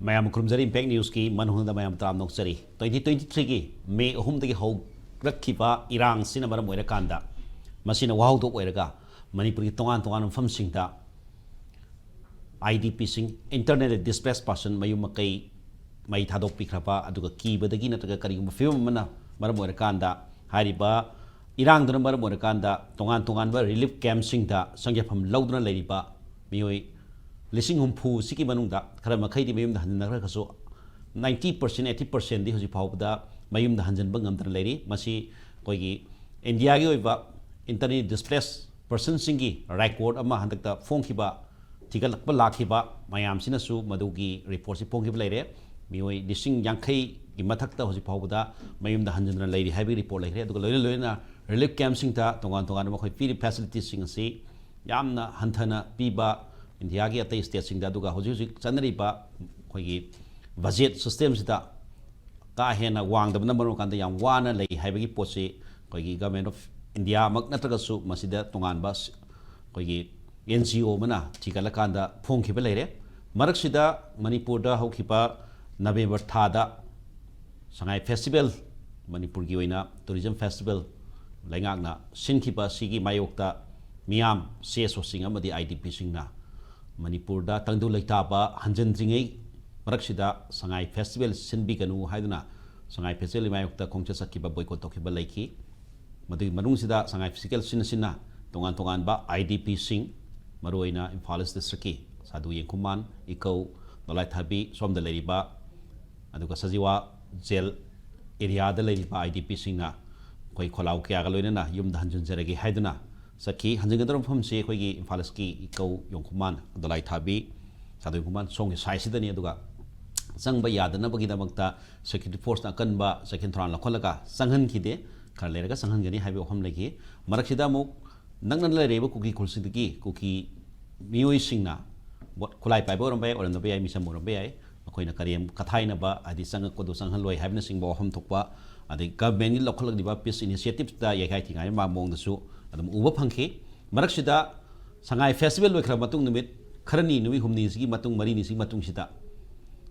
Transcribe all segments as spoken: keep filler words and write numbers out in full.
ꯃꯌꯥꯝ ꯈꯨꯔꯨꯝꯖꯔꯤ꯫ ꯏꯝꯄꯦꯛ ꯅ꯭ꯌꯨꯁꯀꯤ ꯃꯅꯨꯡꯗ ꯃꯌꯥꯝ ꯇꯔꯥꯝꯅ ꯑꯣꯛꯆꯔꯤ꯫ Twenty twenty-threeꯒꯤ ꯃꯦ ꯑꯍꯨꯝꯗꯒꯤ ꯍꯧꯔꯛꯈꯤꯕ ꯏꯔꯥꯡꯁꯤꯅ ꯃꯔꯝ ꯑꯣꯏꯔꯀꯥꯟꯗ, ꯃꯁꯤꯅ ꯋꯥꯍꯧꯗꯣꯛ ꯑꯣꯏꯔꯒ, ꯃꯅꯤꯄꯨꯔꯒꯤ ꯇꯣꯉꯥꯟ ꯇꯣꯉꯥꯟꯕ ꯃꯐꯝꯁꯤꯡꯗ IDPꯁꯤꯡ, Internally Displaced Person, ꯃꯌꯨꯝ ꯃꯀꯩ ꯃꯩ ꯊꯥꯗꯣꯛꯄꯤꯈ꯭ꯔꯕ, ꯑꯗꯨꯒ ꯀꯤꯕꯗꯒꯤ ꯅꯠꯇ꯭ꯔꯒ ꯀꯔꯤꯒꯨꯝꯕ ꯐꯤꯕꯝ ꯑꯃꯅ ꯃꯔꯝ ꯑꯣꯏꯔꯀꯥꯟꯗ, ꯍꯥꯏꯔꯤꯕ ꯏꯔꯥꯡꯗꯨꯅ ꯃꯔꯝ ꯑꯣꯏꯔꯀꯥꯟꯗ ꯇꯣꯉꯥꯟ ꯇꯣꯉꯥꯟꯕ ꯔꯤꯂꯤꯐ ꯀꯦꯝꯞꯁꯤꯡꯗ ꯆꯪꯖꯐꯝ ꯂꯧꯗꯨꯅ ꯂꯩꯔꯤꯕ ꯃꯤꯑꯣꯏ ꯂꯤꯁꯤꯡ ꯍꯨꯝꯐꯨ ꯁꯤꯒꯤ ꯃꯅꯨꯡꯗ ꯈꯔ ꯃꯈꯩꯗꯤ ꯃꯌꯨꯝꯗ ꯍꯟꯖꯤꯟꯅꯈ꯭ꯔꯒꯁꯨ, ninety percent, eighty percentꯗꯤ ꯍꯧꯖꯤꯛ ꯐꯥꯎꯕꯗ ꯃꯌꯨꯝꯗ ꯍꯟꯖꯤꯟꯕ ꯉꯝꯗꯅ ꯂꯩꯔꯤ꯫ ꯃꯁꯤ ꯑꯩꯈꯣꯏꯒꯤ ꯏꯟꯗꯤꯌꯥꯒꯤ ꯑꯣꯏꯕ Internally Displaced Personꯁꯤꯡꯒꯤ ꯔꯦꯀꯣꯔꯠ ꯑꯃ ꯍꯟꯗꯛꯇ ꯐꯣꯡꯈꯤꯕ, ꯊꯤꯒꯠꯂꯛꯄ ꯂꯥꯛꯈꯤꯕ ꯃꯌꯥꯝꯁꯤꯅꯁꯨ ꯃꯗꯨꯒꯤ ꯔꯤꯄꯣꯔꯠꯁꯤ ꯐꯣꯡꯈꯤꯕ ꯂꯩꯔꯦ꯫ ꯃꯤꯑꯣꯏ ꯂꯤꯁꯤꯡ ꯌꯥꯡꯈꯩꯒꯤ ꯃꯊꯛꯇ ꯍꯧꯖꯤꯛ ꯐꯥꯎꯕꯗ ꯃꯌꯨꯝꯗ ꯍꯟꯖꯤꯟꯗꯅ ꯂꯩꯔꯤ ꯍꯥꯏꯕꯒꯤ ꯔꯤꯄꯣꯔꯠ ꯂꯩꯈ꯭ꯔꯦ꯫ ꯑꯗꯨꯒ ꯂꯣꯏꯅ ꯂꯣꯏꯅꯅ ꯔꯤꯂꯤꯐ ꯀꯦꯝꯞꯁꯤꯡꯗ ꯇꯣꯉꯥꯟ ꯇꯣꯉꯥꯟꯕ ꯃꯈꯣꯏ ꯄꯤꯔꯤꯕ ꯐꯦꯁꯤꯂꯤꯇꯤꯁꯤꯡ ꯑꯁꯤ ꯌꯥꯝꯅ ꯍꯟꯊꯅ ꯄꯤꯕ, ꯏꯟꯗꯤꯌꯥꯒꯤ ꯑꯇꯩ ꯁ꯭ꯇꯦꯠꯁꯤꯡꯗ, ꯑꯗꯨꯒ ꯍꯧꯖꯤꯛ ꯍꯧꯖꯤꯛ ꯆꯠꯅꯔꯤꯕ ꯑꯩꯈꯣꯏꯒꯤ ꯕꯖꯦꯠ ꯁꯤꯁꯇꯦꯝꯁꯤꯗ ꯀꯥ ꯍꯦꯟꯅ ꯋꯥꯡꯗꯕꯅ ꯃꯔꯝ ꯑꯣꯏꯔꯀꯥꯟꯗ ꯌꯥꯝ ꯋꯥꯅ ꯂꯩ ꯍꯥꯏꯕꯒꯤ ꯄꯣꯠꯁꯤ ꯑꯩꯈꯣꯏꯒꯤ Government of Indiaꯃꯛ ꯅꯠꯇ꯭ꯔꯒꯁꯨ ꯃꯁꯤꯗ ꯇꯣꯉꯥꯟꯕ ꯁ-, ꯑꯩꯈꯣꯏꯒꯤ NGO ꯑꯃꯅ ꯊꯤꯒꯠꯂꯀꯥꯟꯗ ꯐꯣꯡꯈꯤꯕ ꯂꯩꯔꯦ꯫ ꯃꯔꯛꯁꯤꯗ ꯃꯅꯤꯄꯨꯔꯗ ꯍꯧꯈꯤꯕ ꯅꯕꯦꯝꯕꯔ ꯊꯥꯗ ꯁꯉꯥꯏ ꯐꯦꯁꯇꯤꯚꯦꯜ, ꯃꯅꯤꯄꯨꯔꯒꯤ ꯑꯣꯏꯅ ꯇꯨꯔꯤꯖꯝ ꯐꯦꯁꯇꯤꯚꯦꯜ ꯂꯩꯉꯥꯛꯅ ꯁꯤꯟꯈꯤꯕ ꯑꯁꯤꯒꯤ ꯃꯥꯌꯣꯛꯇ ꯃꯤꯌꯥꯝ, CSOꯁꯤꯡ ꯑꯃꯗꯤ IDPꯁꯤꯡꯅ ꯃꯅꯤꯄꯨꯔꯗ ꯇꯪꯗꯨ ꯂꯩꯇꯥꯕ ꯍꯟꯖꯤꯟꯗ꯭ꯔꯤꯉꯩ ꯃꯔꯛꯁꯤꯗ ꯁꯉꯥꯏ ꯐꯦꯁꯇꯤꯚꯦꯜ ꯁꯤꯟꯕꯤꯒꯅꯨ ꯍꯥꯏꯗꯨꯅ ꯁꯉꯥꯏ ꯐꯦꯁꯇꯤꯚꯦꯜꯒꯤ ꯃꯥꯌꯣꯛꯇ ꯈꯣꯡꯆꯠ ꯆꯠꯈꯤꯕ, ꯕꯣꯏꯀꯣꯠ ꯇꯧꯈꯤꯕ ꯂꯩꯈꯤ꯫ ꯃꯗꯨꯒꯤ ꯃꯅꯨꯡꯁꯤꯗ ꯁꯉꯥꯏ ꯐꯦꯁꯇꯤꯚꯦꯜ ꯁꯤꯟꯅ ꯁꯤꯟꯅ ꯇꯣꯉꯥꯟ ꯇꯣꯉꯥꯟꯕ IDPꯁꯤꯡ, ꯃꯔꯨꯑꯣꯏꯅ ꯏꯝꯐꯥꯜ ꯏꯁ ꯗꯤꯁꯇ꯭ꯔꯤꯛꯀꯤ ꯁꯥꯗꯨ ꯌꯦꯡꯈꯨꯃꯥꯟ, ꯏꯀꯧ, ꯗꯣꯂꯥꯏꯊꯥꯕꯤ, ꯁꯣꯝꯗ ꯂꯩꯔꯤꯕ, ꯑꯗꯨꯒ ꯁꯖꯤꯋꯥ ꯖꯦꯜ ꯑꯦꯔꯤꯌꯥꯗ ꯂꯩꯔꯤꯕ IDPꯁꯤꯡꯅ ꯑꯩꯈꯣꯏ ꯈꯣꯜꯂꯥꯎ ꯀꯌꯥꯒ ꯂꯣꯏꯅꯅ ꯌꯨꯝꯗ ꯍꯟꯖꯤꯟꯖꯔꯒꯦ ꯍꯥꯏꯗꯨꯅ ꯆꯠꯈꯤ꯫ ꯍꯟꯖꯤꯟꯒꯗꯧꯔꯤꯕ ꯃꯐꯝꯁꯤ ꯑꯩꯈꯣꯏꯒꯤ ꯏꯝꯐꯥꯜ ꯏꯁꯀꯤ ꯏꯀꯧ ꯌꯣꯡꯈꯨꯃꯥꯟ, ꯗꯣꯂꯥꯏ ꯊꯥꯕꯤ, ꯁꯥꯗꯣꯏ ꯈꯨꯃꯥꯟ ꯁꯣꯝꯒꯤ ꯁꯥꯏꯠꯁꯤꯗꯅꯤ꯫ ꯑꯗꯨꯒ ꯆꯪꯕ ꯌꯥꯗꯅꯕꯒꯤꯗꯃꯛꯇ ꯁꯦꯀ꯭ꯌꯨꯔꯤꯇꯤ ꯐꯣꯔꯁꯅ ꯑꯀꯟꯕ ꯆꯦꯛꯁꯤꯟ ꯊꯧꯔꯥꯡ ꯂꯧꯈꯠꯂꯒ ꯆꯪꯍꯟꯈꯤꯗꯦ꯫ ꯈꯔ ꯂꯩꯔꯒ ꯆꯪꯍꯟꯒꯅꯤ ꯍꯥꯏꯕꯒꯤ ꯋꯥꯐꯝ ꯂꯩꯈꯤ꯫ ꯃꯔꯛꯁꯤꯗ ꯑꯃꯨꯛ ꯅꯛꯅ ꯂꯩꯔꯤꯕ ꯀꯨꯀꯤ ꯈꯨꯜꯁꯤꯗꯒꯤ ꯀꯨꯀꯤ ꯃꯤꯑꯣꯏꯁꯤꯡꯅ ꯕꯣꯠ ꯈꯨꯠꯂꯥꯏ ꯄꯥꯏꯕ ꯑꯣꯏꯔꯝꯕ ꯌꯥꯏ, ꯑꯣꯏꯔꯝꯗꯕ ꯌꯥꯏ, ꯃꯤꯆꯝ ꯑꯣꯏꯔꯝꯕ ꯌꯥꯏ, ꯃꯈꯣꯏꯅ ꯀꯔꯦꯝ ꯀꯊꯥꯏꯅꯕ, ꯍꯥꯏꯗꯤ ꯆꯪꯉꯛꯄꯗꯨ ꯆꯪꯍꯜꯂꯣꯏ ꯍꯥꯏꯕꯅꯆꯤꯡꯕ ꯋꯥꯐꯝ ꯊꯣꯛꯄ, ꯑꯗꯩ ꯒꯚꯔꯟꯃꯦꯟꯒꯤ ꯂꯧꯈꯠꯂꯛꯂꯤꯕ ꯄꯤꯁ ꯏꯅꯤꯁꯤꯌꯦꯇꯤꯞꯇ ꯌꯩꯈꯥꯏ ꯊꯤꯡꯒꯥꯏ ꯃꯥ-, ꯃꯑꯣꯡꯗꯁꯨ ꯑꯗꯨꯝ ꯎꯕ ꯐꯪꯈꯤ꯫ ꯃꯔꯛꯁꯤꯗ ꯁꯉꯥꯏ ꯐꯦꯁꯇꯤꯚꯦꯜ ꯂꯣꯏꯈ꯭ꯔꯕ ꯃꯇꯨꯡ ꯅꯨꯃꯤꯠ ꯈꯔꯅꯤ, ꯅꯨꯃꯤꯠ ꯍꯨꯝꯅꯤꯁꯤꯒꯤ ꯃꯇꯨꯡ, ꯃꯔꯤꯅꯤꯁꯤꯒꯤ ꯃꯇꯨꯡꯁꯤꯗ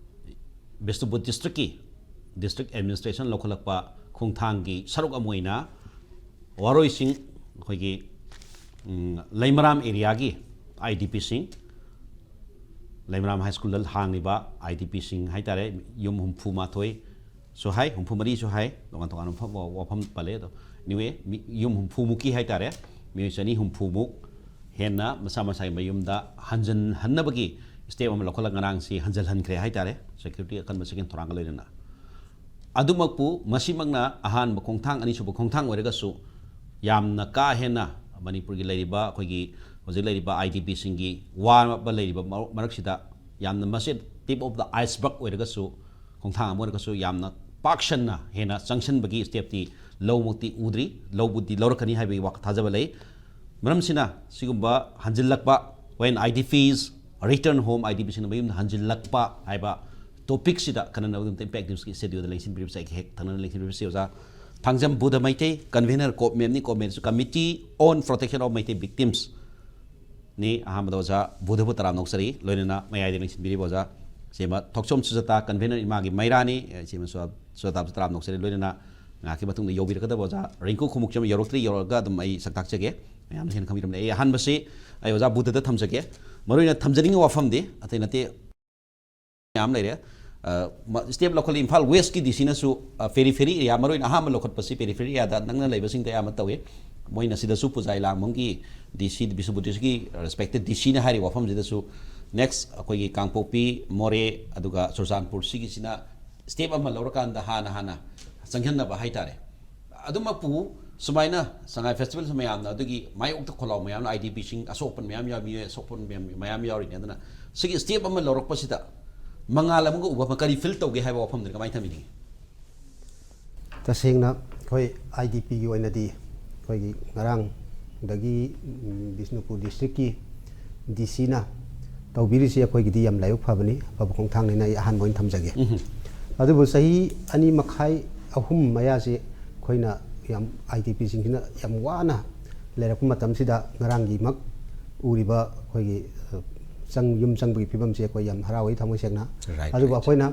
ꯕꯤꯁꯅꯨꯄꯨꯔ ꯗꯤꯁꯇ꯭ꯔꯤꯛꯀꯤ ꯗꯤꯁꯇ꯭ꯔꯤꯛ ꯑꯦꯗꯃꯤꯅꯤꯁꯇ꯭ꯔꯦꯁꯟ ꯂꯧꯈꯠꯂꯛꯄ ꯈꯣꯡꯊꯥꯡꯒꯤ ꯁꯔꯨꯛ ꯑꯃ ꯑꯣꯏꯅ ꯋꯥꯔꯣꯏꯁꯤꯡ, ꯑꯩꯈꯣꯏꯒꯤ ꯎꯝ, ꯂꯩꯃꯔꯥꯝ ꯑꯦꯔꯤꯌꯥꯒꯤ ꯑꯥꯏ ꯗꯤ ꯄꯤꯁꯤꯡ, ꯂꯩꯃꯔꯥꯝ ꯍꯥꯏ ꯁ꯭ꯀꯨꯜꯗ ꯍꯥꯡꯂꯤꯕ ꯑꯥꯏ ꯗꯤ ꯄꯤꯁꯤꯡ ꯍꯥꯏꯇꯥꯔꯦ, ꯌꯨꯝ ꯍꯨꯝꯐꯨ ꯃꯥꯊꯣꯏꯁꯨ ꯍꯥꯏ, ꯍꯨꯝꯐꯨ ꯃꯔꯤꯁꯨ ꯍꯥꯏ, ꯇꯣꯉꯥꯟ ꯇꯣꯉꯥꯟꯕ ꯃꯐꯝ, ꯋꯥꯐꯝ ꯄꯜꯂꯦ꯫ ꯑꯗꯣ anyway, ꯃꯤ, ꯌꯨꯝ ꯍꯨꯝꯐꯨꯃꯨꯛꯀꯤ ꯍꯥꯏꯇꯥꯔꯦ, ꯃꯤꯑꯣꯏ ꯆꯅꯤ ꯍꯨꯝꯐꯨꯃꯨꯛ ꯍꯦꯟꯅ ꯃꯁꯥ ꯃꯁꯥꯒꯤ ꯃꯌꯨꯝꯗ ꯍꯟꯖꯤꯟꯍꯟꯅꯕꯒꯤ ꯁ꯭ꯇꯦꯞ ꯑꯃ ꯂꯧꯈꯠꯂꯒ ꯉꯔꯥꯡꯁꯤ ꯍꯟꯖꯤꯜꯍꯟꯈ꯭ꯔꯦ ꯍꯥꯏꯇꯥꯔꯦ, ꯁꯦꯀ꯭ꯌꯨꯔꯤꯇꯤ ꯑꯀꯟꯕꯁꯤꯡꯒꯤ ꯊꯧꯔꯥꯡꯒ ꯂꯣꯏꯅꯅ꯫ ꯑꯗꯨꯃꯛꯄꯨ ꯃꯁꯤꯃꯛꯅ ꯑꯍꯥꯟꯕ ꯈꯣꯡꯊꯥꯡ, ꯑꯅꯤꯁꯨꯕ ꯈꯣꯡꯊꯥꯡ ꯑꯣꯏꯔꯒꯁꯨ, ꯌꯥꯝꯅ ꯀꯥ ꯍꯦꯟꯅ ꯃꯅꯤꯄꯨꯔꯒꯤ ꯂꯩꯔꯤꯕ, ꯑꯩꯈꯣꯏꯒꯤ ꯍꯧꯖꯤꯛ ꯂꯩꯔꯤꯕ ꯑꯥꯏ ꯗꯤ ꯄꯤꯁꯤꯡꯒꯤ ꯋꯥꯕ ꯂꯩꯔꯤꯕ ꯃꯔꯛ-, ꯃꯔꯛꯁꯤꯗ ꯌꯥꯝꯅ ꯃꯁꯤ tip of the iceberg ꯑꯣꯏꯔꯒꯁꯨ, ꯈꯣꯡꯊꯥꯡ ꯑꯃ ꯑꯣꯏꯔꯒꯁꯨ ꯌꯥꯝꯅ ꯄꯥꯛ ꯁꯟꯅ ꯍꯦꯟꯅ ꯆꯪꯁꯤꯟꯕꯒꯤ ꯁ꯭ꯇꯦꯞꯇꯤ ꯂꯧꯃꯛꯇꯤ ꯎꯗ꯭ꯔꯤ, ꯂꯧꯕꯗꯤ ꯂꯧꯔꯛꯀꯅꯤ ꯍꯥꯏꯕꯒꯤ ꯋꯥꯈꯜ ꯊꯥꯖꯕ ꯂꯩ꯫ ꯃꯔꯝꯁꯤꯅ ꯁꯤꯒꯨꯝꯕ ꯍꯟꯖꯤꯜꯂꯛꯄ, when I D Ps return home, I D ꯄꯤꯁꯤꯡꯅ ꯃꯌꯨꯝꯗ ꯍꯟꯖꯤꯜꯂꯛꯄ ꯍꯥꯏꯕ ꯇꯣꯄꯤꯛꯁꯤꯗ ꯈꯟꯅꯅꯕꯒꯤꯗꯃꯛꯇ ꯏꯝꯄꯦꯛ ꯅ꯭ꯌꯨꯁꯀꯤ ꯁ꯭ꯇꯨꯗꯤꯑꯣꯗ ꯂꯦꯡꯁꯤꯟꯕꯤꯔꯤꯕꯁꯦ ꯑꯩꯒꯤ ꯍꯦꯛ ꯊꯪꯅꯅ ꯂꯦꯡꯁꯤꯟꯕꯤꯔꯤꯕꯁꯤ ꯑꯣꯖꯥ ꯊꯥꯡꯖꯝ ꯕꯨꯙꯃꯩꯇꯩ, ꯀꯟꯚꯦꯅꯔ ꯀꯣꯞꯃꯦꯝꯅꯤ꯫ ꯀꯣꯞꯃꯦꯝꯁꯨ Committee on Protection of Meitei Victims ꯅꯤ꯫ ꯑꯍꯥꯟꯕꯗ ꯑꯣꯖꯥ ꯕꯨꯙꯕꯨ ꯇꯔꯥꯝꯅ ꯑꯣꯛꯆꯔꯤ, ꯂꯣꯏꯅꯅ ꯃꯌꯥꯏꯗ ꯂꯦꯡꯁꯤꯟꯕꯤꯔꯤꯕ ꯑꯣꯖꯥ ꯏꯆꯦꯃ ꯊꯣꯛꯆꯣꯝ ꯁꯨꯖꯇꯥ, ꯀꯟꯚꯦꯅꯔ ꯏꯃꯥꯒꯤ ꯃꯩꯔꯥꯅꯤ, ꯏꯆꯦꯃ ꯁꯨ-, ꯁꯨꯖꯇꯥꯕꯨꯁꯨ ꯇꯔꯥꯝꯅ ꯑꯣꯛꯆꯔꯤ, ꯂꯣꯏꯅꯅ ꯉꯥꯏꯍꯥꯛꯀꯤ ꯃꯇꯨꯡꯗ ꯌꯧꯕꯤꯔꯛꯀꯗꯕ ꯑꯣꯖꯥ ꯔꯤꯡꯀꯨ ꯈꯣꯡꯎꯞꯆꯝ ꯌꯧꯔꯛꯇ꯭ꯔꯤ, ꯌꯧꯔꯛꯑꯒ ꯑꯗꯨꯝ ꯑꯩ ꯁꯛ ꯇꯥꯛꯆꯒꯦ꯫ ꯃꯌꯥꯝꯅ ꯍꯦꯟꯅ ꯈꯪꯕꯤꯔꯝꯅꯤ꯫ ꯑꯩ ꯑꯍꯥꯟꯕꯁꯤ ꯑꯩ ꯑꯣꯖꯥ ꯕꯨꯙꯗ ꯊꯝꯖꯒꯦ꯫ ꯃꯔꯨꯑꯣꯏꯅ ꯊꯝꯖꯅꯤꯡꯉꯤ ꯋꯥꯐꯝꯗꯤ ꯑꯇꯩ ꯅꯠꯇꯦ, ꯃꯌꯥꯝ ꯂꯩꯔꯦ꯫ ꯑ, ꯃ-, ꯁ꯭ꯇꯦꯞ ꯂꯧꯈꯠꯂꯤ꯫ ꯏꯝꯐꯥꯜ ꯋꯦꯁꯀꯤ ꯗꯤ ꯁꯤꯅꯁꯨ, ꯑ, ꯄꯦꯔꯤꯐꯦꯔꯤ ꯑꯦꯔꯤꯌꯥ, ꯃꯔꯨꯑꯣꯏꯅ ꯑꯍꯥꯟꯕ ꯂꯧꯈꯠꯄꯁꯤ ꯄꯦꯔꯤꯐꯦꯔꯤ ꯑꯦꯔꯤꯌꯥꯗ ꯅꯛꯅ ꯂꯩꯕꯁꯤꯡꯗ ꯑꯌꯥꯝꯕ ꯇꯧꯏ꯫ ꯃꯣꯏꯅ ꯁꯤꯗꯁꯨ ꯄꯨꯖꯥꯏ ꯂꯥꯡꯕꯝꯒꯤ ꯗꯤ ꯁꯤ, ꯕꯤꯁꯅꯨꯄꯨꯔ ꯗꯤꯁꯇ꯭ꯔꯤꯛꯀꯤ ꯔꯦꯁꯄꯦꯛꯇꯦꯠ ꯗꯤ ꯁꯤꯅ ꯍꯥꯏꯔꯤꯕ ꯋꯥꯐꯝꯁꯤꯗꯁꯨ next ꯑꯩꯈꯣꯏꯒꯤ ꯀꯥꯡꯄꯣꯛꯄꯤ, ꯃꯣꯔꯦ, ꯑꯗꯨꯒ ꯆꯨꯔꯆꯥꯟꯄꯨꯔ ꯁꯤꯒꯤꯁꯤꯅ ꯁ꯭ꯇꯦꯞ ꯑꯃ ꯂꯧꯔꯀꯥꯟꯗ ꯍꯥꯟꯅ ꯍꯥꯟꯅ ꯆꯪꯁꯤꯟꯅꯕ ꯍꯥꯏꯇꯥꯔꯦ꯫ ꯑꯗꯨꯃꯛꯄꯨ ꯁꯨꯃꯥꯏꯅ ꯁꯉꯥꯏ ꯐꯦꯁꯇꯤꯚꯦꯜꯁꯤ ꯃꯌꯥꯝꯅ ꯑꯗꯨꯒꯤ ꯃꯥꯌꯣꯛꯇ ꯈꯣꯜꯂꯥꯎ ꯃꯌꯥꯝꯅ, ꯑꯥꯏ ꯗꯤ ꯄꯤꯁꯤꯡ ꯑꯁꯣꯛꯄ ꯃꯌꯥꯝ ꯌꯥꯎ-, ꯃꯤꯑꯣꯏ ꯑꯁꯣꯛꯄ ꯃꯌꯥꯝ, ꯃꯌꯥꯝ ꯌꯥꯎꯔꯤꯅꯤ꯫ ꯑꯗꯨꯅ ꯁꯤꯒꯤ ꯁ꯭ꯇꯦꯞ ꯑꯃ ꯂꯧꯔꯛꯄꯁꯤꯗ ꯃꯉꯥꯜ ꯑꯃꯒ ꯎꯕ ꯑꯃ ꯀꯔꯤ ꯐꯤꯜ ꯇꯧꯒꯦ ꯍꯥꯏꯕ ꯋꯥꯐꯝꯗꯨꯅꯤ꯫ ꯀꯃꯥꯏꯅ ꯊꯝꯕꯤꯅꯤꯡꯉꯤ? ꯇꯁꯦꯡꯅ ꯑꯩꯈꯣꯏ ꯑꯥꯏ ꯗꯤ ꯄꯤꯒꯤ ꯑꯣꯏꯅꯗꯤ ꯑꯩꯈꯣꯏꯒꯤ ꯉꯔꯥꯡꯗꯒꯤ, ꯎꯝ, ꯕꯤꯁꯅꯨꯄꯨꯔ ꯗꯤꯁꯇ꯭ꯔꯤꯛꯀꯤ ꯗꯤ ꯁꯤꯅ ꯇꯧꯕꯤꯔꯤꯁꯤ ꯑꯩꯈꯣꯏꯒꯤꯗꯤ ꯌꯥꯝ ꯂꯥꯏꯕꯛ ꯐꯕꯅꯤ, ꯑꯐꯕ ꯈꯣꯡꯊꯥꯡꯅꯤꯅ ꯑꯩ ꯑꯍꯥꯟꯕ ꯑꯣꯏꯅ ꯊꯝꯖꯒꯦ꯫ ꯎꯝ꯫ ꯑꯗꯨꯕꯨ ꯆꯍꯤ ꯑꯅꯤ ꯃꯈꯥꯏ, ꯑꯍꯨꯝ ꯃꯌꯥꯁꯤ ꯑꯩꯈꯣꯏꯅ ꯌꯥꯝ, ꯑꯥꯏ ꯗꯤ ꯄꯤꯁꯤꯡꯁꯤꯅ ꯌꯥꯝ ꯋꯥꯅ ꯂꯩꯔꯛꯄ ꯃꯇꯝꯁꯤꯗ ꯉꯔꯥꯡꯒꯤꯃꯛ ꯎꯔꯤꯕ ꯑꯩꯈꯣꯏꯒꯤ, ꯑ, ꯆꯪ ꯌꯨꯝ ꯆꯪꯕꯒꯤ ꯐꯤꯕꯝꯁꯦ ꯑꯩꯈꯣꯏ ꯌꯥꯝ ꯍꯔꯥꯎꯏ ꯊꯃꯣꯏ ꯁꯦꯡꯅ꯫ Right, ꯑꯗꯨꯕꯨ right. ꯑꯩꯈꯣꯏꯅ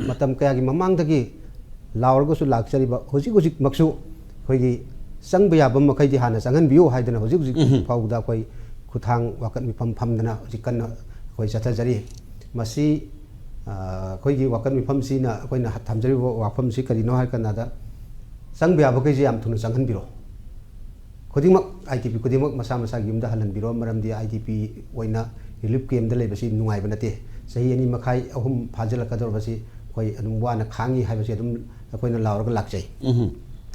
ꯃꯇꯝ ꯀꯌꯥꯒꯤ ꯃꯃꯥꯡꯗꯒꯤ ꯂꯥꯎꯔꯒꯁꯨ ꯂꯥꯛꯆꯔꯤꯕ ꯍꯧꯖꯤꯛ ꯍꯧꯖꯤꯛꯃꯛꯁꯨ ꯑꯩꯈꯣꯏꯒꯤ ꯆꯪꯕ ꯌꯥꯕ ꯃꯈꯩꯗꯤ ꯍꯥꯟꯅ ꯆꯪꯍꯟꯕꯤꯌꯨ ꯍꯥꯏꯗꯅ ꯍꯧꯖꯤꯛ ꯍꯧꯖꯤꯛ ꯎꯝ. ꯐꯥꯎꯕꯗ ꯑꯩꯈꯣꯏ ꯈꯨꯠꯊꯥꯡ ꯋꯥꯀꯠ ꯃꯤꯐꯝ ꯐꯝꯗꯅ ꯍꯧꯖꯤꯛ ꯀꯟꯅ ꯑꯩꯈꯣꯏ ꯆꯠꯊꯖꯔꯤ꯫ ꯃꯁꯤ ꯑ, ꯑꯩꯈꯣꯏꯒꯤ ꯋꯥꯀꯠ ꯃꯤꯐꯝꯁꯤꯅ ꯑꯩꯈꯣꯏꯅ ꯊꯝꯖꯔꯤꯕ ꯋꯥꯐꯝꯁꯤ ꯀꯔꯤꯅꯣ ꯍꯥꯏ ꯀꯥꯟꯗ ꯆꯪꯕ ꯌꯥꯕꯈꯩꯁꯦ ꯌꯥꯝ ꯊꯨꯅ ꯆꯪꯍꯟꯕꯤꯔꯣ꯫ ꯈꯨꯗꯤꯡꯃꯛ ꯑꯥꯏ ꯗꯤ ꯄꯤ ꯈꯨꯗꯤꯡꯃꯛ ꯃꯁꯥ ꯃꯁꯥꯒꯤ ꯌꯨꯝꯗ ꯍꯜꯍꯟꯕꯤꯔꯣ꯫ ꯃꯔꯝꯗꯤ ꯑꯥꯏ ꯗꯤ ꯄꯤ ꯑꯣꯏꯅ ꯔꯤꯂꯤꯐ ꯀꯦꯝꯗ ꯂꯩꯕꯁꯤ ꯅꯨꯡꯉꯥꯏꯕ ꯅꯠꯇꯦ꯫ ꯆꯍꯤ ꯑꯅꯤ ꯃꯈꯥꯏ ꯑꯍꯨꯝ ꯐꯥꯖꯤꯜꯂꯛꯀꯗꯧꯔꯕꯁꯤ ꯑꯩꯈꯣꯏ ꯑꯗꯨꯝ ꯋꯥꯅ ꯈꯥꯡꯉꯤ ꯍꯥꯏꯕꯁꯤ ꯑꯗꯨꯝ ꯑꯩꯈꯣꯏꯅ ꯂꯥꯎꯔꯒ ꯂꯥꯛꯆꯩ꯫ ꯎꯝ.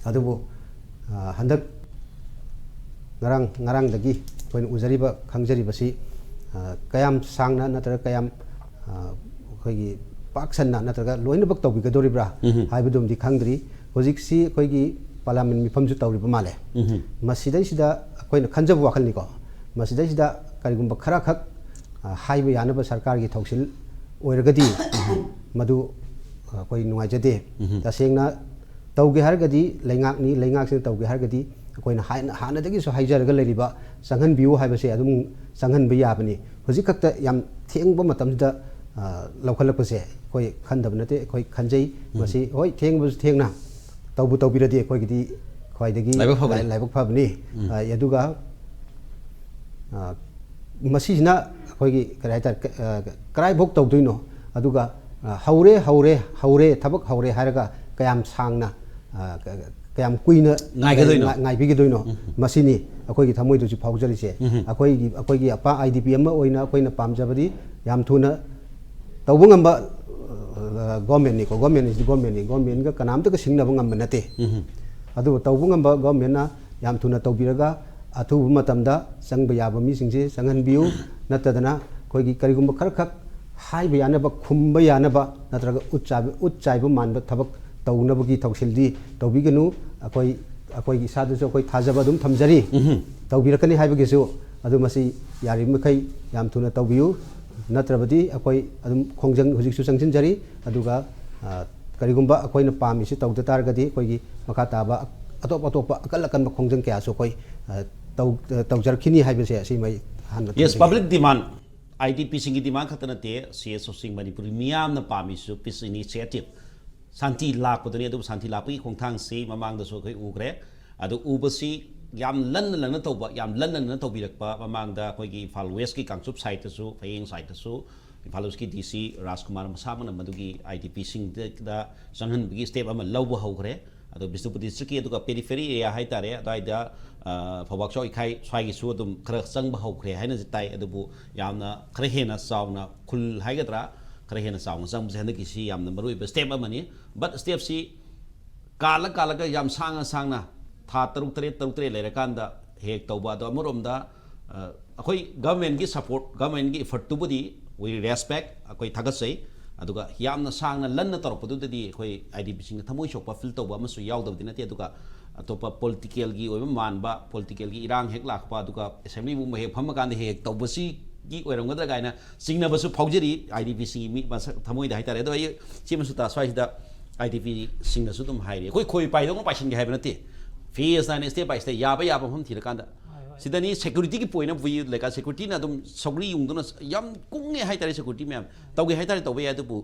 ꯑꯗꯨꯕꯨ ꯑ, ꯍꯟꯗꯛ ꯉꯔꯥꯡ ꯉꯔꯥꯡꯗꯒꯤ ꯑꯩꯈꯣꯏꯅ ꯎꯖꯔꯤꯕ ꯈꯪꯖꯔꯤꯕꯁꯤ ꯑ, ꯀꯌꯥꯝ ꯁꯥꯡꯅ ꯅꯠꯇ꯭ꯔꯒ ꯀꯌꯥꯝ ꯑ, ꯑꯩꯈꯣꯏꯒꯤ ꯄꯥꯛ ꯁꯟꯅ ꯅꯠꯇ꯭ꯔꯒ ꯂꯣꯏꯅꯃꯛ ꯇꯧꯕꯤꯒꯗꯧꯔꯤꯕ꯭ꯔꯥ ꯎꯝ. ꯍꯥꯏꯕꯗꯨꯝꯗꯤ ꯈꯪꯗ꯭ꯔꯤ꯫ ꯍꯧꯖꯤꯛꯁꯤ ꯑꯩꯈꯣꯏꯒꯤ ꯄꯥꯔꯂꯥꯃꯦꯟ ꯃꯤꯐꯝꯁꯨ ꯇꯧꯔꯤꯕ ꯃꯥꯜꯂꯦ꯫ ꯎꯝ. ꯃꯁꯤꯗꯩꯁꯤꯗ ꯑꯩꯈꯣꯏꯅ ꯈꯟꯖꯕ ꯋꯥꯈꯜꯅꯤꯀꯣ, ꯃꯁꯤꯗꯩꯁꯤꯗ ꯀꯔꯤꯒꯨꯝꯕ ꯈꯔꯈꯛ ꯑ, ꯍꯥꯏꯕ ꯌꯥꯅꯕ ꯁꯔꯀꯥꯔꯒꯤ ꯊꯧꯁꯤꯜ ꯑꯣꯏꯔꯒꯗꯤ ꯃꯗꯨ ꯑ, ꯑꯩꯈꯣꯏ ꯅꯨꯡꯉꯥꯏꯖꯗꯦ꯫ ꯎꯝ. ꯇꯁꯦꯡꯅ ꯇꯧꯒꯦ ꯍꯥꯏꯔꯒꯗꯤ ꯂꯩꯉꯥꯛꯅꯤ, ꯂꯩꯉꯥꯛꯁꯤꯅ ꯇꯧꯒꯦ ꯍꯥꯏꯔꯒꯗꯤ ꯑꯩꯈꯣꯏꯅ ꯍꯥꯟꯅ ꯍꯥꯟꯅꯗꯒꯤꯁꯨ ꯍꯥꯏꯖꯔꯒ ꯂꯩꯔꯤꯕ ꯆꯪꯍꯟꯕꯤꯌꯨ ꯍꯥꯏꯕꯁꯦ ꯑꯗꯨꯝ ꯆꯪꯍꯟꯕ ꯌꯥꯕꯅꯤ꯫ ꯍꯧꯖꯤꯛ ꯈꯛꯇ ꯌꯥꯝ ꯊꯦꯡꯕ ꯃꯇꯝꯁꯤꯗ ꯑ, ꯂꯧꯈꯠꯂꯛꯄꯁꯦ ꯑꯩꯈꯣꯏ ꯈꯟꯗꯕ ꯅꯠꯇꯦ, ꯑꯩꯈꯣꯏ ꯈꯟꯖꯩ꯫ ꯎꯝ. ꯃꯁꯤ ꯍꯣꯏ ꯊꯦꯡꯕꯁꯨ ꯊꯦꯡꯅ ꯇꯧꯕꯨ ꯇꯧꯕꯤꯔꯗꯤ ꯑꯩꯈꯣꯏꯒꯤꯗꯤ ꯈ꯭ꯋꯥꯏꯗꯒꯤ ꯂꯥꯏꯕꯛ ꯐꯕꯅꯤ꯫ ꯂꯥꯏ- ꯂꯥꯏꯕꯛ ꯐꯕꯅꯤ꯫ ꯎꯝ. ꯑ, ꯑꯗꯨꯒ ꯑ, ꯃꯁꯤꯁꯤꯅ ꯑꯩꯈꯣꯏꯒꯤ ꯀꯔꯤ ꯍꯥꯏꯇꯥꯔꯦ, ꯀ-, ꯑ, ꯀꯗꯥꯏꯐꯥꯎ ꯇꯧꯗꯣꯏꯅꯣ, ꯑꯗꯨꯒ ꯑ, ꯍꯧꯔꯦ ꯍꯧꯔꯦ ꯍꯧꯔꯦ ꯊꯕꯛ ꯍꯧꯔꯦ ꯍꯥꯏꯔꯒ ꯀꯌꯥꯝ ꯁꯥꯡꯅ ꯑ, ꯀ-, ꯀꯌꯥꯝ ꯀꯨꯏꯅ ꯉꯥꯏꯒꯗꯣꯏꯅꯣ? ꯉꯥꯏ- ꯉꯥꯏꯕꯤꯒꯗꯣꯏꯅꯣ? ꯎꯝ. ꯃꯁꯤꯅꯤ ꯑꯩꯈꯣꯏꯒꯤ ꯊꯃꯣꯏꯗꯁꯨ ꯐꯥꯎꯖꯔꯤꯁꯦ꯫ ꯎꯝ. ꯑꯩꯈꯣꯏꯒꯤ ꯑꯩꯈꯣꯏꯒꯤ ꯑꯄꯥ ꯑꯥꯏ ꯗꯤ ꯄꯤ ꯑꯃ ꯑꯣꯏꯅ ꯑꯩꯈꯣꯏꯅ ꯄꯥꯝꯖꯕꯗꯤ ꯌꯥꯝ ꯊꯨꯅ ꯇꯧꯕ ꯉꯝꯕ ꯒꯣꯔꯃꯦꯟꯅꯤꯀꯣ, ꯒꯣꯔꯃꯦꯟ ꯏꯁ ꯒꯣꯔꯃꯦꯟꯅꯤ, ꯒꯣꯔꯃꯦꯟꯒ ꯀꯅꯥꯝꯇꯒ ꯁꯤꯡꯅꯕ ꯉꯝꯕ ꯅꯠꯇꯦ꯫ ꯎꯝ. ꯑꯗꯨꯕꯨ ꯇꯧꯕ ꯉꯝꯕ ꯒꯣꯔꯃꯦꯟꯅ ꯌꯥꯝ ꯊꯨꯅ ꯇꯧꯕꯤꯔꯒ ꯑꯊꯨꯕ ꯃꯇꯝꯗ ꯆꯪꯕ ꯌꯥꯕ ꯃꯤꯁꯤꯡꯁꯦ ꯆꯪꯍꯟꯕꯤꯌꯨ꯫ ꯅꯠꯇꯗꯅ ꯑꯩꯈꯣꯏꯒꯤ ꯀꯔꯤꯒꯨꯝꯕ ꯈꯔꯈꯛ ꯍꯥꯏꯕ ꯌꯥꯅꯕ, ꯈꯨꯝꯕ ꯌꯥꯅꯕ ꯅꯠꯇ꯭ꯔꯒ ꯎꯠ ꯆꯥꯏꯕ, ꯎꯠ ꯆꯥꯏꯕ ꯃꯥꯟꯕ ꯊꯕꯛ ꯇꯧꯅꯕꯒꯤ ꯊꯧꯁꯤꯜꯗꯤ ꯇꯧꯕꯤꯒꯅꯨ꯫ ꯑꯩꯈꯣꯏ ꯑꯩꯈꯣꯏꯒꯤ ꯏꯁꯥꯗꯁꯨ ꯑꯩꯈꯣꯏ ꯊꯥꯖꯕ ꯑꯗꯨꯝ ꯊꯝꯖꯔꯤ꯫ ꯎꯝ. ꯇꯧꯕꯤꯔꯛꯀꯅꯤ ꯍꯥꯏꯕꯒꯤꯁꯨ꯫ ꯑꯗꯨ ꯃꯁꯤ ꯌꯥꯔꯤꯕꯃꯈꯩ ꯌꯥꯝ ꯊꯨꯅ ꯇꯧꯕꯤꯌꯨ꯫ ꯅꯠꯇ꯭ꯔꯕꯗꯤ ꯑꯩꯈꯣꯏ ꯑꯗꯨꯝ ꯈꯣꯡꯖꯪ ꯍꯧꯖꯤꯛꯁꯨ ꯆꯪꯁꯤꯟꯖꯔꯤ꯫ ꯑꯗꯨꯒ ꯑ, ꯀꯔꯤꯒꯨꯝꯕ ꯑꯩꯈꯣꯏꯅ ꯄꯥꯝꯃꯤꯁꯤ ꯇꯧꯗ ꯇꯥꯔꯒꯗꯤ ꯑꯩꯈꯣꯏꯒꯤ ꯃꯈꯥ ꯇꯥꯕ ꯑꯇꯣꯞ ꯑꯇꯣꯞꯄ ꯑꯀꯜ ꯑꯀꯟꯕ ꯈꯣꯡꯖꯪ ꯀꯌꯥꯁꯨ ꯑꯩꯈꯣꯏ ꯑ, ꯇꯧ-, ꯑ, ꯇꯧꯖꯔꯛꯈꯤꯅꯤ ꯍꯥꯏꯕꯁꯦ ꯑꯁꯤꯃ ꯑꯩ ꯍꯥꯟꯅ Yes, ꯊꯝꯖꯒꯦ꯫ Public demand. ꯑꯥꯏ ꯗꯤ ꯄꯤꯁꯤꯡꯒꯤ ꯗꯤꯃꯥꯟ ꯈꯛꯇ ꯅꯠꯇꯦ, ꯁꯤ ꯑꯦꯁ ꯑꯣꯁꯤꯡ ꯃꯅꯤꯄꯨꯔꯒꯤ ꯃꯤꯌꯥꯝꯅ ꯄꯥꯝꯃꯤꯁꯨ ꯄꯤꯁ ꯏꯅꯤꯁꯤꯌꯦꯇꯤꯞ, ꯁꯥꯟꯇꯤ ꯂꯥꯛꯄꯗꯨꯅꯤ꯫ ꯑꯗꯨꯕꯨ ꯁꯥꯟꯇꯤ ꯂꯥꯛꯄꯒꯤ ꯈꯣꯡꯊꯥꯡꯁꯤ ꯃꯃꯥꯡꯗꯁꯨ ꯑꯩꯈꯣꯏ ꯎꯈ꯭ꯔꯦ꯫ ꯑꯗꯨ ꯎꯕꯁꯤ ꯌꯥꯝ ꯂꯟꯅ ꯂꯟꯅ ꯇꯧꯕ, ꯌꯥꯝ ꯂꯟꯅ ꯂꯟꯅ ꯇꯧꯕꯤꯔꯛꯄ꯫ ꯃꯃꯥꯡꯗ ꯑꯩꯈꯣꯏꯒꯤ ꯏꯝꯐꯥꯜ ꯋꯦꯁꯀꯤ ꯀꯥꯡꯆꯨꯞ ꯁꯥꯏꯠꯇꯁꯨ, ꯐꯌꯦꯡ ꯁꯥꯏꯠꯇꯁꯨ ꯏꯝꯐꯥꯜ ꯋꯦꯁꯀꯤ ꯗꯤ ꯁꯤ ꯔꯥꯖꯀꯨꯃꯥꯔ ꯃꯁꯥꯃꯛꯅ ꯃꯗꯨꯒꯤ ꯑꯥꯏ ꯗꯤ ꯄꯤꯁꯤꯡꯗ ꯆꯪꯍꯟꯕꯒꯤ ꯁ꯭ꯇꯦꯞ ꯑꯃ ꯂꯧꯕ ꯍꯧꯈ꯭ꯔꯦ꯫ ꯑꯗꯣ ꯕꯤꯁꯅꯨꯄꯨꯔ ꯗꯤꯁꯇ꯭ꯔꯤꯛꯀꯤ ꯑꯗꯨꯒ ꯄꯦꯔꯤꯐꯦꯔꯤ ꯑꯦꯔꯤꯌꯥ ꯍꯥꯏꯇꯥꯔꯦ, ꯑꯗꯨꯋꯥꯏꯗ, ꯑ, ꯐꯧꯕꯥꯛꯆꯥꯎ ꯏꯈꯥꯏ ꯁ꯭ꯋꯥꯏꯒꯤꯁꯨ ꯑꯗꯨꯝ ꯈꯔ ꯆꯪꯕ ꯍꯧꯈ꯭ꯔꯦ ꯍꯥꯏꯅꯁꯨ ꯇꯥꯏ꯫ ꯑꯗꯨꯕꯨ ꯌꯥꯝꯅ ꯈꯔ ꯍꯦꯟꯅ ꯆꯥꯎꯅ, ꯈꯨꯜ ꯍꯥꯏꯒꯗ꯭ꯔꯥ, ꯈꯔ ꯍꯦꯟꯅ ꯆꯥꯎꯅ ꯆꯪꯕꯁꯦ ꯍꯟꯗꯛꯀꯤꯁꯤ ꯌꯥꯝꯅ ꯃꯔꯨꯑꯣꯏꯕ ꯁ꯭ꯇꯦꯞ ꯑꯃꯅꯤ꯫ ꯕꯠ ꯁ꯭ꯇꯦꯞꯁꯤ ꯀꯥꯜꯂ ꯀꯥꯜꯂꯒ ꯌꯥꯝ ꯁꯥꯡꯅ ꯁꯥꯡꯅ, ꯊꯥ ꯇꯔꯨꯛ ꯇꯔꯦꯠ, ꯇꯔꯨꯛ ꯇꯔꯦꯠ ꯂꯩꯔꯀꯥꯟꯗ ꯍꯦꯛ ꯇꯧꯕ꯫ ꯑꯗꯣ ꯑꯃꯔꯣꯝꯗ, ꯑ, ꯑꯩꯈꯣꯏ ꯒꯚꯔꯟꯃꯦꯟꯠꯀꯤ ꯁꯄꯣꯔꯠ, ꯒꯚꯔꯟꯃꯦꯟꯠꯀꯤ ꯏꯐꯔꯠꯇꯨꯕꯨꯗꯤ we respect, ꯑꯩꯈꯣꯏ ꯊꯥꯒꯠꯆꯩ꯫ ꯑꯗꯨꯒ ꯌꯥꯝꯅ ꯁꯥꯡꯅ ꯂꯟꯅ ꯇꯧꯔꯛꯄꯗꯨꯗꯗꯤ ꯑꯩꯈꯣꯏ ꯑꯥꯏ ꯗꯤ ꯄꯤꯁꯤꯡꯅ ꯊꯃꯣꯏ ꯁꯣꯛꯄ ꯐꯤꯜ ꯇꯧꯕ ꯑꯃꯁꯨ ꯌꯥꯎꯗꯕꯗꯤ ꯅꯠꯇꯦ꯫ ꯑꯗꯨꯒ ꯑꯇꯣꯞꯄ ꯄꯣꯂꯤꯇꯤꯀꯦꯜꯒꯤ ꯑꯣꯏꯕ ꯃꯥꯟꯕ, ꯄꯣꯂꯤꯇꯤꯀꯦꯜꯒꯤ ꯏꯔꯥꯡ ꯍꯦꯛ ꯂꯥꯛꯄ, ꯑꯗꯨꯒ ꯑꯦꯁꯦꯝꯕ꯭ꯂꯤꯒꯨꯝꯕ ꯍꯦꯛ ꯐꯝꯃꯀꯥꯟꯗ ꯍꯦꯛ ꯍꯦꯛ ꯇꯧꯕꯁꯤꯒꯤ ꯑꯣꯏꯔꯝꯒꯗ꯭ꯔꯥ ꯀꯥꯏꯅ ꯆꯤꯡꯅꯕꯁꯨ ꯐꯥꯎꯖꯔꯤ ꯑꯥꯏ ꯗꯤ ꯄꯤꯁꯤꯡꯒꯤ ꯃꯤ ꯃꯁꯛ ꯊꯃꯣꯏꯗ ꯍꯥꯏꯇꯥꯔꯦ꯫ ꯑꯗꯣ ꯑꯩ ꯏꯆꯦ ꯃꯁꯨꯇꯥ ꯁ꯭ꯋꯥꯏꯁꯤꯗ ꯑꯥꯏ ꯗꯤ ꯄꯤꯁꯤꯡꯅꯁꯨ ꯑꯗꯨꯝ ꯍꯥꯏꯔꯤ, ꯑꯩꯈꯣꯏ ꯈꯣꯏ ꯄꯥꯏꯗꯧꯅ ꯄꯥꯏꯁꯤꯟꯒꯦ ꯍꯥꯏꯕ ꯅꯠꯇꯦ, ꯐꯦꯁ ꯅꯥꯏꯅ ꯁ꯭ꯇꯦꯞ ꯕꯥꯏ ꯁ꯭ꯇꯦꯞ ꯌꯥꯕ ꯌꯥꯕ ꯃꯐꯝ ꯊꯤꯔꯀꯥꯟꯗ꯫ ꯍꯣꯏ, ꯍꯣꯏ꯫ ꯁꯤꯗꯅꯤ ꯁꯦꯀ꯭ꯌꯨꯔꯤꯇꯤꯒꯤ ꯄꯣꯏꯟ ꯑꯣꯐ ꯚ꯭ꯌꯨ ꯂꯩꯀꯥ ꯁꯦꯀ꯭ꯌꯨꯔꯤꯇꯤꯅ ꯑꯗꯨꯝ ꯁꯧꯒ꯭ꯔꯤ ꯌꯨꯡꯗꯨꯅ ꯌꯥꯝ ꯀꯨꯡꯉꯦ ꯍꯥꯏꯇꯥꯔꯦ꯫ ꯁꯦꯀ꯭ꯌꯨꯔꯤꯇꯤ ꯃꯌꯥꯝ ꯇꯧꯒꯦ ꯍꯥꯏꯇꯥꯔꯦ, ꯇꯧꯕ ꯌꯥꯏ꯫ ꯑꯗꯨꯕꯨ,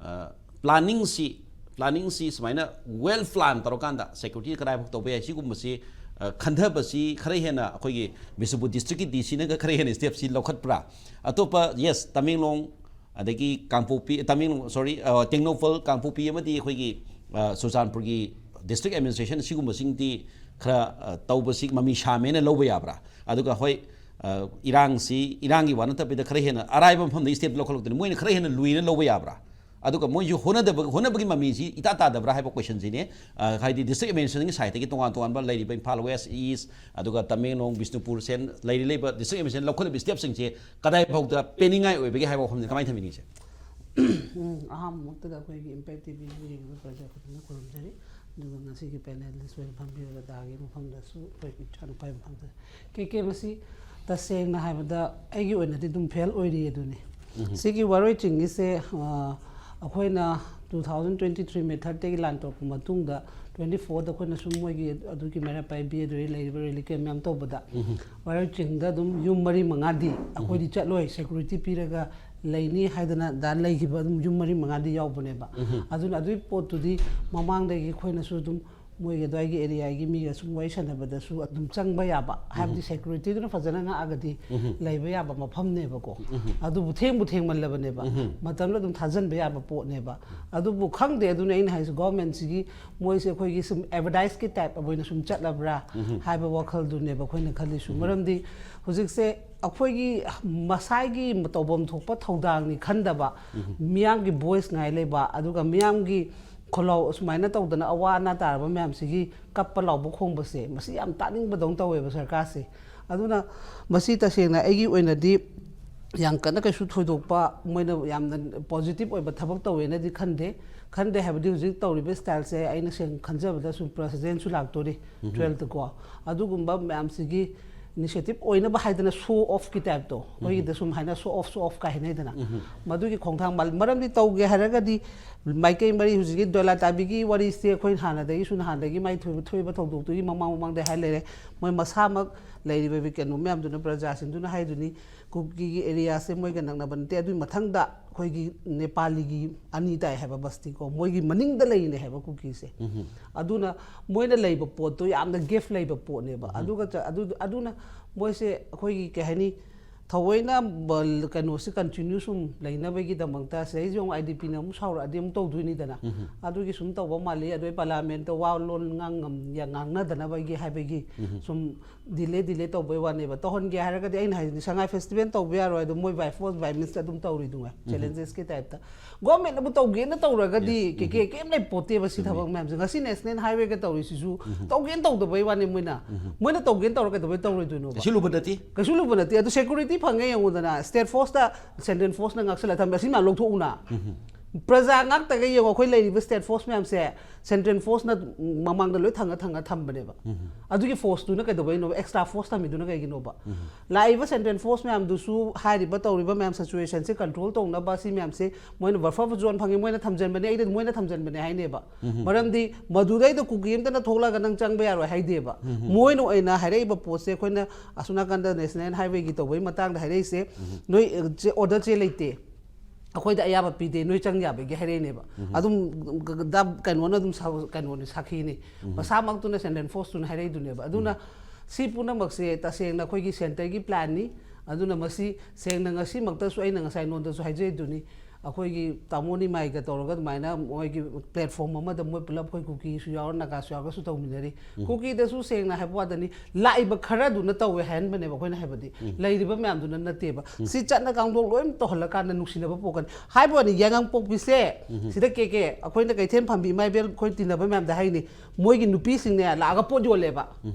ꯑ, ꯄ꯭ꯂꯥꯅꯤꯡꯁꯤ, ꯄ꯭ꯂꯥꯅꯤꯡꯁꯤ ꯁꯨꯃꯥꯏꯅ ꯋꯦꯜ ꯄ꯭ꯂꯥꯟ ꯇꯧꯔꯀꯥꯟꯗ ꯁꯦꯀ꯭ꯌꯨꯔꯤꯇꯤ ꯀꯗꯥꯏꯐꯥꯎ ꯇꯧꯕ ꯌꯥꯏ, ꯁꯤꯒꯨꯝꯕꯁꯤ, ꯑ, ꯈꯟꯊꯕꯁꯤ ꯈꯔ ꯍꯦꯟꯅ ꯑꯩꯈꯣꯏꯒꯤ ꯕꯤꯁꯅꯨꯄꯨꯔ ꯗꯤꯁꯇ꯭ꯔꯤꯛꯀꯤ ꯗꯤ ꯁꯤꯅꯒ ꯈꯔ ꯍꯦꯟꯅ ꯁ꯭ꯇꯦꯞꯁꯤ ꯂꯧꯈꯠꯄ꯭ꯔꯥ? ꯑꯇꯣꯞꯄ, ꯌꯦꯁ, ꯇꯃꯦꯡꯂꯣꯡ, ꯑꯗꯒꯤ ꯀꯥꯡꯄꯣꯛꯄꯤ, ꯇꯃꯦꯡꯂꯣꯡ, ꯁꯣꯔꯤ, ꯑ, ꯇꯦꯡꯅꯧꯄꯜ, ꯀꯥꯡꯄꯣꯛꯄꯤ ꯑꯃꯗꯤ ꯑꯩꯈꯣꯏꯒꯤ, ꯑ, ꯆꯨꯔꯆꯥꯟꯄꯨꯔꯒꯤ ꯗꯤꯁꯇ꯭ꯔꯤꯛ ꯑꯦꯗꯃꯤꯅꯤꯁꯇ꯭ꯔꯦꯁꯟ ꯑꯁꯤꯒꯨꯝꯕꯁꯤꯡꯗꯤ ꯈꯔ, ꯑ, ꯇꯧꯕꯁꯤ ꯃꯃꯤ ꯁꯥꯃꯦꯅ ꯂꯧꯕ ꯌꯥꯕ꯭ꯔꯥ? ꯑꯗꯨꯒ ꯍꯣꯏ, ꯑ, ꯏꯔꯥꯡꯁꯤ, ꯏꯔꯥꯡꯒꯤ ꯋꯥ ꯅꯠꯇꯕꯤꯗ ꯈꯔ ꯍꯦꯟꯅ ꯑꯔꯥꯏꯕ ꯃꯐꯝꯗ ꯁ꯭ꯇꯦꯞ ꯂꯧꯈꯠꯂꯛꯇꯣꯏꯅꯤ, ꯃꯣꯏꯅ ꯈꯔ ꯍꯦꯟꯅ ꯂꯨꯏꯅ ꯂꯧꯕ ꯌꯥꯕ꯭ꯔꯥ? ꯑꯗꯨꯒ ꯃꯣꯏꯁꯨ ꯍꯣꯠꯅꯗꯕ, ꯍꯣꯠꯅꯕꯒꯤ ꯃꯃꯤꯁꯤ ꯏꯇꯥ ꯇꯥꯗꯕ꯭ꯔꯥ ꯍꯥꯏꯕ ꯀꯣꯏꯁꯟꯁꯤꯅꯦ꯫ ꯑ, ꯍꯥꯏꯗꯤ ꯗꯤꯁꯇ꯭ꯔꯤꯛ ꯑꯦꯗꯃꯤꯅꯤꯁꯇ꯭ꯔꯦꯁꯟꯒꯤ ꯁꯥꯏꯠꯇꯒꯤ ꯇꯣꯉꯥꯟ ꯇꯣꯉꯥꯟꯕ ꯂꯩꯔꯤꯕ ꯏꯝꯐꯥꯜ ꯋꯦꯁ, ꯏꯁ, ꯑꯗꯨꯒ ꯇꯃꯦꯡꯂꯣꯡ, ꯕꯤꯁꯅꯨꯄꯨꯔ, ꯁꯦꯟ ꯂꯩꯔꯤ, ꯂꯩꯕ ꯗꯤꯁꯇ꯭ꯔꯤꯛ ꯑꯦꯗꯃꯤꯅꯤꯁꯇ꯭ꯔꯦꯁꯟ ꯂꯧꯈꯠꯂꯤꯕ ꯁ꯭ꯇꯦꯞꯁꯤꯡꯁꯦ ꯀꯗꯥꯏꯐꯥꯎꯗ ꯄꯦꯟꯅꯤꯡꯉꯥꯏ ꯑꯣꯏꯕꯒꯦ ꯍꯥꯏꯕ ꯋꯥꯐꯝꯁꯦ ꯀꯃꯥꯏꯅ ꯊꯝꯕꯤꯅꯤꯡꯉꯤꯁꯦ? ꯎꯝ, ꯑꯍꯥꯟꯕꯃꯛꯇꯗ ꯑꯩꯈꯣꯏꯒꯤ ꯏꯝꯄꯦꯛ ꯇꯤ ꯚꯤꯕꯨ ꯌꯦꯡꯂꯤꯕ ꯄ꯭ꯔꯖꯥ ꯈꯨꯗꯤꯡꯃꯛ ꯈꯨꯔꯨꯝꯖꯔꯤ꯫ ꯑꯗꯨꯒ ꯉꯁꯤꯒꯤ ꯄꯦꯅꯦꯂꯤꯁ ꯑꯣꯏꯅ ꯐꯝꯕꯤꯔꯤꯕ ꯗꯥꯒꯤ ꯃꯐꯝꯗꯁꯨ, ꯑꯩꯈꯣꯏꯒꯤ ꯏꯆꯥꯅꯨꯄꯥꯒꯤ ꯃꯐꯝꯗ, ꯀꯦ ꯀꯦ, ꯃꯁꯤ ꯇꯁꯦꯡꯅ ꯍꯥꯏꯕꯗ ꯑꯩꯒꯤ ꯑꯣꯏꯅꯗꯤ ꯑꯗꯨꯝ ꯐꯦꯜ ꯑꯣꯏꯔꯤ ꯑꯗꯨꯅꯤ꯫ ꯁꯤꯒꯤ ꯋꯥꯔꯣꯏ ꯆꯤꯡꯒꯤꯁꯦ, ꯑ, ꯑꯩꯈꯣꯏꯅ two thousand twenty three May ꯊꯥꯔꯠꯇꯒꯤ ꯂꯥꯟ ꯇꯧꯔꯛꯄ ꯃꯇꯨꯡꯗ, ꯇ꯭ꯋꯦꯟꯇꯤ ꯐꯣꯔꯗ ꯑꯩꯈꯣꯏꯅ ꯁꯨꯝ ꯃꯣꯏꯒꯤ ꯑꯗꯨꯒꯤ ꯃꯩꯔꯥ ꯄꯥꯏꯕꯤ ꯑꯗꯨꯗꯒꯤ ꯂꯩꯔꯤꯕ ꯔꯤꯂꯤꯐ ꯀꯦꯝ ꯃꯌꯥꯝ ꯇꯧꯕꯗ, ꯋꯥꯔꯣꯏ ꯆꯤꯡꯗ ꯑꯗꯨꯝ ꯌꯨꯝ ꯃꯔꯤ ꯃꯉꯥꯗꯤ ꯑꯩꯈꯣꯏꯗꯤ ꯆꯠꯂꯣꯏ, ꯁꯦꯀ꯭ꯌꯨꯔꯤꯇꯤ ꯄꯤꯔꯒ ꯂꯩꯅꯤ ꯍꯥꯏꯗꯅ ꯑꯗꯥ ꯂꯩꯈꯤꯕ ꯑꯗꯨꯝ ꯌꯨꯝ ꯃꯔꯤ ꯃꯉꯥꯗꯤ ꯌꯥꯎꯕꯅꯦꯕ꯫ ꯑꯗꯨꯅ ꯑꯗꯨꯒꯤ ꯄꯣꯠꯇꯨꯗꯤ ꯃꯃꯥꯡꯗꯒꯤ ꯑꯩꯈꯣꯏꯅꯁꯨ ꯑꯗꯨꯝ ꯃꯣꯏꯒꯤ ꯑꯗꯨꯋꯥꯏꯒꯤ ꯑꯦꯔꯤꯌꯥꯒꯤ ꯃꯤꯒ ꯁꯨꯝ ꯋꯥꯔꯤ ꯁꯥꯟꯅꯕꯗ ꯁꯨꯝ ꯑꯗꯨꯝ ꯆꯪꯕ ꯌꯥꯕ, ꯍꯥꯏꯕꯗꯤ ꯁꯦꯀ꯭ꯌꯨꯔꯤꯇꯤꯗꯨꯅ ꯐꯖꯅ ꯉꯥꯛꯑꯒꯗꯤ ꯂꯩꯕ ꯌꯥꯕ ꯃꯐꯝꯅꯦꯕꯀꯣ꯫ ꯑꯗꯨꯕꯨ ꯊꯦꯡꯕꯨ ꯊꯦꯡꯃꯜꯂꯕꯅꯦꯕ, ꯃꯇꯝꯗ ꯑꯗꯨꯝ ꯊꯥꯖꯟꯕ ꯌꯥꯕ ꯄꯣꯠꯅꯦꯕ꯫ ꯑꯗꯨꯕꯨ ꯈꯪꯗꯦ, ꯑꯗꯨꯅ ꯑꯩꯅ ꯍꯥꯏꯁꯦ, ꯒꯣꯔꯃꯦꯟꯁꯤꯒꯤ ꯃꯣꯏꯁꯦ ꯑꯩꯈꯣꯏꯒꯤ ꯁꯨꯝ ꯑꯦꯗꯚꯔꯇꯥꯏꯁꯀꯤ ꯇꯥꯏꯞ ꯑꯣꯏꯅ ꯁꯨꯝ ꯆꯠꯂꯕ꯭ꯔꯥ ꯍꯥꯏꯕ ꯋꯥꯈꯜꯗꯨꯅꯦꯕ ꯑꯩꯈꯣꯏꯅ ꯈꯜꯂꯤꯁꯨ꯫ ꯃꯔꯝꯗꯤ ꯍꯧꯖꯤꯛꯁꯦ ꯑꯩꯈꯣꯏꯒꯤ ꯃꯁꯥꯒꯤ ꯇꯧꯐꯝ ꯊꯣꯛꯄ ꯊꯧꯗꯥꯡꯅꯤ ꯈꯟꯗꯕ, ꯃꯤꯌꯥꯝꯒꯤ ꯚꯣꯏꯁ ꯉꯥꯏ ꯂꯩꯕ, ꯑꯗꯨꯒ ꯃꯤꯌꯥꯝꯒꯤ ꯈꯨꯜꯂꯧ ꯑꯁꯨꯃꯥꯏꯅ ꯇꯧꯗꯅ ꯑꯋꯥ ꯑꯅꯥ ꯇꯥꯔꯕ ꯃꯌꯥꯝꯁꯤꯒꯤ ꯀꯞꯄ ꯂꯥꯎꯕ ꯈꯣꯡꯕꯁꯦ, ꯃꯁꯤ ꯌꯥꯝ ꯇꯥꯅꯤꯡꯕꯗꯧꯅ ꯇꯧꯋꯦꯕ ꯁꯔꯀꯥꯔꯁꯦ꯫ ꯑꯗꯨꯅ ꯃꯁꯤ ꯇꯁꯦꯡꯅ ꯑꯩꯒꯤ ꯑꯣꯏꯅꯗꯤ ꯌꯥꯝ ꯀꯟꯅ ꯀꯩꯁꯨ ꯊꯣꯏꯗꯣꯛꯄ ꯃꯣꯏꯅ ꯌꯥꯝꯅ ꯄꯣꯖꯤꯇꯤꯚ ꯑꯣꯏꯕ ꯊꯕꯛ ꯇꯧꯋꯦꯅꯗꯤ ꯈꯟꯗꯦ꯫ ꯈꯟꯗꯦ ꯍꯥꯏꯕꯗꯤ ꯍꯧꯖꯤꯛ ꯇꯧꯔꯤꯕ ꯁ꯭ꯇꯥꯏꯜꯁꯦ ꯑꯩꯅ ꯁꯦꯡ ꯈꯟꯖꯕꯗ ꯁꯨꯝ ꯄ꯭ꯔꯦꯁꯤꯗꯦꯟꯁꯨ ꯂꯥꯛꯇꯣꯔꯤ, ꯇꯨꯋꯦꯜꯐꯇꯀꯣ꯫ ꯑꯗꯨꯒꯨꯝꯕ ꯃꯌꯥꯝꯁꯤꯒꯤ ꯏꯅꯤꯁꯤꯌꯦꯇꯤꯚ ꯑꯣꯏꯅꯕ ꯍꯥꯏꯗꯅ ꯁꯣ ꯑꯣꯐꯀꯤ ꯇꯥꯏꯞꯇꯣ, ꯑꯩꯈꯣꯏꯒꯤꯗ ꯁꯨꯝ ꯍꯥꯏꯅ ꯁꯣ ꯑꯣꯐ, ꯁꯣ ꯑꯣꯐ ꯀꯥꯏ ꯍꯥꯏꯅꯩꯗꯅ, ꯃꯗꯨꯒꯤ ꯈꯣꯡꯊꯥꯡ ꯃꯥꯜ-, ꯃꯔꯝꯗꯤ ꯇꯧꯒꯦ ꯍꯥꯏꯔꯒꯗꯤ ꯃꯥꯏꯀꯩ ꯃꯔꯤ, ꯍꯧꯖꯤꯛꯀꯤ ꯗꯣꯂꯥ ꯇꯥꯕꯤꯒꯤ ꯋꯥꯔꯤꯁꯦ ꯑꯩꯈꯣꯏ ꯍꯥꯟꯅꯗꯒꯤꯁꯨ, ꯅꯍꯥꯟꯗꯒꯤ ꯃꯥꯏ ꯊꯣꯏꯕ, ꯊꯣꯏꯕ ꯊꯧꯗꯣꯛꯇꯨꯒꯤ ꯃꯃꯥꯡ ꯃꯃꯥꯡꯗ ꯍꯥꯏ ꯂꯩꯔꯦ꯫ ꯃꯣꯏ ꯃꯁꯥꯃꯛ ꯂꯩꯔꯤꯕ ꯀꯩꯅꯣ ꯃꯌꯥꯝꯗꯨꯅ, ꯄ꯭ꯔꯖꯥꯁꯤꯡꯗꯨꯅ ꯍꯥꯏꯗꯨꯅꯤ, ꯀꯨꯀꯤꯒꯤ ꯑꯦꯔꯤꯌꯥꯁꯦ ꯃꯣꯏꯒ ꯅꯛꯅꯕ ꯅꯠꯇꯦ, ꯑꯗꯨꯒꯤ ꯃꯊꯪꯗ ꯑꯩꯈꯣꯏꯒꯤ ꯅꯦꯄꯥꯂꯤꯒꯤ ꯑꯅꯤ ꯇꯥꯏ ꯍꯥꯏꯕ ꯕꯁꯇꯤꯀꯣ, ꯃꯣꯏꯒꯤ ꯃꯅꯤꯡꯗ ꯂꯩꯔꯤꯅꯦ ꯍꯥꯏꯕ ꯀꯨꯀꯤꯁꯦ꯫ ꯑꯗꯨꯅ ꯃꯣꯏꯅ ꯂꯩꯕ ꯄꯣꯠꯇꯣ ꯌꯥꯝꯅ ꯒꯦꯞ ꯂꯩꯕ ꯄꯣꯠꯅꯦꯕ꯫ ꯑꯗꯨꯒ ꯆ-, ꯑꯗꯨ, ꯑꯗꯨꯅ ꯃꯣꯏꯁꯦ ꯑꯩꯈꯣꯏꯒꯤ ꯀꯩ ꯍꯥꯏꯅꯤ, ꯊꯑꯣꯏꯅ ꯕ-, ꯀꯩꯅꯣꯁꯦ ꯀꯟꯇꯤꯅ꯭ꯌꯨ ꯁꯨꯝ ꯂꯩꯅꯕꯒꯤꯗꯃꯛꯇ ꯁꯤꯗꯩꯁꯤꯗ ꯑꯃꯨꯛ ꯑꯥꯏ ꯗꯤ ꯄꯤꯅ ꯑꯃꯨꯛ ꯁꯥꯎꯔꯛꯑꯗꯤ ꯑꯃꯨꯛ ꯇꯧꯗꯣꯏꯅꯤꯗꯅ꯫ ꯑꯗꯨꯒꯤ ꯁꯨꯝ ꯇꯧꯕ ꯃꯥꯜꯂꯤ꯫ ꯑꯗꯨ ꯑꯩ ꯄꯥꯔꯂꯤꯌꯥꯃꯦꯟꯠꯇ ꯋꯥ ꯂꯣꯟ ꯉꯥꯡ ꯉꯝ-, ꯌꯥ-, ꯉꯥꯡꯅꯗꯅꯕꯒꯤ ꯍꯥꯏꯕꯒꯤ ꯁꯨꯝ ꯗꯤꯂꯦ, ꯗꯤꯂꯦ ꯇꯧꯕꯩ ꯋꯥꯅꯦꯕ꯫ ꯇꯧꯍꯟꯒꯦ ꯍꯥꯏꯔꯒꯗꯤ ꯑꯩꯅ ꯍꯥꯏꯁꯤꯅꯤ, ꯁꯉꯥꯏ ꯐꯦꯁꯇꯤꯚꯦꯜ ꯇꯧꯕ ꯌꯥꯔꯣꯏ, ꯑꯗꯨ ꯃꯣꯏ by force by means ꯑꯗꯨꯝ ꯇꯧꯔꯤꯗꯨꯉꯥꯏ, ꯆꯦꯂꯦꯟꯖꯦꯁꯀꯤ ꯇꯥꯏꯞꯇ꯫ ꯒꯣꯔꯃꯦꯟꯅꯕꯨ ꯇꯧꯒꯦꯅ ꯇꯧꯔꯒꯗꯤ ꯀꯦ ꯀꯦ ꯀꯩꯝ ꯂꯩ ꯄꯣꯠꯇꯦꯕ ꯁꯤ ꯊꯕꯛ ꯃꯌꯥꯝꯁꯦ꯫ ꯉꯁꯤ ꯅꯦꯁꯅꯦꯜ ꯍꯥꯏꯋꯦꯒ ꯇꯧꯔꯤꯁꯤꯁꯨ ꯇꯧꯒꯦꯅ ꯇꯧꯗꯕꯩ ꯋꯥꯅꯤ ꯃꯣꯏꯅ꯫ ꯃꯣꯏꯅ ꯇꯧꯒꯦꯅ ꯇꯧꯔꯒ ꯀꯩꯗꯧꯕꯩ ꯇꯧꯔꯣꯏꯗꯣꯏꯅꯣꯕ? ꯀꯩꯁꯨ ꯂꯨꯕ ꯅꯠꯇꯦ꯫ ꯀꯩꯁꯨ ꯂꯨꯕ ꯅꯠꯇꯦ꯫ ꯑꯗꯨ ꯁꯦꯀ꯭ꯌꯨꯔꯤꯇꯤ ꯐꯪꯉꯦ ꯌꯦꯡꯉꯨꯗꯅ, ꯁ꯭ꯇꯦꯠ ꯐꯣꯔꯁꯇ ꯁꯦꯟꯇ꯭ꯔꯦꯜ ꯐꯣꯔꯁꯅ ꯉꯥꯛꯁꯜꯂ ꯊꯝꯃꯦ, ꯑꯁꯤ ꯃꯌꯥꯝ ꯂꯧꯊꯣꯛꯎꯅ꯫ ꯄ꯭ꯔꯖꯥ ꯉꯥꯛꯇꯒ ꯌꯦꯡꯉꯣ, ꯑꯩꯈꯣꯏ ꯂꯩꯔꯤꯕ state force ꯃꯌꯥꯝꯁꯦ central forceꯅ ꯃꯃꯥꯡꯗ ꯂꯣꯏ ꯊꯪꯉ ꯊꯪꯉ ꯊꯝꯕꯅꯦꯕ꯫ ꯑꯗꯨꯒꯤ forceꯇꯨꯅ ꯀꯩꯗꯧꯕꯩꯅꯣꯕ? Extra force ꯊꯝꯃꯤꯗꯨꯅ ꯀꯩꯒꯤꯅꯣꯕ? ꯂꯥꯛꯏꯕ central force ꯃꯌꯥꯝꯗꯨꯁꯨ ꯍꯥꯏꯔꯤꯕ ꯇꯧꯔꯤꯕ ꯃꯌꯥꯝ situationꯁꯦ control ꯇꯧꯅꯕ ꯁꯤ ꯃꯌꯥꯝꯁꯦ ꯃꯣꯏꯅ buffer zone ꯐꯪꯉꯤ, ꯃꯣꯏꯅ ꯊꯝꯖꯟꯕꯅꯦ, ꯑꯩꯗꯤ ꯃꯣꯏꯅ ꯊꯝꯖꯟꯕꯅꯦ ꯍꯥꯏꯅꯦꯕ꯫ ꯃꯔꯝꯗꯤ ꯃꯗꯨꯗꯩꯗ ꯀꯨꯀꯤ ꯑꯃꯇꯅ ꯊꯣꯛꯂꯛꯑꯒ ꯅꯪ ꯆꯪꯕ ꯌꯥꯔꯣꯏ ꯍꯥꯏꯗꯦꯕ꯫ ꯃꯣꯏꯅ ꯑꯣꯏꯅ ꯍꯥꯏꯔꯛꯏꯕ ꯄꯣꯠꯁꯦ, ꯑꯩꯈꯣꯏꯅ ꯑꯁꯣꯝ ꯅꯥꯀꯟꯗ national highwayꯒꯤ ꯇꯧꯕꯒꯤ ꯃꯇꯥꯡꯗ ꯍꯥꯏꯔꯛꯏꯁꯦ, ꯅꯣꯏ ꯑ, ꯆꯦ, order ꯆꯦ ꯂꯩꯇꯦ, ꯑꯩꯈꯣꯏꯗ ꯑꯌꯥꯕ ꯄꯤꯗꯦ, ꯅꯣꯏ ꯆꯪ ꯌꯥꯕꯒꯤ ꯍꯥꯏꯔꯛꯏꯅꯦꯕ꯫ ꯑꯗꯨꯝ ꯀꯩꯅꯣꯅ ꯑꯗꯨꯝ ꯁꯥ-, ꯀꯩꯅꯣꯅꯤ, ꯁꯥꯈꯤꯅꯤ꯫ ꯃꯁꯥꯃꯛꯇꯨꯅ central forceꯇꯨꯅ ꯍꯥꯏꯔꯛꯏꯗꯨꯅꯦꯕ꯫ ꯑꯗꯨꯅ ꯁꯤ ꯄꯨꯝꯅꯃꯛꯁꯦ ꯇꯁꯦꯡꯅ ꯑꯩꯈꯣꯏꯒꯤ centreꯒꯤ planꯅꯤ꯫ ꯑꯗꯨꯅ ꯃꯁꯤ ꯁꯦꯡꯅ ꯉꯁꯤꯃꯛꯇꯁꯨ ꯑꯩꯅ ꯉꯁꯥꯏ ꯅꯉꯣꯟꯗꯁꯨ ꯍꯥꯏꯖꯩꯗꯨꯅꯤ, ꯑꯩꯈꯣꯏꯒꯤ ꯇꯥꯃꯣ ꯅꯤꯃꯥꯏꯒ ꯇꯧꯔꯒ ꯑꯗꯨꯃꯥꯏꯅ ꯃꯣꯏꯒꯤ platform ꯑꯃꯗ ꯃꯣꯏ ꯄꯨꯂꯞ, ꯑꯩꯈꯣꯏ ꯀꯨꯀꯤꯁꯨ ꯌꯥꯎꯔ, ꯅꯥꯒꯥꯁꯨ ꯌꯥꯎꯔꯒꯁꯨ ꯇꯧꯃꯤꯟꯅꯔꯤ꯫ ꯀꯨꯀꯤꯗꯁꯨ ꯁꯦꯡꯅ ꯍꯥꯏꯕ ꯋꯥꯗꯅꯤ, ꯂꯥꯛꯏꯕ ꯈꯔꯗꯨꯅ ꯇꯧꯋꯦ ꯍꯥꯏꯍꯟꯕꯅꯦꯕ ꯑꯩꯈꯣꯏꯅ ꯍꯥꯏꯕꯗꯤ, ꯂꯩꯔꯤꯕ ꯃꯌꯥꯝꯗꯨꯅ ꯅꯠꯇꯦꯕ꯫ ꯁꯤ ꯆꯠꯅ ꯀꯥꯡꯂꯣꯟ ꯂꯣꯏꯅ ꯇꯧꯍꯜꯂꯀꯥꯟꯗ ꯅꯨꯡꯁꯤꯅꯕ ꯄꯣꯛꯀꯅꯤ ꯍꯥꯏꯕ ꯋꯥꯅꯤ꯫ ꯌꯥꯏꯉꯪꯄꯣꯛꯄꯤꯁꯦ ꯁꯤꯗ ꯀꯦ ꯀꯦ, ꯑꯩꯈꯣꯏꯅ ꯀꯩꯊꯦꯜ ꯐꯝꯕꯤ ꯏꯃꯥ ꯏꯕꯦꯜ ꯑꯩꯈꯣꯏ ꯇꯤꯟꯅꯕ ꯃꯌꯥꯝꯗ ꯍꯥꯏꯅꯤ, ꯃꯣꯏꯒꯤ ꯅꯨꯄꯤꯁꯤꯡꯅꯦ ꯂꯥꯛꯑꯒ ꯄꯣꯠ ꯌꯣꯜꯂꯦꯕ,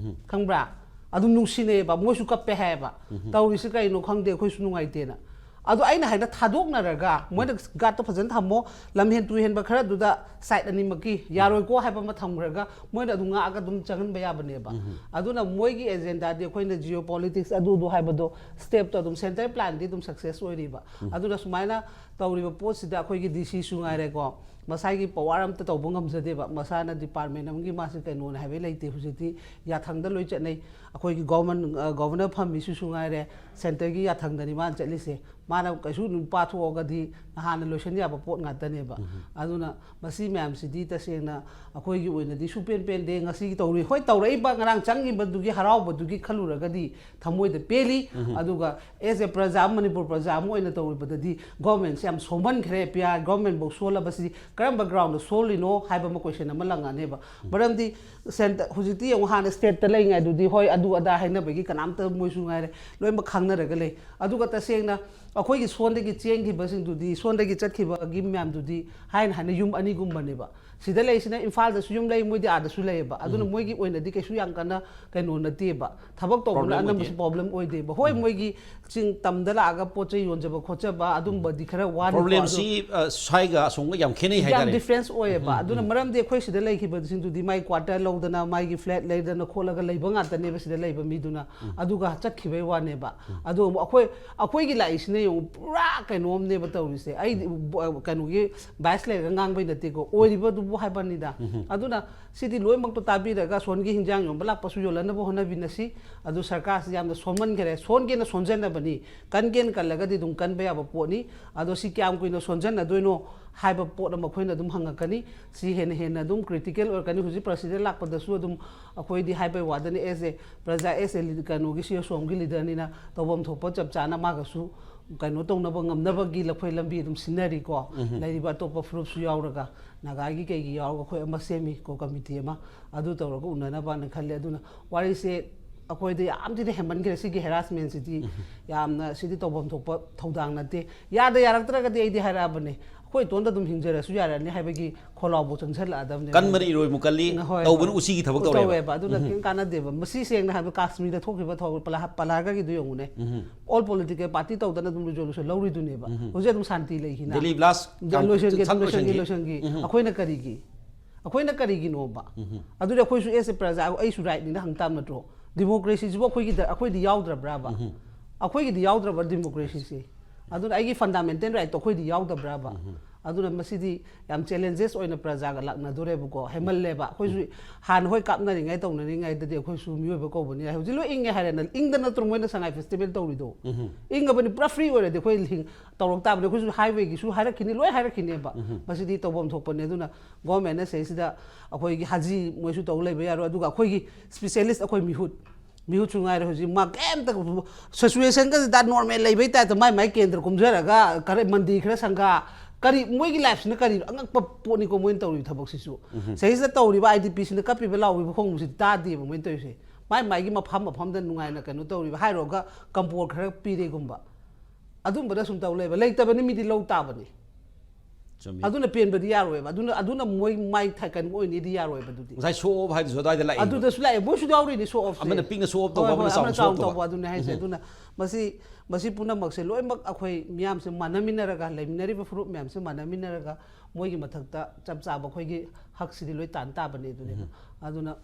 ꯈꯪꯕ꯭ꯔꯥ? ꯑꯗꯨꯝ ꯅꯨꯡꯁꯤꯅꯩꯌꯦꯕ, ꯃꯣꯏꯁꯨ ꯀꯞꯄꯦ ꯍꯥꯏꯌꯦꯕ꯫ ꯇꯧꯔꯤꯁꯤ ꯀꯩꯅꯣ ꯈꯪꯗꯦ, ꯑꯩꯈꯣꯏꯁꯨ ꯅꯨꯡꯉꯥꯏꯇꯦꯅ꯫ ꯑꯗꯣ ꯑꯩꯅ ꯍꯥꯏꯅ ꯊꯥꯗꯣꯛꯅꯔꯒ ꯃꯣꯏꯅ guardꯇꯣ ꯐꯖꯅ ꯊꯝꯃꯣ, ꯂꯝꯍꯦꯟ ꯇꯨꯍꯦꯟꯕ ꯈꯔꯗꯨꯗ side ꯑꯅꯤꯃꯛꯀꯤ ꯌꯥꯔꯣꯏꯀꯣ ꯍꯥꯏꯕ ꯑꯃ ꯊꯝꯈ꯭ꯔꯒ ꯃꯣꯏꯅ ꯑꯗꯨꯝ ꯉꯥꯛꯑꯒ ꯑꯗꯨꯝ ꯆꯪꯍꯟꯕ ꯌꯥꯕꯅꯦꯕ꯫ ꯑꯗꯨꯅ ꯃꯣꯏꯒꯤ agendaꯗꯤ ꯑꯩꯈꯣꯏꯅ geopolitics ꯑꯗꯨꯗꯨ ꯍꯥꯏꯕꯗꯣ stepꯇꯣ ꯑꯗꯨꯝ central planꯗꯤ ꯑꯗꯨꯝ success ꯑꯣꯏꯔꯤꯕ꯫ ꯑꯗꯨꯅ ꯁꯨꯃꯥꯏꯅ ꯇꯧꯔꯤꯕ ꯄꯣꯠꯁꯤꯗ ꯑꯩꯈꯣꯏꯒꯤ DCꯁꯨ ꯉꯥꯏꯔꯦꯀꯣ, ꯃꯁꯥꯒꯤ power ꯑꯝꯇ ꯇꯧꯕ ꯉꯝꯖꯗꯦꯕ꯫ ꯃꯁꯥꯅ department ꯑꯃꯒꯤ ꯃꯥꯁꯤ ꯀꯩꯅꯣꯅꯦ ꯍꯥꯏꯕꯩ ꯂꯩꯇꯦ꯫ ꯍꯧꯖꯤꯛꯇꯤ ꯌꯥꯊꯪꯗ ꯂꯣꯏ ꯆꯠꯅꯩ꯫ ꯑꯩꯈꯣꯏꯒꯤ government, ꯑ, governor ꯐꯝꯃꯤꯁꯤꯁꯨ ꯉꯥꯏꯔꯦ, centreꯒꯤ ꯌꯥꯊꯪꯗꯅꯤ ꯃꯥꯅ ꯆꯠꯂꯤꯁꯦ꯫ ꯃꯥꯅ ꯀꯩꯁꯨ ꯑꯗꯨꯝ ꯄꯥꯊꯣꯛꯑꯒꯗꯤ ꯅꯍꯥꯟꯅ ꯂꯣꯏꯁꯤꯟ ꯌꯥꯕ ꯄꯣꯠ ꯉꯥꯛꯇꯅꯦꯕ꯫ ꯑꯗꯨꯅ ꯃꯁꯤ ꯃꯌꯥꯝꯁꯤꯗꯤ ꯇꯁꯦꯡꯅ ꯑꯩꯈꯣꯏꯒꯤ ꯑꯣꯏꯅꯗꯤ ꯁꯨꯄꯦꯟ ꯄꯦꯟꯗꯦ꯫ ꯉꯁꯤꯒꯤ ꯇꯧꯔꯤ, ꯍꯣꯏ, ꯇꯧꯔꯛꯏꯕ ꯉꯔꯥꯡ ꯆꯪꯈꯤꯕꯗꯨꯒꯤ ꯍꯔꯥꯎꯕꯗꯨꯒꯤ ꯈꯜꯂꯨꯔꯒꯗꯤ ꯊꯃꯣꯏꯗ ꯄꯦꯜꯂꯤ꯫ ꯑꯗꯨꯒ as a ꯄ꯭ꯔꯖꯥ ꯑꯃ, ꯃꯅꯤꯄꯨꯔ ꯄ꯭ꯔꯖꯥ ꯑꯃ ꯑꯣꯏꯅ ꯇꯧꯔꯤꯕꯗꯗꯤ governmentꯁꯦ ꯌꯥꯝ ꯁꯣꯝꯍꯟꯈ꯭ꯔꯦ, PR governmentꯐꯧ ꯁꯣꯜꯂꯕꯁꯤꯗꯤ ꯀꯔꯝꯕ groundꯗ ꯁꯣꯜꯂꯤꯅꯣ ꯍꯥꯏꯕ ꯑꯃ question ꯑꯃ ꯂꯪꯉꯛꯑꯅꯦꯕ꯫ ꯃꯔꯝꯗꯤ centre, ꯍꯧꯖꯤꯛꯇꯤ ꯌꯦꯡꯉꯨ, ꯍꯥꯟꯅ stateꯇ ꯂꯩꯉꯩꯗꯨꯗꯤ ꯍꯣꯏ ꯑꯗꯨ ꯑꯗꯥ ꯍꯥꯏꯅꯕꯒꯤ ꯀꯅꯥꯝꯇ ꯃꯣꯏꯁꯨ ꯉꯥꯏꯔꯦ ꯂꯣꯏꯅꯃꯛ ꯈꯪꯅꯔꯒ ꯂꯩ꯫ ꯑꯗꯨꯒ ꯇꯁꯦꯡꯅ ꯑꯩꯈꯣꯏꯒꯤ ꯁꯣꯟꯗꯒꯤ ꯆꯦꯟꯈꯤꯕꯁꯤꯡꯗꯨꯗꯤ, ꯁꯣꯟꯗꯒꯤ ꯆꯠꯈꯤꯕꯒꯤ ꯃꯌꯥꯝꯗꯨꯗꯤ ꯍꯥꯏꯅ ꯍꯥꯏꯅ ꯌꯨꯝ ꯑꯅꯤꯒꯨꯝꯕꯅꯦꯕ꯫ ꯁꯤꯗ ꯂꯩꯁꯤꯅ ꯏꯝꯐꯥꯜꯗꯁꯨ ꯌꯨꯝ ꯂꯩ, ꯃꯣꯏꯗꯤ ꯑꯥꯗꯁꯨ ꯂꯩꯌꯦꯕ꯫ ꯑꯗꯨꯅ ꯃꯣꯏꯒꯤ ꯑꯣꯏꯅꯗꯤ ꯀꯩꯁꯨ ꯌꯥꯝ ꯀꯟꯅ ꯀꯩꯅꯣ ꯅꯠꯇꯦꯕ, ꯊꯕꯛ ꯇꯧꯕꯅ ꯑꯅꯝꯕꯁꯨ ꯄ꯭ꯔꯣꯕ꯭ꯂꯦꯝ ꯑꯣꯏꯗꯦꯕ꯫ ꯍꯣꯏ, ꯃꯣꯏꯒꯤ ꯆꯤꯡ ꯇꯝꯗ ꯂꯥꯛꯑꯒ ꯄꯣꯠ ꯆꯩ ꯌꯣꯟꯖꯕ ꯈꯣꯠꯆꯕ ꯑꯗꯨꯝꯕꯗꯤ ꯈꯔ ꯋꯥꯅꯤꯀꯣ꯫ ꯄ꯭ꯔꯣꯕ꯭ꯂꯦꯝꯁꯤ ꯁ꯭ꯋꯥꯏꯒ ꯑꯁꯣꯝꯒ ꯌꯥꯝ ꯈꯦꯠꯅꯩ ꯌꯥꯝ ꯍꯥꯏꯇꯥꯔꯦ꯫ ꯗꯤꯐ꯭ꯔꯦꯟꯁ ꯑꯣꯏꯌꯦꯕ꯫ ꯑꯗꯨꯅ ꯃꯔꯝꯗꯤ ꯑꯩꯈꯣꯏ ꯁꯤꯗ ꯂꯩꯈꯤꯕꯁꯤꯡꯗꯨꯗꯤ ꯃꯥꯏ ꯀ꯭ꯋꯥꯇꯔ ꯂꯧꯗꯅ, ꯃꯥꯒꯤ ꯐ꯭ꯂꯦꯠ ꯂꯩꯗꯅ ꯈꯣꯠꯂꯒ ꯂꯩꯕ ꯉꯥꯛꯇꯅꯦꯕ ꯁꯤꯗ ꯂꯩꯕ ꯃꯤꯗꯨꯅ꯫ ꯑꯗꯨꯒ ꯆꯠꯈꯤꯕꯩ ꯋꯥꯅꯦꯕ꯫ ꯑꯗꯣ ꯑꯃꯨꯛ ꯑꯩꯈꯣꯏ, ꯑꯩꯈꯣꯏꯒꯤ ꯂꯥꯛꯏꯁꯤꯅ ꯌꯦꯡꯉꯨ, ꯄꯨꯔꯥ ꯀꯩꯅꯣꯝꯅꯦꯕ ꯇꯧꯔꯤꯁꯦ꯫ ꯑꯩꯗꯤ ꯀꯩꯅꯣꯒꯤ ꯕꯥꯏꯁ ꯂꯩꯔꯒ ꯉꯥꯡꯕꯩ ꯅꯠꯇꯦꯀꯣ, ꯑꯣꯏꯔꯤꯕꯗꯨꯕꯨ ꯍꯥꯏꯕꯅꯤꯗ꯫ ꯑꯗꯨꯅ ꯁꯤꯗꯤ ꯂꯣꯏꯅꯃꯛꯇꯣ ꯇꯥꯕꯤꯔꯒ ꯁꯣꯟꯒꯤ ꯍꯤꯟꯖꯥꯡ ꯌꯣꯟꯕ ꯂꯥꯛꯄꯁꯨ ꯌꯣꯜꯍꯟꯅꯕ ꯍꯣꯠꯅꯕꯤꯅꯁꯤ꯫ ꯑꯗꯨ ꯁꯔꯀꯥꯔꯁꯤ ꯌꯥꯝꯅ ꯁꯣꯟꯃꯟꯈꯔꯦ꯫ ꯁꯣꯟꯒꯦꯅ ꯁꯣꯟꯖꯟꯅꯕꯅꯤ, ꯀꯟꯒꯦꯅ ꯀꯜꯂꯒꯗꯤ ꯑꯗꯨꯝ ꯀꯟꯕ ꯌꯥꯕ ꯄꯣꯠꯅꯤ꯫ ꯑꯗꯣ ꯁꯤ ꯀꯌꯥꯝ ꯀꯨꯏꯅ ꯁꯣꯟꯖꯟꯅꯗꯣꯏꯅꯣ ꯍꯥꯏꯕ ꯄꯣꯠ ꯑꯃ ꯑꯩꯈꯣꯏꯅ ꯑꯗꯨꯝ ꯍꯪꯉꯛꯀꯅꯤ꯫ ꯁꯤ ꯍꯦꯟꯅ ꯍꯦꯟꯅ ꯑꯗꯨꯝ ꯀ꯭ꯔꯤꯇꯤꯀꯦꯜ ꯑꯣꯏꯔꯛꯀꯅꯤ꯫ ꯍꯧꯖꯤꯛ ꯄ꯭ꯔꯁꯤꯗꯦꯟ ꯂꯥꯛꯄꯗꯁꯨ ꯑꯗꯨꯝ ꯑꯩꯈꯣꯏꯗꯤ ꯍꯥꯏꯕꯩ ꯋꯥꯗꯅꯤ, ꯑꯦꯁ ꯑꯦ ꯄ꯭ꯔꯖꯥ, ꯑꯦꯁ ꯑꯦ ꯀꯩꯅꯣꯒꯤ ꯁꯤ ꯑꯁꯣꯝꯒꯤ ꯂꯤꯗꯔꯅꯤꯅ ꯇꯧꯐꯝ ꯊꯣꯛꯄ ꯆꯞ ꯆꯥꯅ ꯃꯥꯒꯁꯨ ꯀꯩꯅꯣ ꯇꯧꯅꯕ ꯉꯝꯅꯕꯒꯤ ꯂꯐꯣꯏ ꯂꯝꯕꯤ ꯑꯗꯨꯝ ꯁꯤꯟꯅꯔꯤꯀꯣ꯫ ꯂꯩꯔꯤꯕ ꯑꯇꯣꯞꯄ ꯐꯨꯔꯨꯞꯁꯨ ꯌꯥꯎꯔꯒ, ꯅꯥꯒꯥꯒꯤ ꯀꯩꯒꯤ ꯌꯥꯎꯔꯒ ꯑꯩꯈꯣꯏ ꯑꯃ ꯁꯦꯝꯃꯤ ꯀꯣ, ꯀꯃꯤꯇꯤ ꯑꯃ꯫ ꯑꯗꯨ ꯇꯧꯔꯒ ꯎꯅꯅꯕꯅ ꯈꯜꯂꯤ꯫ ꯑꯗꯨꯅ ꯋꯥꯔꯤꯁꯦ ꯑꯩꯈꯣꯏꯗ ꯌꯥꯝ ꯊꯤꯅ ꯍꯦꯟꯃꯟꯈ꯭ꯔꯦ꯫ ꯁꯤꯒꯤ ꯍꯦꯔꯥꯁꯃꯦꯟꯁꯤꯗꯤ ꯌꯥꯝꯅ, ꯁꯤꯗꯤ ꯇꯧꯐꯝ ꯊꯣꯛꯄ ꯊꯧꯗꯥꯡ ꯅꯠꯇꯦ꯫ ꯌꯥꯗ ꯌꯥꯔꯛꯇ꯭ꯔꯒꯗꯤ ꯑꯩꯗꯤ ꯍꯥꯏꯔꯛꯑꯕꯅꯦ, ꯑꯩꯈꯣꯏ ꯏꯇꯣꯟꯗ ꯑꯗꯨꯝ ꯍꯤꯡꯖꯔꯁꯨ ꯌꯥꯔꯅꯤ ꯍꯥꯏꯕꯒꯤ ꯈꯣꯜꯂꯥꯎꯕꯨ ꯆꯪꯁꯜꯂꯛꯑꯗꯕꯅꯦ꯫ ꯀꯟꯕꯅ ꯏꯔꯣꯏꯕꯨ ꯀꯜꯂꯤ, ꯍꯣꯏ, ꯇꯧꯕꯅ ꯍꯣꯏ꯫ ꯎꯆꯤꯒꯤ ꯊꯕꯛ ꯇꯧꯔꯦꯕ꯫ ꯇꯧꯋꯦꯕ꯫ ꯑꯗꯨꯅ ꯀꯩꯝ ꯀꯥꯟꯅꯗꯦꯕ꯫ ꯃꯁꯤ ꯁꯦꯡꯅ ꯍꯥꯏꯕꯗ ꯀꯥꯁꯃꯤꯔꯗ ꯊꯣꯛꯈꯤꯕ ꯊꯧ-, ꯄꯂꯥ-, ꯄꯂꯥꯒꯒꯤꯗꯨ ꯌꯦꯡꯉꯨꯅꯦ꯫ All political party ꯇꯧꯗꯅ ꯑꯗꯨꯝ resolution ꯂꯧꯔꯤꯗꯨꯅꯦꯕ꯫ ꯍꯧꯖꯤꯛ ꯑꯗꯨꯝ ꯁꯥꯟꯇꯤ ꯂꯩꯈꯤꯅ꯫ ꯗꯦꯜꯂꯤ ꯕ꯭ꯂꯥꯁ ꯌꯥꯝ ꯂꯣꯏꯁꯟꯒꯦ, ꯁꯠ ꯂꯣꯏꯁꯟꯒꯦ, ꯂꯣꯏꯁꯟꯒꯦ꯫ ꯂꯣꯏꯁꯟꯒꯦ꯫ ꯑꯩꯈꯣꯏꯅ ꯀꯔꯤꯒꯤ? ꯑꯩꯈꯣꯏꯅ ꯀꯔꯤꯒꯤꯅꯣꯕ? ꯑꯗꯨꯗꯤ ꯑꯩꯈꯣꯏꯁꯨ ꯑꯦꯁ ꯑꯦ ꯄ꯭ꯔꯖꯥ, ꯑꯩꯁꯨ ꯔꯥꯏꯠꯅꯤꯅ ꯍꯪ ꯇꯥꯕ ꯅꯠꯇ꯭ꯔꯣ? ꯗꯤꯃꯣꯀ꯭ꯔꯦꯁꯤꯁꯤꯕꯨ ꯑꯩꯈꯣꯏꯒꯤꯗ, ꯑꯩꯈꯣꯏꯗꯤ ꯌꯥꯎꯗ꯭ꯔꯕ꯭ꯔꯥꯕ? ꯑꯩꯈꯣꯏꯒꯤꯗꯤ ꯌꯥꯎꯗ꯭ꯔꯕ ꯗꯤꯃꯣꯀ꯭ꯔꯦꯁꯤꯁꯦ? ꯑꯗꯨꯅ ꯑꯩꯒꯤ ꯐꯟꯗꯥꯃꯦꯟꯇꯦꯜ ꯔꯥꯏꯠꯇꯣ ꯑꯩꯈꯣꯏꯗꯤ ꯌꯥꯎꯗꯕ꯭ꯔꯥꯕ? ꯑꯗꯨꯅ ꯃꯁꯤꯗꯤ ꯌꯥꯝ ꯆꯦꯂꯦꯟꯖꯦꯁ ꯑꯣꯏꯅ ꯄ꯭ꯔꯖꯥꯒ ꯂꯥꯛꯅꯗꯣꯔꯦꯕꯀꯣ꯫ ꯍꯦꯟꯃꯜꯂꯦꯕ꯫ ꯑꯩꯈꯣꯏꯁꯨ ꯍꯥꯟꯅ ꯍꯣꯏ ꯀꯥꯞꯅꯔꯤꯉꯩ ꯇꯧꯅꯔꯤꯉꯩꯗꯗꯤ ꯑꯩꯈꯣꯏꯁꯨ ꯃꯤꯑꯣꯏꯕ ꯀꯧꯕꯅꯤꯅ ꯍꯧꯖꯤꯛ ꯂꯣꯏ ꯏꯪꯉꯦ ꯍꯥꯏꯔꯦꯅ꯫ ꯏꯪꯗ ꯅꯠꯇ꯭ꯔꯣ ꯃꯣꯏꯅ ꯁꯉꯥꯏ ꯐꯦꯁꯇꯤꯚꯦꯜ ꯇꯧꯔꯤꯗꯣ? ꯏꯪꯉꯕꯅꯤ, ꯄꯨꯔꯥ ꯐ꯭ꯔꯤ ꯑꯣꯏꯔꯗꯤ ꯑꯩꯈꯣꯏ ꯍꯤꯡ-, ꯇꯧꯔꯛ ꯇꯥꯕꯅꯤ꯫ ꯑꯩꯈꯣꯏꯁꯨ ꯍꯥꯏꯋꯦꯒꯤꯁꯨ ꯍꯥꯏꯔꯛꯈꯤꯅꯤ, ꯂꯣꯏ ꯍꯥꯏꯔꯛꯈꯤꯅꯦꯕ꯫ ꯃꯁꯤꯗꯤ ꯇꯧꯐꯝ ꯊꯣꯛꯄꯅꯤ꯫ ꯑꯗꯨꯅ ꯒꯣꯔꯃꯦꯟꯅ ꯁꯤꯗꯩꯁꯤꯗ ꯑꯩꯈꯣꯏꯒꯤ ꯍꯥꯖꯤ ꯃꯣꯏꯁꯨ ꯇꯧ ꯂꯩꯕ ꯌꯥꯔꯣꯏ꯫ ꯑꯗꯨꯒ ꯑꯩꯈꯣꯏꯒꯤ ꯁ꯭ꯄꯤꯁꯦꯂꯤꯁ ꯑꯩꯈꯣꯏ ꯃꯤꯍꯨꯠ, ꯃꯤꯍꯨꯠꯁꯨ ꯉꯥꯏꯔꯦ ꯍꯧꯖꯤꯛ ꯃꯥ ꯀꯩꯝꯇ ꯁꯤꯆꯨꯋꯦꯁꯟꯒꯁꯤꯗ ꯅꯣꯔꯃꯦꯜ ꯂꯩꯕꯩ ꯇꯥꯏꯞꯇ ꯃꯥꯏ ꯃꯥꯏ ꯀꯦꯟꯗ꯭ꯔ ꯀꯨꯝꯖꯔꯒ ꯈꯔ ꯃꯟꯗꯤꯔ ꯈꯔ ꯁꯪꯒꯥ, ꯀꯔꯤ ꯃꯣꯏꯒꯤ ꯂꯥꯏꯐꯁꯤꯅ ꯀꯔꯤ ꯑꯉꯛꯄ ꯄꯣꯠꯅꯤꯀꯣ ꯃꯣꯏꯅ ꯇꯧꯔꯤꯕ ꯊꯕꯛꯁꯤꯁꯨ꯫ ꯁꯤꯗꯩꯁꯤꯗ ꯇꯧꯔꯤꯕ ꯑꯥꯏ ꯗꯤ ꯄꯤꯁꯤꯅ ꯀꯞꯄꯤꯕ ꯂꯥꯎꯔꯤꯕ ꯈꯣꯡꯕꯁꯤꯗꯤ ꯇꯥꯗꯦꯕ ꯃꯣꯏꯅ ꯇꯧꯔꯤꯁꯦ꯫ ꯃꯥꯏ ꯃꯥꯏꯒꯤ ꯃꯐꯝ ꯃꯐꯝꯗ ꯅꯨꯡꯉꯥꯏꯅ ꯀꯩꯅꯣ ꯇꯧꯔꯤꯕ ꯍꯥꯏꯔꯨꯔꯒ ꯀꯝꯄꯣꯔ ꯈꯔ ꯄꯤꯔꯦꯒꯨꯝꯕ꯫ ꯑꯗꯨꯝꯕꯗ ꯁꯨꯝ ꯇꯧ ꯂꯩꯕ꯫ ꯂꯩꯇꯕꯅꯤ ꯃꯤꯗꯤ ꯂꯧ ꯇꯥꯕꯅꯤ꯫ ꯆꯨꯝꯃꯤ꯫ ꯑꯗꯨꯅ ꯄꯦꯟꯕꯗꯤ ꯌꯥꯔꯣꯏꯕ꯫ ꯑꯗꯨꯅ ꯑꯗꯨꯅ ꯃꯣꯏ ꯃꯥꯏ ꯊꯥꯏ ꯀꯩꯅꯣ ꯑꯣꯏꯅꯤꯗꯤ ꯌꯥꯔꯣꯏꯕ꯫ ꯑꯗꯨꯗꯤ ꯉꯁꯥꯏ ꯁꯣ ꯑꯣꯐ ꯍꯥꯏꯗꯨꯁꯨ ꯑꯗꯨꯋꯥꯏꯗ ꯂꯥꯛꯏꯅꯦꯕ꯫ ꯑꯗꯨꯗꯁꯨ ꯂꯥꯛꯑꯦ, ꯃꯣꯏꯁꯨ ꯌꯥꯎꯔꯤꯅꯤ ꯁꯣ ꯑꯣꯐꯁꯦ꯫ ꯑꯃꯅ ꯄꯤꯛꯅ ꯁꯣ ꯑꯣꯐ ꯍꯣꯏ, ꯇꯧꯕ, ꯍꯣꯏ, ꯑꯃꯅ ꯆꯥꯎꯅ ꯑꯃꯅ ꯁꯣ ꯆꯥꯎꯅ ꯑꯣꯐ ꯇꯧꯕ꯫ ꯇꯧꯕ꯫ ꯑꯗꯨꯅꯦ ꯍꯥꯏꯁꯦ꯫ ꯑꯗꯨꯅ ꯃꯁꯤ ꯃꯁꯤ ꯄꯨꯝꯅꯃꯛꯁꯦ ꯂꯣꯏꯅꯃꯛ ꯑꯩꯈꯣꯏ ꯃꯤꯌꯥꯝꯁꯦ ꯃꯥꯟꯅꯃꯤꯟꯅꯔꯒ, ꯂꯩꯃꯤꯟꯅꯔꯤꯕ ꯐꯨꯔꯨꯞ ꯃꯌꯥꯝꯁꯦ ꯃꯥꯟꯅꯃꯤꯟꯅꯔꯒ ꯃꯣꯏꯒꯤ ꯃꯊꯛꯇ ꯆꯞ ꯆꯥꯕ ꯑꯩꯈꯣꯏꯒꯤ ꯍꯛꯁꯤꯗꯤ ꯂꯣꯏ ꯇꯥꯟ ꯇꯥꯕꯅꯦ꯫ ꯑꯗꯨꯅꯦꯕ꯫ ꯑꯗꯨꯅ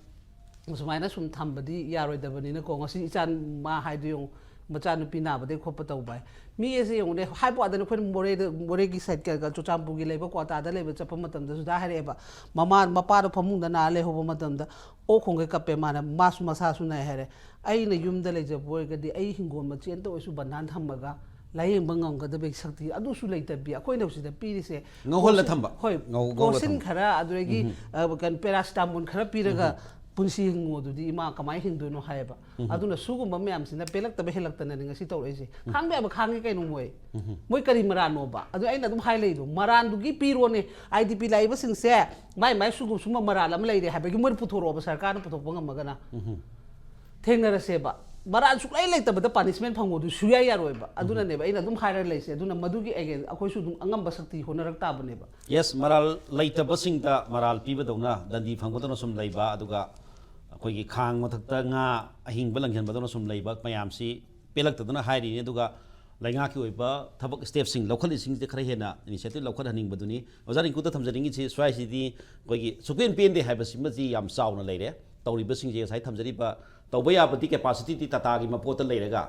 ꯁꯨꯃꯥꯏꯅ ꯁꯨꯝ ꯊꯝꯕꯗꯤ ꯌꯥꯔꯣꯏꯗꯕꯅꯤꯅꯀꯣ꯫ ꯉꯁꯤ ꯏꯆꯥ ꯃꯥ ꯍꯥꯏꯗꯣ ꯌꯦꯡꯉꯨ, ꯃꯆꯥꯅꯨꯄꯤ ꯅꯥꯕꯗꯩ ꯈꯣꯠꯄ ꯇꯧꯕ ꯍꯥꯏ꯫ ꯃꯤ ꯑꯁꯦ ꯌꯦꯡꯉꯨꯅꯦ, ꯍꯥꯏꯕ ꯋꯥꯗꯅ ꯑꯩꯈꯣꯏꯅ ꯃꯣꯔꯦꯗ, ꯃꯣꯔꯦꯒꯤ ꯁꯥꯏꯠ ꯀ-, ꯀ-, ꯆꯨꯔꯆꯥꯟꯄꯨꯔꯒꯤ ꯂꯩꯕ ꯀ꯭ꯋꯥꯇꯥꯗ ꯂꯩꯕ ꯆꯠꯄ ꯃꯇꯝꯗꯁꯨ ꯗꯥ ꯍꯥꯏꯔꯛꯑꯦꯕ꯫ ꯃꯃꯥ, ꯃꯄꯥꯗꯣ ꯐꯃꯨꯡꯗ ꯅꯥꯔ ꯂꯩꯍꯧꯕ ꯃꯇꯝꯗ ꯑꯣꯛ ꯈꯣꯡꯒꯩ ꯀꯞꯄꯦ ꯃꯥꯅ, ꯃꯥꯁꯨ ꯃꯁꯥꯁꯨ ꯅꯥꯏ ꯍꯥꯏꯔꯦ꯫ "ꯑꯩꯅ ꯌꯨꯝꯗ ꯂꯩꯖꯕ ꯑꯣꯏꯔꯒꯗꯤ ꯑꯩ ꯍꯤꯡꯒꯣꯜ ꯃꯆꯦꯠ ꯑꯝꯇ ꯑꯣꯏꯔꯁꯨ ꯕꯟꯙꯥꯟ ꯊꯝꯃꯒ ꯂꯥꯌꯦꯡꯕ ꯉꯝꯒꯗꯕꯒꯤ ꯁꯛꯇꯤ ꯑꯗꯨꯁꯨ ꯂꯩꯇꯕꯤ ꯑꯩꯈꯣꯏꯅ ꯍꯧꯖꯤꯛꯇ ꯄꯤꯔꯤꯁꯦ"꯫ ꯉꯧꯍꯜꯂ ꯊꯝꯕ꯫ ꯍꯣꯏ, ꯉꯧ-, ꯉꯧꯔ ꯀꯣꯁꯤꯟ ꯊꯝꯕ꯫ ꯈꯔ, ꯑꯗꯨꯗꯒꯤ, ꯑ, ꯀꯩꯅꯣ, ꯄꯦꯔꯥꯁꯤꯇꯥꯃꯣꯜ ꯈꯔ ꯄꯤꯔꯒ ꯄꯨꯟꯁꯤ ꯍꯤꯡꯉꯣ ꯑꯗꯨꯗꯤ ꯏꯃꯥ ꯀꯃꯥꯏꯅ ꯍꯤꯡꯗꯣꯏꯅꯣ ꯍꯥꯏꯌꯦꯕ꯫ ꯑꯗꯨꯅ ꯁꯤꯒꯨꯝꯕ ꯃꯌꯥꯝꯁꯤꯅ ꯄꯦꯜꯂꯛꯇꯕ ꯍꯦꯜꯂꯛꯇꯅꯅꯦ ꯉꯁꯤ ꯇꯧꯔꯛꯏꯁꯦ꯫ ꯈꯥꯡꯕ ꯌꯥꯕ ꯈꯥꯡꯉꯤ ꯀꯩꯅꯣ ꯃꯣꯏ꯫ ꯃꯣꯏ ꯀꯔꯤ ꯃꯔꯥꯟꯅꯣꯕ? ꯑꯗꯨ ꯑꯩꯅ ꯑꯗꯨꯝ ꯍꯥꯏ ꯂꯩꯗꯣ, ꯃꯔꯥꯟꯗꯨꯒꯤ ꯄꯤꯔꯣꯅꯦ꯫ ꯑꯥꯏ ꯗꯤ ꯄꯤ ꯂꯥꯛꯏꯕꯁꯤꯡꯁꯦ ꯃꯥꯏ ꯃꯥꯏ ꯁꯤꯒꯨꯝ ꯁꯨꯝꯕ ꯃꯔꯥꯜ ꯑꯃ ꯂꯩꯔꯦ ꯍꯥꯏꯕꯒꯤ ꯃꯣꯏꯅ ꯄꯨꯊꯣꯔꯛꯑꯣꯕ, ꯁꯔꯀꯥꯔꯅ ꯄꯨꯊꯣꯛꯄ ꯉꯝꯃꯒꯅ꯫ ꯊꯦꯡꯅꯔꯁꯦꯕ꯫ ꯃꯔꯥꯜ ꯁꯨꯛꯂꯩ ꯂꯩꯇꯕꯗ ꯄꯥꯅꯤꯁꯃꯦꯟ ꯐꯪꯉꯣꯗꯨ ꯁꯨꯌꯥ ꯌꯥꯔꯣꯏꯕ꯫ ꯑꯗꯨꯅꯅꯦꯕ ꯑꯩꯅ ꯑꯗꯨꯝ ꯍꯥꯏꯔ ꯂꯩꯁꯦ꯫ ꯑꯗꯨꯅ ꯃꯗꯨꯒꯤ against ꯑꯩꯈꯣꯏꯁꯨ ꯑꯗꯨꯝ ꯑꯉꯝꯕ ꯁꯛꯇꯤ ꯍꯣꯠꯅꯔꯛ ꯇꯥꯕꯅꯦꯕ꯫ ꯌꯦꯁ, ꯃꯔꯥꯜ ꯂꯩꯇꯕꯁꯤꯡꯗ ꯃꯔꯥꯜ ꯄꯤꯕꯗꯧꯅ ꯗꯟꯗꯤ ꯐꯪꯕꯗꯧꯅ ꯁꯨꯝ ꯂꯩꯕ, ꯑꯗꯨꯒ ꯑꯩꯈꯣꯏꯒꯤ ꯈꯥꯡ ꯃꯊꯛꯇ ꯉꯥ ꯑꯍꯤꯡꯕ ꯂꯪꯁꯤꯟꯕꯗꯧꯅ ꯁꯨꯝ ꯂꯩꯕ ꯃꯌꯥꯝꯁꯤ ꯄꯦꯜꯂꯛꯇꯗꯅ ꯍꯥꯏꯔꯤꯅꯤ꯫ ꯑꯗꯨꯒ ꯂꯩꯉꯥꯛꯀꯤ ꯑꯣꯏꯕ ꯊꯕꯛ ꯁ꯭ꯇꯦꯞꯁꯤꯡ ꯂꯧꯈꯠꯂꯤꯁꯤꯡꯁꯤꯗ ꯈꯔ ꯍꯦꯟꯅ ꯏꯅꯤꯁꯤꯌꯦꯇꯤꯚ ꯂꯧꯈꯠꯍꯟꯅꯤꯡꯕꯗꯨꯅꯤ꯫ ꯑꯣꯖꯥ ꯔꯤꯡꯀꯨꯗ ꯊꯝꯖꯅꯤꯡꯉꯤꯁꯤ ꯁ꯭ꯋꯥꯏꯁꯤꯗꯤ ꯑꯩꯈꯣꯏꯒꯤ ꯁꯨꯛꯄꯦꯟ ꯄꯦꯟꯗꯦ ꯍꯥꯏꯕꯁꯤꯃꯗꯤ ꯌꯥꯝ ꯆꯥꯎꯅ ꯂꯩꯔꯦ꯫ ꯇꯧꯔꯤꯕꯁꯤꯡꯁꯦ ꯉꯁꯥꯏ ꯊꯝꯖꯔꯤꯕ ꯇꯧꯕ ꯌꯥꯕꯗꯤ ꯀꯦꯄꯥꯁꯤꯇꯤꯗꯤ ꯇꯥꯇꯥꯒꯤ ꯃꯄꯣꯠꯇ ꯂꯩꯔꯒ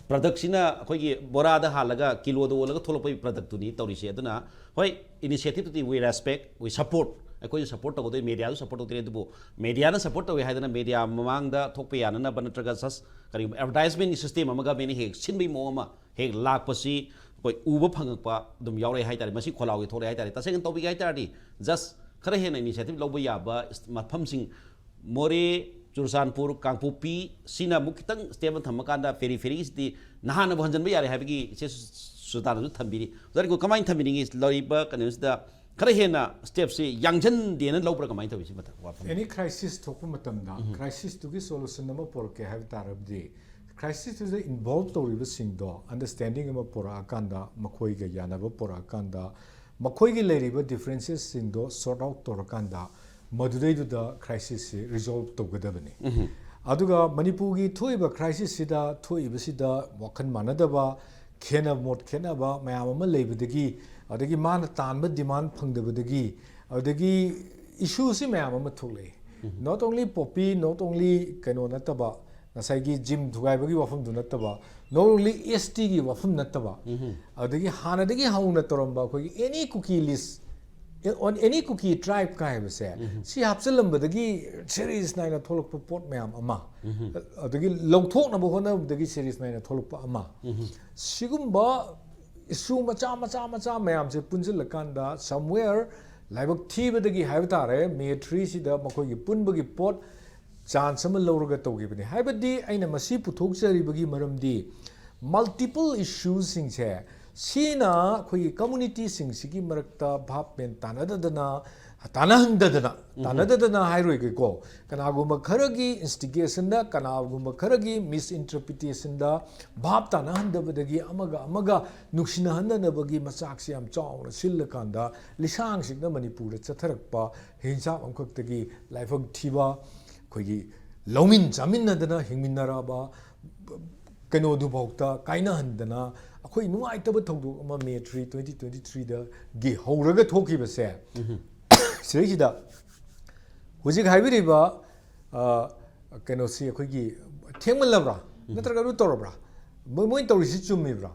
ꯄ꯭ꯔꯗꯛꯁꯤꯅ ꯑꯩꯈꯣꯏꯒꯤ ꯕꯣꯔꯥꯗ ꯍꯥꯜꯂꯒ ꯀꯤꯂꯣꯗ ꯑꯣꯜꯂꯒ ꯊꯣꯛꯂꯛꯄꯒꯤ ꯄ꯭ꯔꯗꯛꯇꯨꯅꯤ ꯇꯧꯔꯤꯁꯦ꯫ ꯑꯗꯨꯅ ꯍꯣꯏ, ꯏꯅꯤꯁꯤꯌꯦꯇꯤꯚꯇꯨꯗꯤ we respect, we support, ꯑꯩꯈꯣꯏꯁꯨ ꯁꯞꯄꯣꯔꯠ ꯇꯧꯒꯗꯣꯏ, ꯃꯦꯗꯤꯌꯥꯁꯨ ꯁꯞꯄꯣꯔꯠ ꯇꯧꯗꯣꯏꯅꯤ꯫ ꯑꯗꯨꯕꯨ ꯃꯦꯗꯤꯌꯥꯅ ꯁꯞꯄꯣꯔꯠ ꯇꯧꯋꯦ ꯍꯥꯏꯗꯅ ꯃꯦꯗꯤꯌꯥ ꯃꯃꯥꯡꯗ ꯊꯣꯛꯄ ꯌꯥꯅꯅꯕ ꯅꯠꯇ꯭ꯔꯒ ꯖꯁ ꯀꯔꯤꯒꯨꯝꯕ ꯑꯦꯗꯚꯔꯇꯥꯏꯁꯃꯦꯟꯒꯤ ꯁꯤꯁꯇꯦꯝ ꯑꯃꯒ ꯃꯤꯅ ꯍꯦꯛ ꯁꯤꯟꯕꯒꯤ ꯃꯑꯣꯡ ꯑꯃ ꯍꯦꯛ ꯂꯥꯛꯄꯁꯤ ꯑꯩꯈꯣꯏ ꯎꯕ ꯐꯪꯉꯛꯄ ꯑꯗꯨꯝ ꯌꯥꯎꯔꯛꯑꯦ ꯍꯥꯏꯇꯥꯔꯦ꯫ ꯃꯁꯤ ꯈꯣꯜꯂꯥꯎꯒꯤ ꯊꯣꯛꯂꯛꯑꯦ ꯍꯥꯏꯇꯥꯔꯦ꯫ ꯇꯁꯦꯡꯅ ꯇꯧꯕꯤꯒꯦ ꯍꯥꯏꯇꯥꯔꯗꯤ ꯖꯁ ꯈꯔ ꯍꯦꯟꯅ ꯏꯅꯤꯁꯤꯌꯦꯇꯤꯚ ꯂꯧꯕ ꯌꯥꯕ ꯏꯁ-, ꯃꯐꯝꯁꯤꯡ ꯃꯣꯔꯦ, ꯆꯨꯔꯆꯥꯟꯄꯨꯔ, ꯀꯥꯡꯄꯣꯛꯄꯤ ꯁꯤꯅ ꯑꯃꯨꯛ ꯈꯤꯇꯪ ꯁ꯭ꯇꯦꯞ ꯑꯃ ꯊꯝꯃꯀꯥꯟꯗ ꯄꯦꯔꯤꯐꯦꯔꯤꯁꯤꯗꯤ ꯅꯍꯥꯟꯅꯕꯨ ꯍꯟꯖꯤꯟꯕ ꯌꯥꯔꯦ ꯍꯥꯏꯕꯒꯤ ꯏꯆꯦ ꯁꯨ-, ꯁꯨꯖꯥꯇꯥꯅꯁꯨ ꯊꯝꯕꯤꯔꯤ꯫ ꯑꯣꯖꯥ ꯔꯤꯡꯀꯨ, ꯀꯃꯥꯏꯅ ꯊꯝꯕꯤꯅꯤꯡꯉꯤ? ꯂꯩꯔꯤꯕ ꯀꯩꯅꯣꯁꯤꯗ ꯈꯔ ꯍꯦꯟꯅ ꯁ꯭ꯇꯦꯞꯁꯤ ꯌꯥꯡꯁꯤꯟꯗꯦꯅ ꯂꯧꯕ꯭ꯔꯥ, ꯀꯃꯥꯏꯅ ꯇꯧꯋꯤ ꯁꯤ ꯃꯊꯛ ꯋꯥꯐꯝ? ꯑꯦꯅꯤ ꯀ꯭ꯔꯥꯏꯁꯤꯁ ꯊꯣꯛꯄ ꯃꯇꯝꯗ ꯀ꯭ꯔꯥꯏꯁꯤꯁꯇꯨꯒꯤ ꯁꯣꯂꯨꯁꯟ ꯑꯃ ꯄꯨꯔꯛꯀꯦ ꯍꯥꯏꯕ ꯇꯥꯔꯕꯗꯤ ꯀ꯭ꯔꯥꯏꯁꯤꯁꯇꯨꯗ ꯏꯟꯚꯣꯜꯕ ꯇꯧꯔꯤꯕꯁꯤꯡꯗꯣ ꯑꯟꯗꯔꯁ꯭ꯇꯦꯟꯗꯤꯡ ꯑꯃ ꯄꯨꯔꯛꯑꯀꯥꯟꯗ, ꯃꯈꯣꯏꯒ ꯌꯥꯅꯕ ꯄꯨꯔꯛꯑꯀꯥꯟꯗ, ꯃꯈꯣꯏꯒꯤ ꯂꯩꯔꯤꯕ differences ꯁꯤꯡꯗꯣ sort out ꯇꯧꯔꯀꯥꯟꯗ ꯃꯗꯨꯗꯩꯗꯨꯗ crisis ꯁꯤ resolve ꯇꯧꯒꯗꯕꯅꯤ꯫ ꯑꯗꯨꯒ ꯃꯅꯤꯄꯨꯔꯒꯤ ꯊꯣꯛꯏꯕ crisis ꯁꯤꯗ, ꯊꯣꯛꯏꯕꯁꯤꯗ ꯋꯥꯈꯜ ꯃꯥꯟꯅꯗꯕ, ꯈꯦꯠꯅꯕ, ꯃꯣꯠ ꯈꯦꯠꯅꯕ ꯃꯌꯥꯝ ꯑꯃ ꯂꯩꯕꯗꯒꯤ, ꯑꯗꯒꯤ ꯃꯥꯅ ꯇꯥꯟꯕ demand ꯐꯪꯗꯕꯗꯒꯤ, ꯑꯗꯒꯤ issue ꯁꯤ ꯃꯌꯥꯝ ꯑꯃ ꯊꯣꯛꯂꯛꯏ꯫ Not only poppy, not only ꯀꯩꯅꯣ ꯅꯠꯇꯕ, ꯉꯁꯥꯏꯒꯤ gym ꯊꯨꯒꯥꯏꯕꯒꯤ ꯋꯥꯐꯝꯗꯨ ꯅꯠꯇꯕ, not only S T ꯒꯤ ꯋꯥꯐꯝ ꯅꯠꯇꯕ, ꯑꯗꯒꯤ ꯍꯥꯟꯅꯗꯒꯤ ꯍꯧꯅ ꯇꯧꯔꯝꯕ ꯑꯩꯈꯣꯏꯒꯤ any Kuki list, on any Kuki tribe ꯀꯥꯏ ꯍꯥꯏꯕꯁꯦ, ꯁꯤ ꯍꯥꯞꯆꯤꯜꯂꯝꯕꯗꯒꯤ series ꯅꯥꯏꯅ ꯊꯣꯛꯂꯛꯄ ꯄꯣꯠ ꯃꯌꯥꯝ ꯑꯃ, ꯑꯗꯒꯤ ꯂꯧꯊꯣꯛꯅꯕ ꯍꯣꯠꯅꯕꯗꯒꯤ series ꯅꯥꯏꯅ ꯊꯣꯛꯂꯛꯄ ꯑꯃ, ꯁꯤꯒꯨꯝꯕ issue ꯃꯆꯥ ꯃꯆꯥ ꯃꯆꯥ ꯃꯌꯥꯝꯁꯦ ꯄꯨꯟꯁꯤꯜꯂꯀꯥꯟꯗ somewhere ꯂꯥꯏꯕꯛ ꯊꯤꯕꯗꯒꯤ ꯍꯥꯏꯕ ꯇꯥꯔꯦ, May three ꯁꯤꯗ ꯃꯈꯣꯏꯒꯤ ꯄꯨꯟꯕꯒꯤ ꯄꯣꯠ chance ꯑꯃ ꯂꯧꯔꯒ ꯇꯧꯈꯤꯕꯅꯤ꯫ ꯍꯥꯏꯕꯗꯤ ꯑꯩꯅ ꯃꯁꯤ ꯄꯨꯊꯣꯛꯆꯔꯤꯕꯒꯤ ꯃꯔꯝꯗꯤ multiple issue ꯁꯤꯡꯁꯦ ꯁꯤꯅ ꯑꯩꯈꯣꯏꯒꯤ community ꯁꯤꯡꯁꯤꯒꯤ ꯃꯔꯛꯇ ꯚꯥꯞ ꯃꯦꯟ ꯇꯥꯅꯗꯗꯅ, ꯇꯥꯅꯍꯟꯗꯗꯅ, ꯇꯥꯅꯗꯗꯅ ꯍꯥꯏꯔꯣꯏꯒꯦꯀꯣ, ꯀꯅꯥꯒꯨꯝꯕ ꯈꯔꯒꯤ instigation ꯗ, ꯀꯅꯥꯒꯨꯝꯕ ꯈꯔꯒꯤ misinterpretation ꯗ ꯚꯥꯞ ꯇꯥꯅꯍꯟꯗꯕꯗꯒꯤ ꯑꯃꯒ ꯑꯃꯒ ꯅꯨꯡꯁꯤꯅꯍꯟꯅꯅꯕꯒꯤ ꯃꯆꯥꯛꯁꯤ ꯌꯥꯝ ꯆꯥꯎꯅ ꯁꯤꯜꯂꯀꯥꯟꯗ ꯂꯤꯁꯥꯡꯁꯤꯡꯅ ꯃꯅꯤꯄꯨꯔꯗ ꯆꯠꯊꯔꯛꯄ ꯍꯤꯡꯁꯥꯞ ꯑꯃꯈꯛꯇꯒꯤ ꯂꯥꯏꯕꯛ ꯊꯤꯕ, ꯑꯩꯈꯣꯏꯒꯤ ꯂꯧꯃꯤꯟ ꯆꯥꯃꯤꯟꯅꯗꯅ ꯍꯤꯡꯃꯤꯟꯅꯔꯛꯑꯕ ꯀꯩꯅꯣꯗꯨꯐꯥꯎꯗ ꯀꯥꯏꯅꯍꯟꯗꯅ ꯑꯩꯈꯣꯏ ꯅꯨꯡꯉꯥꯏꯇꯕ ꯊꯧꯗꯣꯛ ꯑꯃ May three, twenty twenty-three ꯗꯒꯤ ꯍꯧꯔꯒ ꯊꯣꯛꯈꯤꯕꯁꯦ, ꯁꯤꯗꯩꯁꯤꯗ ꯍꯧꯖꯤꯛ ꯍꯥꯏꯕꯤꯔꯤꯕ, ꯑ, ꯀꯩꯅꯣꯁꯤ ꯑꯩꯈꯣꯏꯒꯤ ꯊꯦꯡꯃꯜꯂꯕ꯭ꯔꯥ, ꯅꯠꯇ꯭ꯔꯒ ꯑꯗꯨ ꯇꯧꯔꯕ꯭ꯔꯥ, ꯃꯣꯏ, ꯃꯣꯏꯅ ꯇꯧꯔꯤꯁꯤ ꯆꯨꯝꯃꯤꯕ꯭ꯔꯥ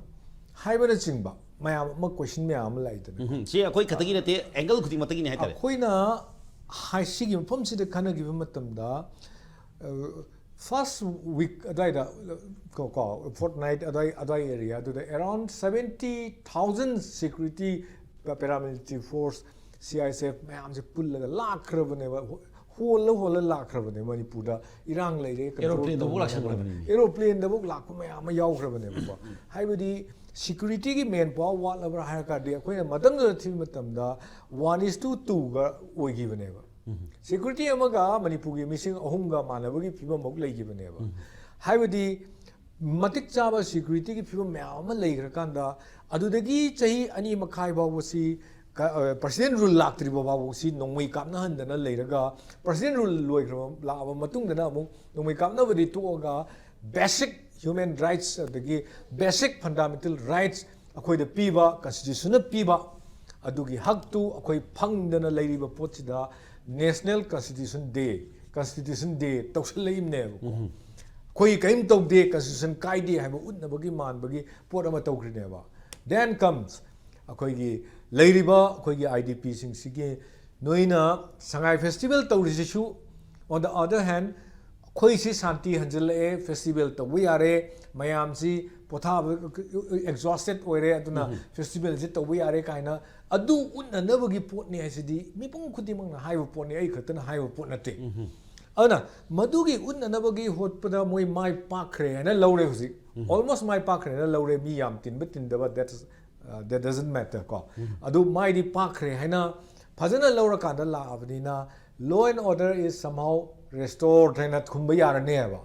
ꯍꯥꯏꯕꯅꯆꯤꯡꯕ ꯃꯌꯥꯝ ꯑꯃ, question ꯃꯌꯥꯝ ꯑꯃ ꯂꯥꯛꯏꯗꯅ꯫ ꯎꯝ, ꯁꯤ ꯑꯩꯈꯣꯏ ꯈꯛꯇꯒꯤ ꯅꯠꯇꯦ, angle ꯈꯨꯗꯤꯡꯃꯛꯇꯒꯤꯅꯤ ꯍꯥꯏꯇꯥꯔꯦ꯫ ꯑꯩꯈꯣꯏꯅ ꯍꯥꯏ-, ꯁꯤꯒꯤ ꯃꯐꯝꯁꯤꯗ ꯈꯟꯅꯈꯤꯕ ꯃꯇꯝꯗ, ꯑ, first week ꯑꯗꯨꯋꯥꯏꯗ, ꯀꯣ, ꯀꯣ, fortnight ꯑꯗꯨꯋꯥꯏ, ꯑꯗꯨꯋꯥꯏ area ꯑꯗꯨꯗ around seventy thousand security, paramilitary force, C I S F ꯃꯌꯥꯝꯁꯦ ꯄꯨꯜꯂꯒ ꯂꯥꯛꯈ꯭ꯔꯕꯅꯦꯕ, ꯍꯣ-, ꯍꯣꯜꯂ ꯍꯣꯜꯂ ꯂꯥꯛꯈ꯭ꯔꯕꯅꯦ ꯃꯅꯤꯄꯨꯔꯗ꯫ ꯏꯔꯥꯡ ꯂꯩꯔꯦ, control Aeroplane ꯗꯐꯥꯎ ꯇꯧꯅꯕ ꯂꯥꯛꯁꯟꯈ꯭ꯔꯕꯅꯤꯅꯦ꯫ Aeroplane ꯗꯐꯥꯎ ꯂꯥꯛꯄ ꯃꯌꯥꯝ ꯑꯃ ꯌꯥꯎꯈ꯭ꯔꯕꯅꯦꯕꯀꯣ꯫ ꯍꯥꯏꯕꯗꯤ security ꯒꯤ manpower ꯋꯥꯠꯂꯕ꯭ꯔꯥ ꯍꯥꯏꯔ ꯀꯥꯟꯗꯤ ꯑꯩꯈꯣꯏꯅ ꯃꯇꯝꯗꯨꯗ ꯊꯤꯕ ꯃꯇꯝꯗ one is to two ꯒ ꯑꯣꯏꯈꯤꯕꯅꯦꯕ꯫ Security ꯑꯃꯒ ꯃꯅꯤꯄꯨꯔꯒꯤ ꯃꯤꯁꯤꯡ ꯑꯍꯨꯝꯒ ꯃꯥꯟꯅꯕꯒꯤ ꯐꯤꯕꯝ ꯐꯥꯎ ꯂꯩꯈꯤꯕꯅꯦꯕ꯫ ꯍꯥꯏꯕꯗꯤ ꯃꯇꯤꯛ ꯆꯥꯕ ꯁꯦꯀ꯭ꯌꯨꯔꯤꯇꯤꯒꯤ ꯐꯤꯕꯝ ꯃꯌꯥꯝ ꯑꯃ ꯂꯩꯈ꯭ꯔꯀꯥꯟꯗ, ꯑꯗꯨꯗꯒꯤ ꯆꯍꯤ ꯑꯅꯤ ꯃꯈꯥꯏ ꯐꯥꯎꯕꯁꯤ ꯄ꯭ꯔꯁꯤꯗꯦꯟ ꯔꯨꯜ ꯂꯥꯛꯇ꯭ꯔꯤꯕ ꯐꯥꯎꯕꯁꯤ ꯅꯣꯡꯃꯩ ꯀꯥꯞꯅꯍꯟꯗꯅ ꯂꯩꯔꯒ, ꯄ꯭ꯔꯁꯤꯗꯦꯟ ꯔꯨꯜ ꯂꯣꯏꯈ꯭ꯔꯕ, ꯂꯥꯛꯑꯕ ꯃꯇꯨꯡꯗꯅ ꯑꯃꯨꯛ ꯅꯣꯡꯃꯩ ꯀꯥꯞꯅꯕꯗꯤ ꯇꯣꯛꯑꯒ, ꯕꯦꯁꯤꯛ ꯍ꯭ꯌꯨꯃꯦꯟ ꯔꯥꯏꯠꯁ, ꯑꯗꯒꯤ ꯕꯦꯁꯤꯛ ꯐꯟꯗꯥꯃꯦꯟꯇꯦꯜ ꯔꯥꯏꯠꯁ ꯑꯩꯈꯣꯏꯗ ꯄꯤꯕ, ꯀꯟꯁꯇꯤꯇ꯭ꯌꯨꯁꯟꯅ ꯄꯤꯕ, ꯑꯗꯨꯒꯤ ꯍꯛꯇꯨ ꯑꯩꯈꯣꯏ ꯐꯪꯗꯅ ꯂꯩꯔꯤꯕ ꯄꯣꯠꯁꯤꯗ National Constitution Day, Constitution Day ꯇꯧꯁꯜꯂꯛꯏꯕꯅꯦꯕꯀꯣ꯫ ꯑꯩꯈꯣꯏ ꯀꯔꯤꯝ ꯇꯧꯗꯦ, ꯀꯟꯁꯇꯤꯇ꯭ꯌꯨꯁꯟ ꯀꯥꯏꯗꯦ ꯍꯥꯏꯕ ꯎꯠꯅꯕꯒꯤ ꯃꯥꯟꯕꯒꯤ ꯄꯣꯠ ꯑꯃ ꯇꯧꯈ꯭ꯔꯤꯅꯦꯕ꯫ Then comes ꯑꯩꯈꯣꯏꯒꯤ ꯂꯩꯔꯤꯕ ꯑꯩꯈꯣꯏꯒꯤ I D P ꯁꯤꯡꯁꯤꯒꯤ, ꯅꯣꯏꯅ ꯁꯉꯥꯏ festival ꯇꯧꯔꯤꯁꯤꯁꯨ, on the other hand, ꯑꯩꯈꯣꯏꯁꯤ ꯁꯥꯟꯇꯤ ꯍꯟꯖꯤꯜꯂꯛꯑꯦ, ꯐꯦꯁꯇꯤꯚꯦꯜ ꯇꯧꯕ ꯌꯥꯔꯦ, ꯃꯌꯥꯝꯁꯤ ꯄꯣꯊꯥꯕ, ꯑꯦꯛꯖꯣꯁꯇꯦꯠ ꯑꯣꯏꯔꯦ, ꯑꯗꯨꯅ ꯐꯦꯁꯇꯤꯚꯦꯜꯁꯤ ꯇꯧꯕ ꯌꯥꯔꯦ ꯀꯥꯏꯅ ꯑꯗꯨ ꯎꯠꯅꯅꯕꯒꯤ ꯄꯣꯠꯅꯤ ꯍꯥꯏꯁꯤꯗꯤ ꯃꯤꯄꯨꯝ ꯈꯨꯗꯤꯡꯃꯛꯅ ꯍꯥꯏꯕ ꯄꯣꯠꯅꯤ, ꯑꯩ ꯈꯛꯇꯅ ꯍꯥꯏꯕ ꯄꯣꯠ ꯅꯠꯇꯦ꯫ ꯑꯗꯨꯅ ꯃꯗꯨꯒꯤ ꯎꯠꯅꯅꯕꯒꯤ ꯍꯣꯠꯄꯗ ꯃꯣꯏ ꯃꯥꯏ ꯄꯥꯛꯈ꯭ꯔꯦ ꯍꯥꯏꯅ ꯂꯧꯔꯦ ꯍꯧꯖꯤꯛ꯫ Almost ꯃꯥꯏ ꯄꯥꯛꯈ꯭ꯔꯦ ꯍꯥꯏꯅ ꯂꯧꯔꯦ, ꯃꯤ ꯌꯥꯝ ꯇꯤꯟꯕ ꯇꯤꯟꯗꯕ, that is, uh, that doesn't matter ꯀꯣ꯫ ꯑꯗꯨ ꯃꯥꯏꯗꯤ ꯄꯥꯛꯈ꯭ꯔꯦ ꯍꯥꯏꯅ ꯐꯖꯅ ꯂꯧꯔꯀꯥꯟꯗ ꯂꯥꯛꯑꯕꯅꯤꯅ, law and order is somehow restored ꯍꯥꯏꯅ ꯈꯨꯝꯕ ꯌꯥꯔꯅꯦꯕ꯫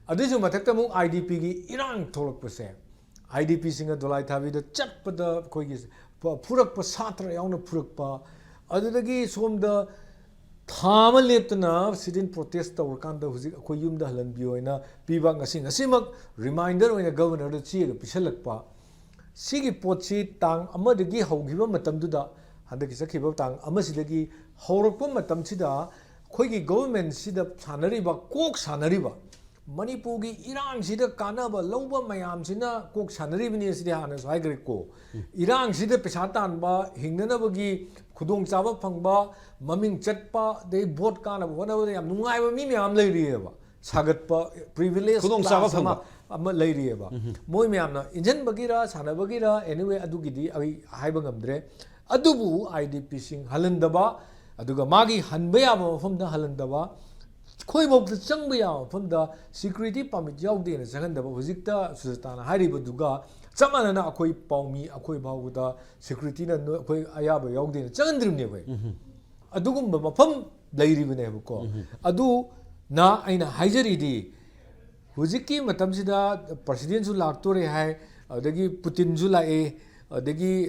ꯑꯗꯨꯏꯁꯨ ꯃꯊꯛꯇ ꯑꯃꯨꯛ I D P ꯒꯤ ꯏꯔꯥꯡ ꯊꯣꯛꯂꯛꯄꯁꯦ, I D P ꯁꯤꯡꯅ ꯗꯣꯂꯥꯏ ꯊꯥꯕꯤꯗ ꯆꯠꯄꯗ ꯑꯩꯈꯣꯏꯒꯤ ꯐꯨꯔꯛꯄ, ꯁꯥꯇ꯭ꯔ ꯌꯥꯎꯅ ꯐꯨꯔꯛꯄ, ꯑꯗꯨꯗꯒꯤ ꯁꯣꯝꯗ ꯊꯥ ꯑꯃ ꯂꯦꯞꯇꯅ sit-in protest ꯇꯧꯔꯀꯥꯟꯗ ꯍꯧꯖꯤꯛ ꯑꯩꯈꯣꯏ ꯌꯨꯝꯗ ꯍꯜꯍꯟꯕꯤꯌꯣ ꯍꯥꯏꯅ ꯄꯤꯕ, ꯉꯁꯤ, ꯉꯁꯤꯃꯛ reminder ꯑꯣꯏꯅ ꯒꯕꯔꯅꯔꯗ ꯆꯦꯒ ꯄꯤꯁꯜꯂꯛꯄ꯫ ꯁꯤꯒꯤ ꯄꯣꯠꯁꯤ ꯇꯥꯡ ꯑꯃꯗꯒꯤ ꯍꯧꯈꯤꯕ ꯃꯇꯝꯗꯨꯗ, ꯍꯟꯗꯛꯀꯤ ꯆꯠꯈꯤꯕ ꯇꯥꯡ ꯑꯃꯁꯤꯗꯒꯤ ꯍꯧꯔꯛꯄ ꯃꯇꯝꯁꯤꯗ ꯑꯩꯈꯣꯏꯒꯤ ꯒꯣꯕꯔꯃꯦꯟꯁꯤꯗ ꯁꯥꯟꯅꯔꯤꯕ, ꯀꯣꯛ ꯁꯥꯟꯅꯔꯤꯕ, ꯃꯅꯤꯄꯨꯔꯒꯤ ꯏꯔꯥꯡꯁꯤꯗ ꯀꯥꯟꯅꯕ ꯂꯧꯕ ꯃꯌꯥꯝꯁꯤꯅ ꯀꯣꯛ ꯁꯥꯟꯅꯔꯤꯕꯅꯤ꯫ ꯁꯤꯗꯤ ꯍꯥꯟꯅꯁꯨ ꯍꯥꯏꯈ꯭ꯔꯦꯀꯣ꯫ ꯏꯔꯥꯡꯁꯤꯗ ꯄꯩꯁꯥ ꯇꯥꯟꯕ, ꯍꯤꯡꯅꯅꯕꯒꯤ ꯈꯨꯗꯣꯡꯆꯥꯕ ꯐꯪꯕ, ꯃꯃꯤꯡ ꯆꯠꯄ, ꯑꯗꯩ ꯚꯣꯠ ꯀꯥꯅꯕ ꯍꯣꯠꯅꯕꯗ ꯌꯥꯝ ꯅꯨꯡꯉꯥꯏꯕ ꯃꯤ ꯃꯌꯥꯝ ꯂꯩꯔꯤꯑꯕ꯫ ꯁꯥꯒꯠꯄ, privilege ꯈꯨꯗꯣꯡꯆꯥꯕ class ꯑꯃ, ꯐꯪꯕ꯫ ꯑꯃ ꯂꯩꯔꯤꯑꯕ꯫ ꯃꯣꯏ ꯃꯌꯥꯝꯅ ꯏꯟꯖꯟꯕꯒꯤꯔ, ꯁꯥꯟꯅꯕꯒꯤꯔ, anyway, ꯑꯗꯨꯒꯤꯗꯤ ꯑꯩ ꯍꯥꯏꯕ ꯉꯝꯗ꯭ꯔꯦ꯫ ꯑꯗꯨꯕꯨ I D P ꯁꯤꯡ ꯍꯜꯍꯟꯗꯕ, ꯑꯗꯨꯒ ꯃꯥꯒꯤ ꯍꯟꯕ ꯌꯥꯕ ꯃꯐꯝꯗ ꯍꯜꯍꯟꯗꯕ, ꯑꯩꯈꯣꯏꯐꯥꯎꯗ ꯆꯪꯕ ꯌꯥꯕ ꯃꯐꯝꯗ security permit ꯌꯥꯎꯗꯦꯅ ꯆꯪꯍꯟꯗꯕ, ꯍꯧꯖꯤꯛꯇ ꯁꯨꯖꯇꯥꯅ ꯍꯥꯏꯔꯤꯕꯗꯨꯒ ꯆꯞ ꯃꯥꯟꯅꯅ ꯑꯩꯈꯣꯏ ꯄꯥꯎꯃꯤ ꯑꯩꯈꯣꯏ ꯐꯥꯎꯕꯗ security ꯅ ꯅꯣ-, ꯑꯩꯈꯣꯏ ꯑꯌꯥꯕ ꯌꯥꯎꯗꯦꯅ ꯆꯪꯍꯟꯗ꯭ꯔꯤꯕꯅꯦꯕ꯫ ꯑꯗꯨꯒꯨꯝꯕ ꯃꯐꯝ ꯂꯩꯔꯤꯕꯅꯦꯕꯀꯣ꯫ ꯑꯗꯨꯅ ꯑꯩꯅ ꯍꯥꯏꯖꯔꯤꯗꯤ, ꯍꯧꯖꯤꯛꯀꯤ ꯃꯇꯝꯁꯤꯗ ꯄ꯭ꯔꯁꯤꯗꯦꯟꯁꯨ ꯂꯥꯛꯇꯣꯔꯦ ꯍꯥꯏ, ꯑꯗꯒꯤ ꯄꯨꯇꯤꯟꯁꯨ ꯂꯥꯛꯑꯦ, ꯑꯗꯒꯤ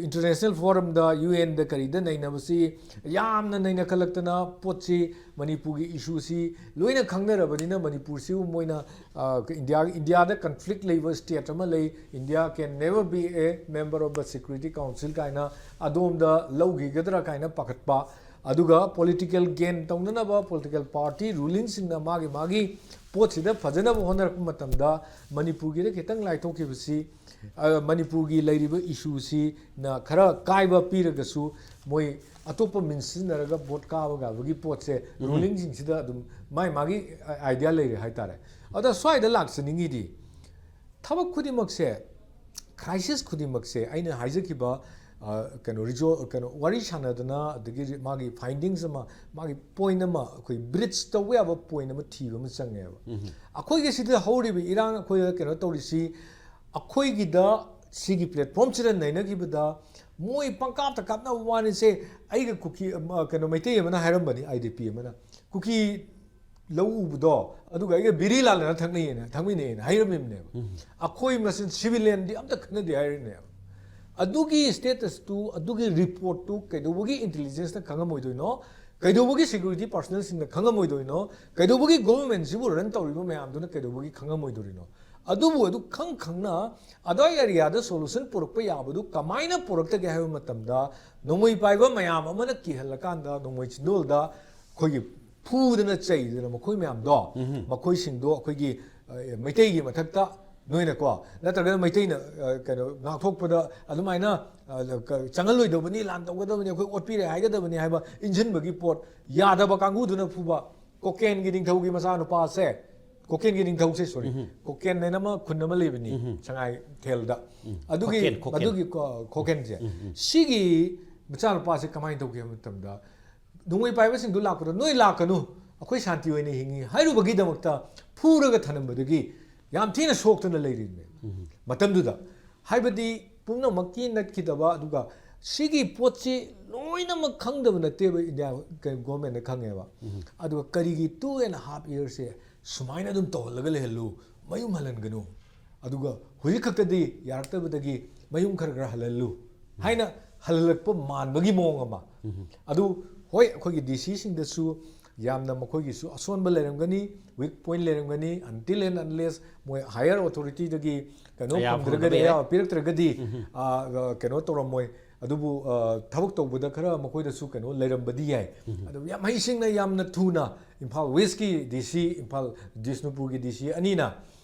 ꯏꯟꯇꯔꯅꯦꯁꯅꯦꯜ ꯐꯣꯔꯝꯗ, ꯌꯨ ꯑꯦꯟꯗ, ꯀꯔꯤꯗ ꯅꯩꯅꯕꯁꯤ ꯌꯥꯝꯅ ꯅꯩꯅꯈꯠꯂꯛꯇꯅ, ꯄꯣꯠꯁꯤ, ꯃꯅꯤꯄꯨꯔꯒꯤ ꯏꯁꯨꯁꯤ ꯂꯣꯏꯅ ꯈꯪꯅꯔꯕꯅꯤꯅ, ꯃꯅꯤꯄꯨꯔꯁꯤꯕꯨ ꯃꯣꯏꯅ, ꯑ, ꯏꯟꯗꯤꯌꯥ, ꯏꯟꯗꯤꯌꯥꯗ ꯀꯟꯐ꯭ꯂꯤꯛ ꯂꯩꯕ ꯁ꯭ꯇꯦꯠ ꯑꯃ ꯂꯩ, India can never be a member of the Security Council ꯀꯥꯏꯅ ꯑꯗꯣꯝꯗ ꯂꯧꯈꯤꯒꯗ꯭ꯔꯥ ꯀꯥꯏꯅ ꯄꯥꯈꯠꯄ, ꯑꯗꯨꯒ ꯄꯣꯂꯤꯇꯤꯀꯦꯜ ꯒꯦꯟ ꯇꯧꯅꯅꯕ ꯄꯣꯂꯤꯇꯤꯀꯦꯜ ꯄꯥꯔꯇꯤ ꯔꯨꯂꯤꯡꯁꯤꯡꯅ ꯃꯥꯒꯤ ꯃꯥꯒꯤ ꯄꯣꯠꯁꯤꯗ ꯐꯖꯅꯕ ꯍꯣꯠꯅꯔꯛꯄ ꯃꯇꯝꯗ, ꯃꯅꯤꯄꯨꯔꯒꯤꯗ ꯈꯤꯇꯪ ꯂꯥꯏꯊꯣꯛꯈꯤꯕꯁꯤ, ꯑ, ꯃꯅꯤꯄꯨꯔꯒꯤ ꯂꯩꯔꯤꯕ ꯏꯁꯨꯁꯤꯅ ꯈꯔ ꯀꯥꯏꯕ ꯄꯤꯔꯒꯁꯨ, ꯃꯣꯏ ꯑꯇꯣꯞꯄ ꯃꯤꯟꯁ ꯁꯤꯖꯤꯟꯅꯔꯒ ꯚꯣꯠ ꯀꯥꯕ ꯀꯥꯕꯒꯤ ꯄꯣꯠꯁꯦ ꯎꯝ꯫ ꯔꯨꯂꯤꯡꯁꯤꯡꯁꯤꯗ ꯑꯗꯨꯝ ꯃꯥꯏ ꯃꯥꯒꯤ ꯑꯥꯏꯗꯤꯌꯥ ꯂꯩꯔꯦ ꯍꯥꯏꯇꯥꯔꯦ꯫ ꯑꯗ ꯁ꯭ꯋꯥꯏꯗ ꯂꯥꯛꯆꯅꯤꯡꯉꯤꯗꯤ, ꯊꯕꯛ ꯈꯨꯗꯤꯡꯃꯛꯁꯦ, ꯀ꯭ꯔꯥꯏꯁꯤꯁ ꯈꯨꯗꯤꯡꯃꯛꯁꯦ, ꯑꯩꯅ ꯍꯥꯏꯖꯈꯤꯕ, ꯑ, ꯀꯩꯅꯣ, ꯔꯤꯖꯣ-, ꯀꯩꯅꯣ, ꯋꯥꯔꯤ ꯁꯥꯟꯅꯗꯅ, ꯑꯗꯒꯤ ꯃꯥꯒꯤ ꯐꯥꯏꯟꯗꯤꯡꯁ ꯑꯃ, ꯃꯥꯒꯤ ꯄꯣꯏꯟ ꯑꯃ, ꯑꯩꯈꯣꯏ ꯕ꯭ꯔꯤꯖ ꯇꯧꯕ ꯌꯥꯕ ꯄꯣꯏꯟ ꯑꯃ ꯊꯤꯕ ꯑꯃ ꯆꯪꯉꯦꯕ꯫ ꯎꯝ꯫ ꯑꯩꯈꯣꯏꯒꯤ ꯁꯤꯗ ꯍꯧꯔꯤꯕ ꯏꯔꯥꯡ, ꯑꯩꯈꯣꯏꯗ ꯀꯩꯅꯣ ꯇꯧꯔꯤꯁꯤ, ꯑꯩꯈꯣꯏꯒꯤꯗ ꯁꯤꯒꯤ ꯄ꯭ꯂꯦꯠꯐꯣꯝꯁꯤꯗ ꯅꯩꯅꯈꯤꯕꯗ, ꯃꯣꯏ ꯄꯪꯀꯥꯞꯇ ꯀꯥꯞꯅꯕ ꯋꯥꯅꯤꯁꯦ꯫ ꯑꯩꯒ ꯀꯨꯀꯤ, ꯑꯃ, ꯀꯩꯅꯣ, ꯃꯩꯇꯩ ꯑꯃꯅ ꯍꯥꯏꯔꯝꯕꯅꯤ, ꯑꯥꯏ ꯗꯤ ꯄꯤ ꯑꯃꯅ, ꯀꯨꯀꯤ ꯂꯧ ꯎꯕꯗꯣ, ꯑꯗꯨꯒ ꯑꯩꯒ ꯕꯤꯔꯤ ꯂꯥꯜꯂꯅ ꯊꯛꯅꯩꯌꯦꯅ, ꯊꯛꯃꯤꯟꯅꯩꯌꯦꯅ ꯍꯥꯏꯔꯝꯃꯤꯕꯅꯦꯕ꯫ ꯎꯝ꯫ ꯑꯩꯈꯣꯏ ꯃꯁꯦꯟ ꯁꯤꯚꯤꯂꯤꯌꯟꯗꯤ ꯑꯝꯇ ꯈꯠꯅꯗꯦ ꯍꯥꯏꯔꯤꯅꯦꯕ꯫ ꯑꯗꯨꯒꯤ ꯁ꯭ꯇꯦꯇꯁꯇꯨ, ꯑꯗꯨꯒꯤ ꯔꯤꯄꯣꯔꯠꯇꯨ ꯀꯩꯗꯧꯕꯒꯤ ꯏꯟꯇꯦꯂꯤꯖꯦꯟꯁꯅ ꯈꯪꯉꯝꯃꯣꯏꯗꯣꯏꯅꯣ? ꯀꯩꯗꯧꯕꯒꯤ ꯁꯦꯀ꯭ꯌꯨꯔꯤꯇꯤ ꯄꯥꯔꯁꯅꯦꯜꯁꯤꯡꯅ ꯈꯪꯉꯝꯃꯣꯏꯗꯣꯏꯅꯣ? ꯀꯩꯗꯧꯕꯒꯤ ꯒꯣꯚꯔꯟꯃꯦꯟꯁꯤꯕꯨ ꯔꯟ ꯇꯧꯔꯤꯕ ꯃꯌꯥꯝꯗꯨꯅ ꯀꯩꯗꯧꯕꯒꯤ ꯈꯪꯉꯝꯃꯣꯏꯗꯣꯔꯤꯅꯣ? ꯑꯗꯨꯕꯨ ꯑꯗꯨ ꯈꯪ ꯈꯪꯅ ꯑꯗ꯭ꯋꯥꯏ ꯑꯦꯔꯤꯌꯥꯗ ꯁꯣꯂꯨꯁꯟ ꯄꯨꯔꯛꯄ ꯌꯥꯕꯗꯨ ꯀꯃꯥꯏꯅ ꯄꯨꯔꯛꯇꯒꯦ ꯍꯥꯏꯕ ꯃꯇꯝꯗ, ꯅꯣꯡꯃꯩ ꯄꯥꯏꯕ ꯃꯌꯥꯝ ꯑꯃꯅ ꯀꯤꯍꯜꯂꯀꯥꯟꯗ, ꯅꯣꯡꯃꯩ ꯆꯤꯟꯗꯣꯜꯗ ꯑꯩꯈꯣꯏꯒꯤ ꯐꯨꯗꯅ ꯆꯩꯗꯅ ꯃꯈꯣꯏ ꯃꯌꯥꯝꯗꯣ, ꯎꯝ꯫ ꯃꯈꯣꯏꯁꯤꯡꯗꯣ ꯑꯩꯈꯣꯏꯒꯤ, ꯑ, ꯃꯩꯇꯩꯒꯤ ꯃꯊꯛꯇ ꯅꯣꯏꯅꯀꯣ, ꯅꯠꯇ꯭ꯔꯒꯅ ꯃꯩꯇꯩꯅ, ꯑ, ꯀꯩꯅꯣ, ꯉꯥꯛꯊꯣꯛꯄꯗ ꯑꯗꯨꯃꯥꯏꯅ, ꯑ, ꯆꯪꯍꯜꯂꯣꯏꯗꯕꯅꯤ, ꯂꯥꯟ ꯇꯧꯒꯗꯕꯅꯤ, ꯑꯩꯈꯣꯏ ꯑꯣꯠꯄꯤꯔꯦ ꯍꯥꯏꯒꯗꯕꯅꯤ ꯍꯥꯏꯕ ꯏꯟꯁꯤꯟꯕꯒꯤ ꯄꯣꯠ ꯌꯥꯗꯕ ꯀꯥꯡꯕꯨꯗꯨꯅ ꯐꯨꯕ꯫ ꯀꯣꯀꯦꯟꯒꯤ ꯅꯤꯡꯊꯧꯒꯤ ꯃꯆꯥꯅꯨꯄꯥꯁꯦ, ꯀꯣꯀꯦꯟꯒꯤ ꯅꯤꯡꯊꯧꯁꯦ, ꯁꯣꯔꯤ, ꯎꯝ꯫ ꯀꯣꯀꯦꯟ ꯍꯥꯏꯅ ꯑꯃ ꯈꯨꯟ ꯑꯃ ꯂꯩꯕꯅꯤ, ꯎꯝ꯫ ꯁꯉꯥꯏꯊꯦꯜꯗ꯫ ꯎꯝ꯫ ꯑꯗꯨꯒꯤ, ꯈꯣꯀꯦꯟ, ꯈꯣꯀꯦꯟ꯫ ꯑꯗꯨꯒꯤ ꯀꯣ-, ꯀꯣꯀꯦꯟꯁꯦ꯫ ꯎꯝ, ꯎꯝ꯫ ꯁꯤꯒꯤ ꯃꯆꯥꯅꯨꯄꯥꯁꯦ ꯀꯃꯥꯏꯅ ꯇꯧꯒꯦ ꯍꯥꯏꯕ ꯃꯇꯝꯗ, ꯅꯣꯡꯃꯩ ꯄꯥꯏꯕꯁꯤꯡꯗꯨ ꯂꯥꯛꯄꯗ, "ꯅꯣꯏ ꯂꯥꯛꯀꯅꯨ, ꯑꯩꯈꯣꯏ ꯁꯥꯟꯇꯤ ꯑꯣꯏꯅ ꯍꯤꯡꯉꯤ" ꯍꯥꯏꯔꯨꯕꯒꯤꯗꯃꯛꯇ ꯐꯨꯔꯒ ꯊꯅꯝꯕꯗꯒꯤ ꯌꯥꯝ ꯊꯤꯅ ꯁꯣꯛꯇꯅ ꯂꯩꯔꯤꯕꯅꯦ꯫ ꯎꯝ꯫ ꯃꯇꯝꯗꯨꯗ, ꯍꯥꯏꯕꯗꯤ, ꯄꯨꯝꯅꯃꯛꯀꯤ ꯅꯠꯈꯤꯗꯕ, ꯑꯗꯨꯒ ꯁꯤꯒꯤ ꯄꯣꯠꯁꯤ ꯂꯣꯏꯅꯃꯛ ꯈꯪꯗꯕ ꯅꯠꯇꯦꯕ ꯏꯟꯗꯤꯌꯥ ꯒꯣꯔꯃꯦꯟꯅ ꯈꯪꯉꯦꯕ꯫ ꯑꯗꯨꯒ ꯀꯔꯤꯒꯤ two and half yearꯁꯦ ꯁꯨꯃꯥꯏꯅ ꯑꯗꯨꯝ ꯇꯧꯍꯜꯂꯒ ꯂꯩꯍꯜꯂꯨ, ꯃꯌꯨꯝ ꯍꯜꯍꯟꯒꯅꯨ, ꯑꯗꯨꯒ ꯍꯧꯖꯤꯛ ꯈꯛꯇꯗꯤ ꯌꯥꯔꯛꯇꯕꯗꯒꯤ ꯃꯌꯨꯝ ꯈꯔ ꯈꯔ ꯍꯜꯍꯜꯂꯨ ꯍꯥꯏꯅ ꯍꯜꯍꯜꯂꯛꯄ ꯃꯥꯟꯕꯒꯤ ꯃꯑꯣꯡ ꯑꯃ꯫ ꯑꯗꯨ ꯍꯣꯏ, ꯑꯩꯈꯣꯏꯒꯤ ꯗꯤ ꯁꯤꯁꯤꯡꯗꯁꯨ ꯌꯥꯝꯅ ꯃꯈꯣꯏꯒꯤꯁꯨ ꯑꯁꯣꯟꯕ ꯂꯩꯔꯝꯒꯅꯤ, weak point ꯂꯩꯔꯝꯒꯅꯤ, until and unless ꯃꯣꯏ higher authorityꯗꯒꯤ ꯀꯩꯅꯣ ꯑꯌꯥꯕ ꯐꯪꯗ꯭ꯔꯒꯗꯤ, ꯐꯪꯗꯕ ꯌꯥꯏ꯫ ꯑꯌꯥꯕ ꯄꯤꯔꯛꯇ꯭ꯔꯒꯗꯤ, ꯎꯝ꯫ ꯑ, ꯑ, ꯀꯩꯅꯣ ꯇꯧꯔꯝꯃꯣꯏ꯫ ꯑꯗꯨꯕꯨ, ꯑ, ꯊꯕꯛ ꯇꯧꯕꯗ ꯈꯔ ꯃꯈꯣꯏꯗꯁꯨ ꯀꯩꯅꯣ ꯂꯩꯔꯝꯕꯗꯤ ꯌꯥꯏ꯫ ꯎꯝ꯫ ꯑꯗꯨ ꯌꯥꯝ ꯍꯩꯁꯤꯡꯅ ꯌꯥꯝꯅ ꯊꯨꯅ ꯏꯝꯐꯥꯜ ꯋꯦꯁꯀꯤ ꯗꯤ ꯁꯤ, ꯏꯝꯐꯥꯜ ꯕꯤꯁꯅꯨꯄꯨꯔꯒꯤ ꯗꯤ ꯁꯤ ꯑꯅꯤꯅ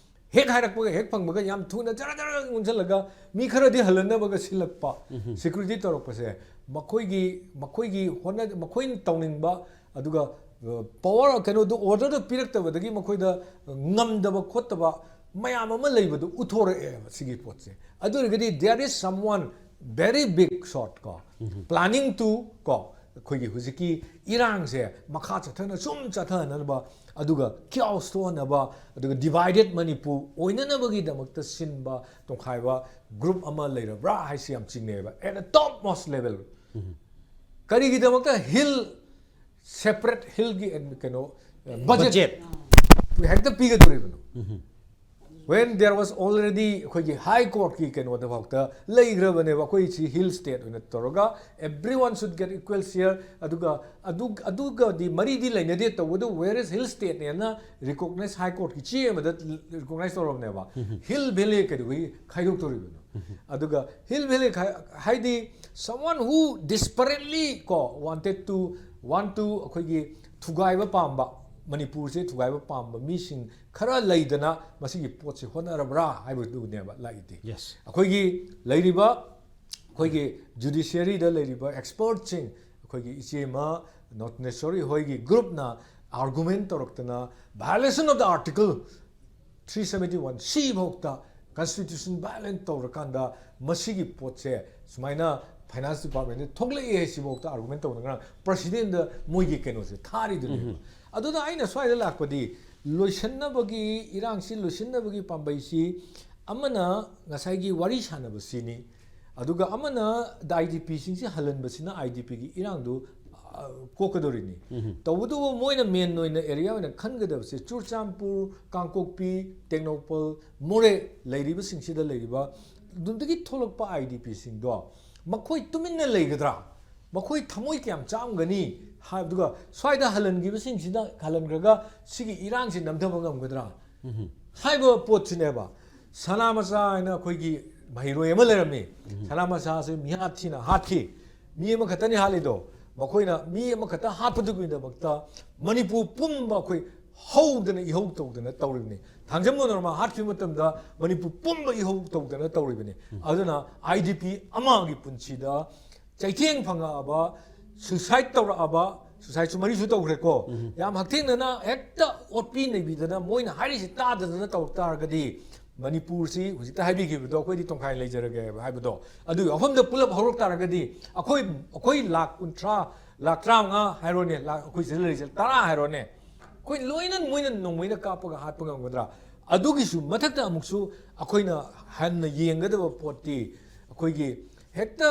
ꯍꯦꯛ ꯍꯥꯏꯔꯛꯄꯒ, ꯍꯦꯛ ꯐꯪꯕꯒ ꯌꯥꯝ ꯊꯨꯅ ꯖꯔ ꯖꯔ ꯑꯣꯟꯁꯤꯜꯂꯒ ꯃꯤ ꯈꯔꯗꯤ ꯍꯜꯍꯟꯅꯕꯒ ꯁꯤꯜꯂꯛꯄ, ꯎꯝ꯫ Security ꯇꯧꯔꯛꯄꯁꯦ ꯃꯈꯣꯏꯒꯤ, ꯃꯈꯣꯏꯒꯤ ꯍꯣꯠꯅ-, ꯃꯈꯣꯏꯅ ꯇꯧꯅꯤꯡꯕ, ꯑꯗꯨꯒ, ꯑ, power, ꯀꯩꯅꯣꯗꯣ, orderꯗꯣ ꯄꯤꯔꯛꯇꯕꯗꯒꯤ ꯃꯈꯣꯏꯗ ꯉꯝꯗꯕ ꯈꯣꯠꯇꯕ ꯃꯌꯥꯝ ꯑꯃ ꯂꯩꯕꯗꯨ ꯎꯠꯊꯣꯔꯛꯑꯦꯕ ꯁꯤꯒꯤ ꯄꯣꯠꯁꯦ꯫ ꯑꯗꯨ ꯑꯣꯏꯔꯒꯗꯤ there is someone very big shot ꯀꯣ, planning to ꯀꯣ, ꯑꯩꯈꯣꯏꯒꯤ ꯍꯧꯖꯤꯛꯀꯤ ꯏꯔꯥꯡꯁꯦ ꯃꯈꯥ ꯆꯠꯊꯅ ꯁꯨꯝ ꯆꯠꯊꯅꯅꯕ, ꯑꯗꯨꯒ chaos ꯊꯣꯛꯍꯟꯅꯕ, ꯑꯗꯨꯒ divided ꯃꯅꯤꯄꯨꯔ ꯑꯣꯏꯅꯅꯕꯒꯤꯗꯃꯛꯇ ꯁꯤꯟꯕ ꯇꯣꯈꯥꯏꯕ group ꯑꯃ ꯂꯩꯔꯕ꯭ꯔꯥ ꯍꯥꯏꯁꯤ ꯌꯥꯝ ꯆꯤꯡꯅꯩꯑꯕ, at the topmost level꯫ ꯀꯔꯤꯒꯤꯗꯃꯛꯇ hill, separate hillꯒꯤ, ꯀꯩꯅꯣ, budget ꯍꯦꯛꯇ ꯄꯤꯒꯗꯧꯔꯤꯕꯅꯣ? When there was already ꯑꯩꯈꯣꯏꯒꯤ high courtꯀꯤ ꯀꯩꯅꯣꯗ ꯐꯥꯎꯗ ꯂꯩꯈ꯭ꯔꯕꯅꯦꯕ, ꯑꯩꯈꯣꯏ ꯁꯤ hill state ꯑꯣꯏꯅ ꯇꯧꯔꯒ everyone should get equal share, ꯑꯗꯨꯒ ꯑꯗꯨ, ꯑꯗꯨꯒꯗꯤ ꯃꯔꯤꯗꯤ ꯂꯩꯅꯗꯦ, ꯇꯧꯕꯗ where is hill stateꯅꯦꯅ recognize, high courtꯀꯤ ꯆꯦ ꯑꯃꯗ recognize ꯇꯧꯔꯕꯅꯦꯕ꯫ Hill valley ꯀꯩꯗꯧꯕꯒꯤ ꯈꯥꯏꯗꯣꯛꯇꯧꯔꯤꯕꯅꯣ? ꯑꯗꯨꯒ hill valley ꯈꯥꯏ-, ꯍꯥꯏꯗꯤ someone who desperately ꯀꯣ, wanted to, want to, ꯑꯩꯈꯣꯏꯒꯤ ꯊꯨꯒꯥꯏꯕ ꯄꯥꯝꯕ, ꯃꯅꯤꯄꯨꯔꯁꯦ ꯊꯨꯒꯥꯏꯕ ꯄꯥꯝꯕ ꯃꯤꯁꯤꯡ ꯈꯔ ꯂꯩꯗꯅ ꯃꯁꯤꯒꯤ ꯄꯣꯠꯁꯤ ꯍꯣꯠꯅꯔꯕ꯭ꯔꯥ ꯍꯥꯏꯕꯗꯨꯅꯦꯕ ꯂꯥꯛꯏꯗꯤ꯫ Yes꯫ ꯑꯩꯈꯣꯏꯒꯤ ꯂꯩꯔꯤꯕ, ꯑꯩꯈꯣꯏꯒꯤ judiciaryꯗ ꯂꯩꯔꯤꯕ expertꯁꯤꯡ, ꯑꯩꯈꯣꯏꯒꯤ ꯏꯆꯦꯃ ꯅꯣꯇꯅꯦꯁꯣꯔꯤ ꯍꯣꯏꯒꯤ groupꯅ argument ꯇꯧꯔꯛꯇꯅ violation of the article three seventy one C ꯐꯥꯎꯗ constitution violate ꯇꯧꯔꯀꯥꯟꯗ ꯃꯁꯤꯒꯤ ꯄꯣꯠꯁꯦ ꯁꯨꯃꯥꯏꯅ finance departmentꯗ ꯊꯣꯛꯂꯛꯑꯦ ꯍꯥꯏꯁꯤꯐꯥꯎꯗ argument ꯇꯧꯗꯅ ꯉꯔꯥꯡ presidentꯗ ꯃꯣꯏꯒꯤ ꯀꯩꯅꯣꯁꯦ ꯊꯥꯔꯤꯗꯨꯅꯦꯕ꯫ ꯑꯗꯨꯅ ꯑꯩꯅ ꯁ꯭ꯋꯥꯏꯗ ꯂꯥꯛꯄꯗꯤ ꯂꯣꯏꯁꯤꯟꯅꯕꯒꯤ, ꯏꯔꯥꯡꯁꯤ ꯂꯣꯏꯁꯤꯟꯅꯕꯒꯤ ꯄꯥꯝꯕꯩꯁꯤ ꯑꯃꯅ ꯉꯁꯥꯏꯒꯤ ꯋꯥꯔꯤ ꯁꯥꯟꯅꯕꯁꯤꯅꯤ, ꯑꯗꯨꯒ ꯑꯃꯅ ꯑꯥꯏ ꯗꯤ ꯄꯤꯁꯤꯡꯁꯤ ꯍꯜꯍꯟꯕꯁꯤꯅ ꯑꯥꯏ ꯗꯤ ꯄꯤꯒꯤ ꯏꯔꯥꯡꯗꯨ ꯑ, ꯀꯣꯛꯀꯗꯧꯔꯤꯅꯤ꯫ ꯇꯧꯕꯇꯕꯨ ꯃꯣꯏꯅ ꯃꯦꯟ ꯑꯣꯏꯅ ꯑꯦꯔꯤꯌꯥ ꯑꯣꯏꯅ ꯈꯟꯒꯗꯕꯁꯦ ꯆꯨꯔꯆꯥꯟꯄꯨꯔ, ꯀꯥꯡꯄꯣꯛꯄꯤ, ꯇꯦꯡꯅꯧꯄꯜ, ꯃꯣꯔꯦ ꯂꯩꯔꯤꯕꯁꯤꯡꯁꯤꯗ ꯂꯩꯔꯤꯕ ꯑꯗꯨꯗꯒꯤ ꯊꯣꯛꯂꯛꯄ ꯑꯥꯏ ꯗꯤ ꯄꯤꯁꯤꯡꯗꯣ ꯃꯈꯣꯏ ꯇꯨꯃꯤꯟꯅ ꯂꯩꯒꯗ꯭ꯔꯥ? ꯃꯈꯣꯏ ꯊꯃꯣꯏ ꯀꯌꯥꯝ ꯆꯥꯝꯒꯅꯤ ꯍꯥꯏꯕꯗꯨꯒ ꯁ꯭ꯋꯥꯏꯗ ꯍꯜꯍꯟꯈꯤꯕꯁꯤꯡꯁꯤꯅ ꯍꯜꯍꯟꯈ꯭ꯔꯒ ꯁꯤꯒꯤ ꯏꯔꯥꯡꯁꯤ ꯅꯝꯊꯕ ꯉꯝꯒꯗ꯭ꯔꯥ ꯍꯥꯏꯕ ꯄꯣꯠꯁꯤꯅꯦꯕ꯫ ꯁꯅꯥ ꯃꯆꯥ ꯍꯥꯏꯅ ꯑꯩꯈꯣꯏꯒꯤ ꯃꯍꯩꯔꯣꯏ ꯑꯃ ꯂꯩꯔꯝꯃꯤ꯫ ꯁꯅꯥ ꯃꯆꯥꯁꯦ ꯃꯤꯍꯥꯠ ꯊꯤꯅ ꯍꯥꯠꯈꯤ꯫ ꯃꯤ ꯑꯃꯈꯛꯇꯅꯤ ꯍꯥꯠꯂꯤꯗꯣ꯫ ꯃꯈꯣꯏꯅ ꯃꯤ ꯑꯃꯈꯛꯇ ꯍꯥꯠꯄꯗꯨꯒꯤꯗꯃꯛꯇ ꯃꯅꯤꯄꯨꯔ ꯄꯨꯝꯕ ꯑꯩꯈꯣꯏ ꯍꯧꯗꯅ ꯏꯍꯧ ꯇꯧꯗꯅ ꯇꯧꯔꯤꯕꯅꯤ꯫ ꯊꯥꯡꯖꯝ ꯃꯅꯣꯔꯃꯥ ꯍꯥꯠꯈꯤꯕ ꯃꯇꯝꯗ ꯃꯅꯤꯄꯨꯔ ꯄꯨꯝꯕ ꯏꯍꯧ ꯇꯧꯗꯅ ꯇꯧꯔꯤꯕꯅꯤ꯫ ꯑꯗꯨꯅ ꯑꯥꯏ ꯗꯤ ꯄꯤ ꯑꯃꯒꯤ ꯄꯨꯟꯁꯤꯗ ꯆꯩꯊꯦꯡ ꯐꯪꯉꯛꯑꯕ, suicide ꯇꯧꯔꯛꯑꯕ, suicideꯁꯨ ꯃꯔꯤꯁꯨ ꯇꯧꯈ꯭ꯔꯦꯀꯣ꯫ ꯌꯥꯝ ꯍꯛꯊꯦꯡꯅꯅ ꯍꯦꯛꯇ ꯑꯣꯠꯄꯤ ꯅꯩꯕꯤꯗꯅ ꯃꯣꯏꯅ ꯍꯥꯏꯔꯤꯁꯤ ꯇꯥꯗꯗꯅ ꯇꯧꯔꯛ ꯇꯥꯔꯒꯗꯤ ꯃꯅꯤꯄꯨꯔꯁꯤ ꯍꯧꯖꯤꯛꯇ ꯍꯥꯏꯕꯤꯈꯤꯕꯗꯣ ꯑꯩꯈꯣꯏꯗꯤ ꯇꯣꯡꯈꯥꯏ ꯂꯩꯖꯔꯒꯦ ꯍꯥꯏꯕꯗꯣ, ꯑꯗꯨꯒꯤ ꯋꯥꯐꯝꯗ ꯄꯨꯂꯞ ꯍꯧꯔꯛ ꯇꯥꯔꯒꯗꯤ ꯑꯩꯈꯣꯏ, ꯑꯩꯈꯣꯏ ꯂꯥꯛ ꯀꯨꯟꯊ꯭ꯔꯥ, ꯂꯥꯛ ꯇꯔꯥꯃꯉꯥ ꯍꯥꯏꯔꯣꯅꯦ, ꯂꯥꯛ, ꯑꯩꯈꯣꯏ ꯁꯤꯗ ꯂꯩꯔꯤꯁꯦ ꯇꯔꯥ ꯍꯥꯏꯔꯣꯅꯦ, ꯑꯩꯈꯣꯏ ꯂꯣꯏꯅ ꯃꯣꯏꯅ ꯅꯣꯡꯃꯩꯅ ꯀꯥꯞꯄꯒ ꯍꯥꯠꯄ ꯉꯝꯒꯗ꯭ꯔꯥ? ꯑꯗꯨꯒꯤꯁꯨ ꯃꯊꯛꯇ ꯑꯃꯨꯛꯁꯨ ꯑꯩꯈꯣꯏꯅ ꯍꯟꯅ ꯌꯦꯡꯒꯗꯕ ꯄꯣꯠꯇꯤ ꯑꯩꯈꯣꯏꯒꯤ ꯍꯦꯛꯇ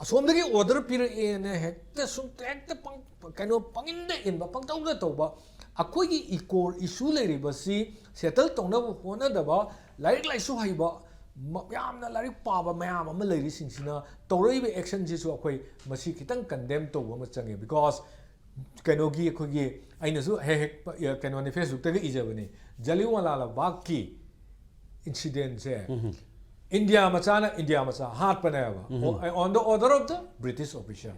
ꯑꯁꯣꯝꯗꯒꯤ order ꯄꯤꯔꯛꯑꯦꯅ ꯍꯦꯛꯇ ꯁꯨꯝ ꯍꯦꯛꯇ ꯄꯪ-, ꯀꯩꯅꯣ ꯄꯪꯏꯟꯗ ꯏꯟꯕ, ꯄꯪꯇꯧꯗ ꯇꯧꯕ, ꯑꯩꯈꯣꯏꯒꯤ core issue ꯂꯩꯔꯤꯕꯁꯤ settle ꯇꯧꯅꯕ ꯍꯣꯠꯅꯗꯕ, ꯂꯥꯏꯔꯤꯛ ꯂꯥꯏꯁꯨ ꯍꯩꯕ, ꯃ-, ꯌꯥꯝꯅ ꯂꯥꯏꯔꯤꯛ ꯄꯥꯕ ꯃꯌꯥꯝ ꯑꯃ ꯂꯩꯔꯤꯁꯤꯡꯁꯤꯅ ꯇꯧꯔꯛꯏꯕ actionꯁꯤꯁꯨ ꯑꯩꯈꯣꯏ ꯃꯁꯤ ꯈꯤꯇꯪ condemn ꯇꯧꯕ ꯑꯃ ꯆꯪꯉꯦ꯫ Because ꯀꯩꯅꯣꯒꯤ ꯑꯩꯈꯣꯏꯒꯤ ꯑꯩꯅꯁꯨ ꯍꯦꯛ ꯍꯦꯛ ꯄ-, ꯀꯩꯅꯣꯅꯤ, Facebookꯇꯒ ꯏꯖꯕꯅꯤ, ꯖꯥꯂꯤꯌꯥꯟꯋꯥꯂꯥ ꯕꯥꯒꯀꯤ incidentꯁꯦ ꯏꯟꯗꯤꯌꯥ ꯃꯆꯥꯅ ꯏꯟꯗꯤꯌꯥ ꯃꯆꯥ ꯍꯥꯠꯄꯅꯦꯕ꯫ On the order of the British officer꯫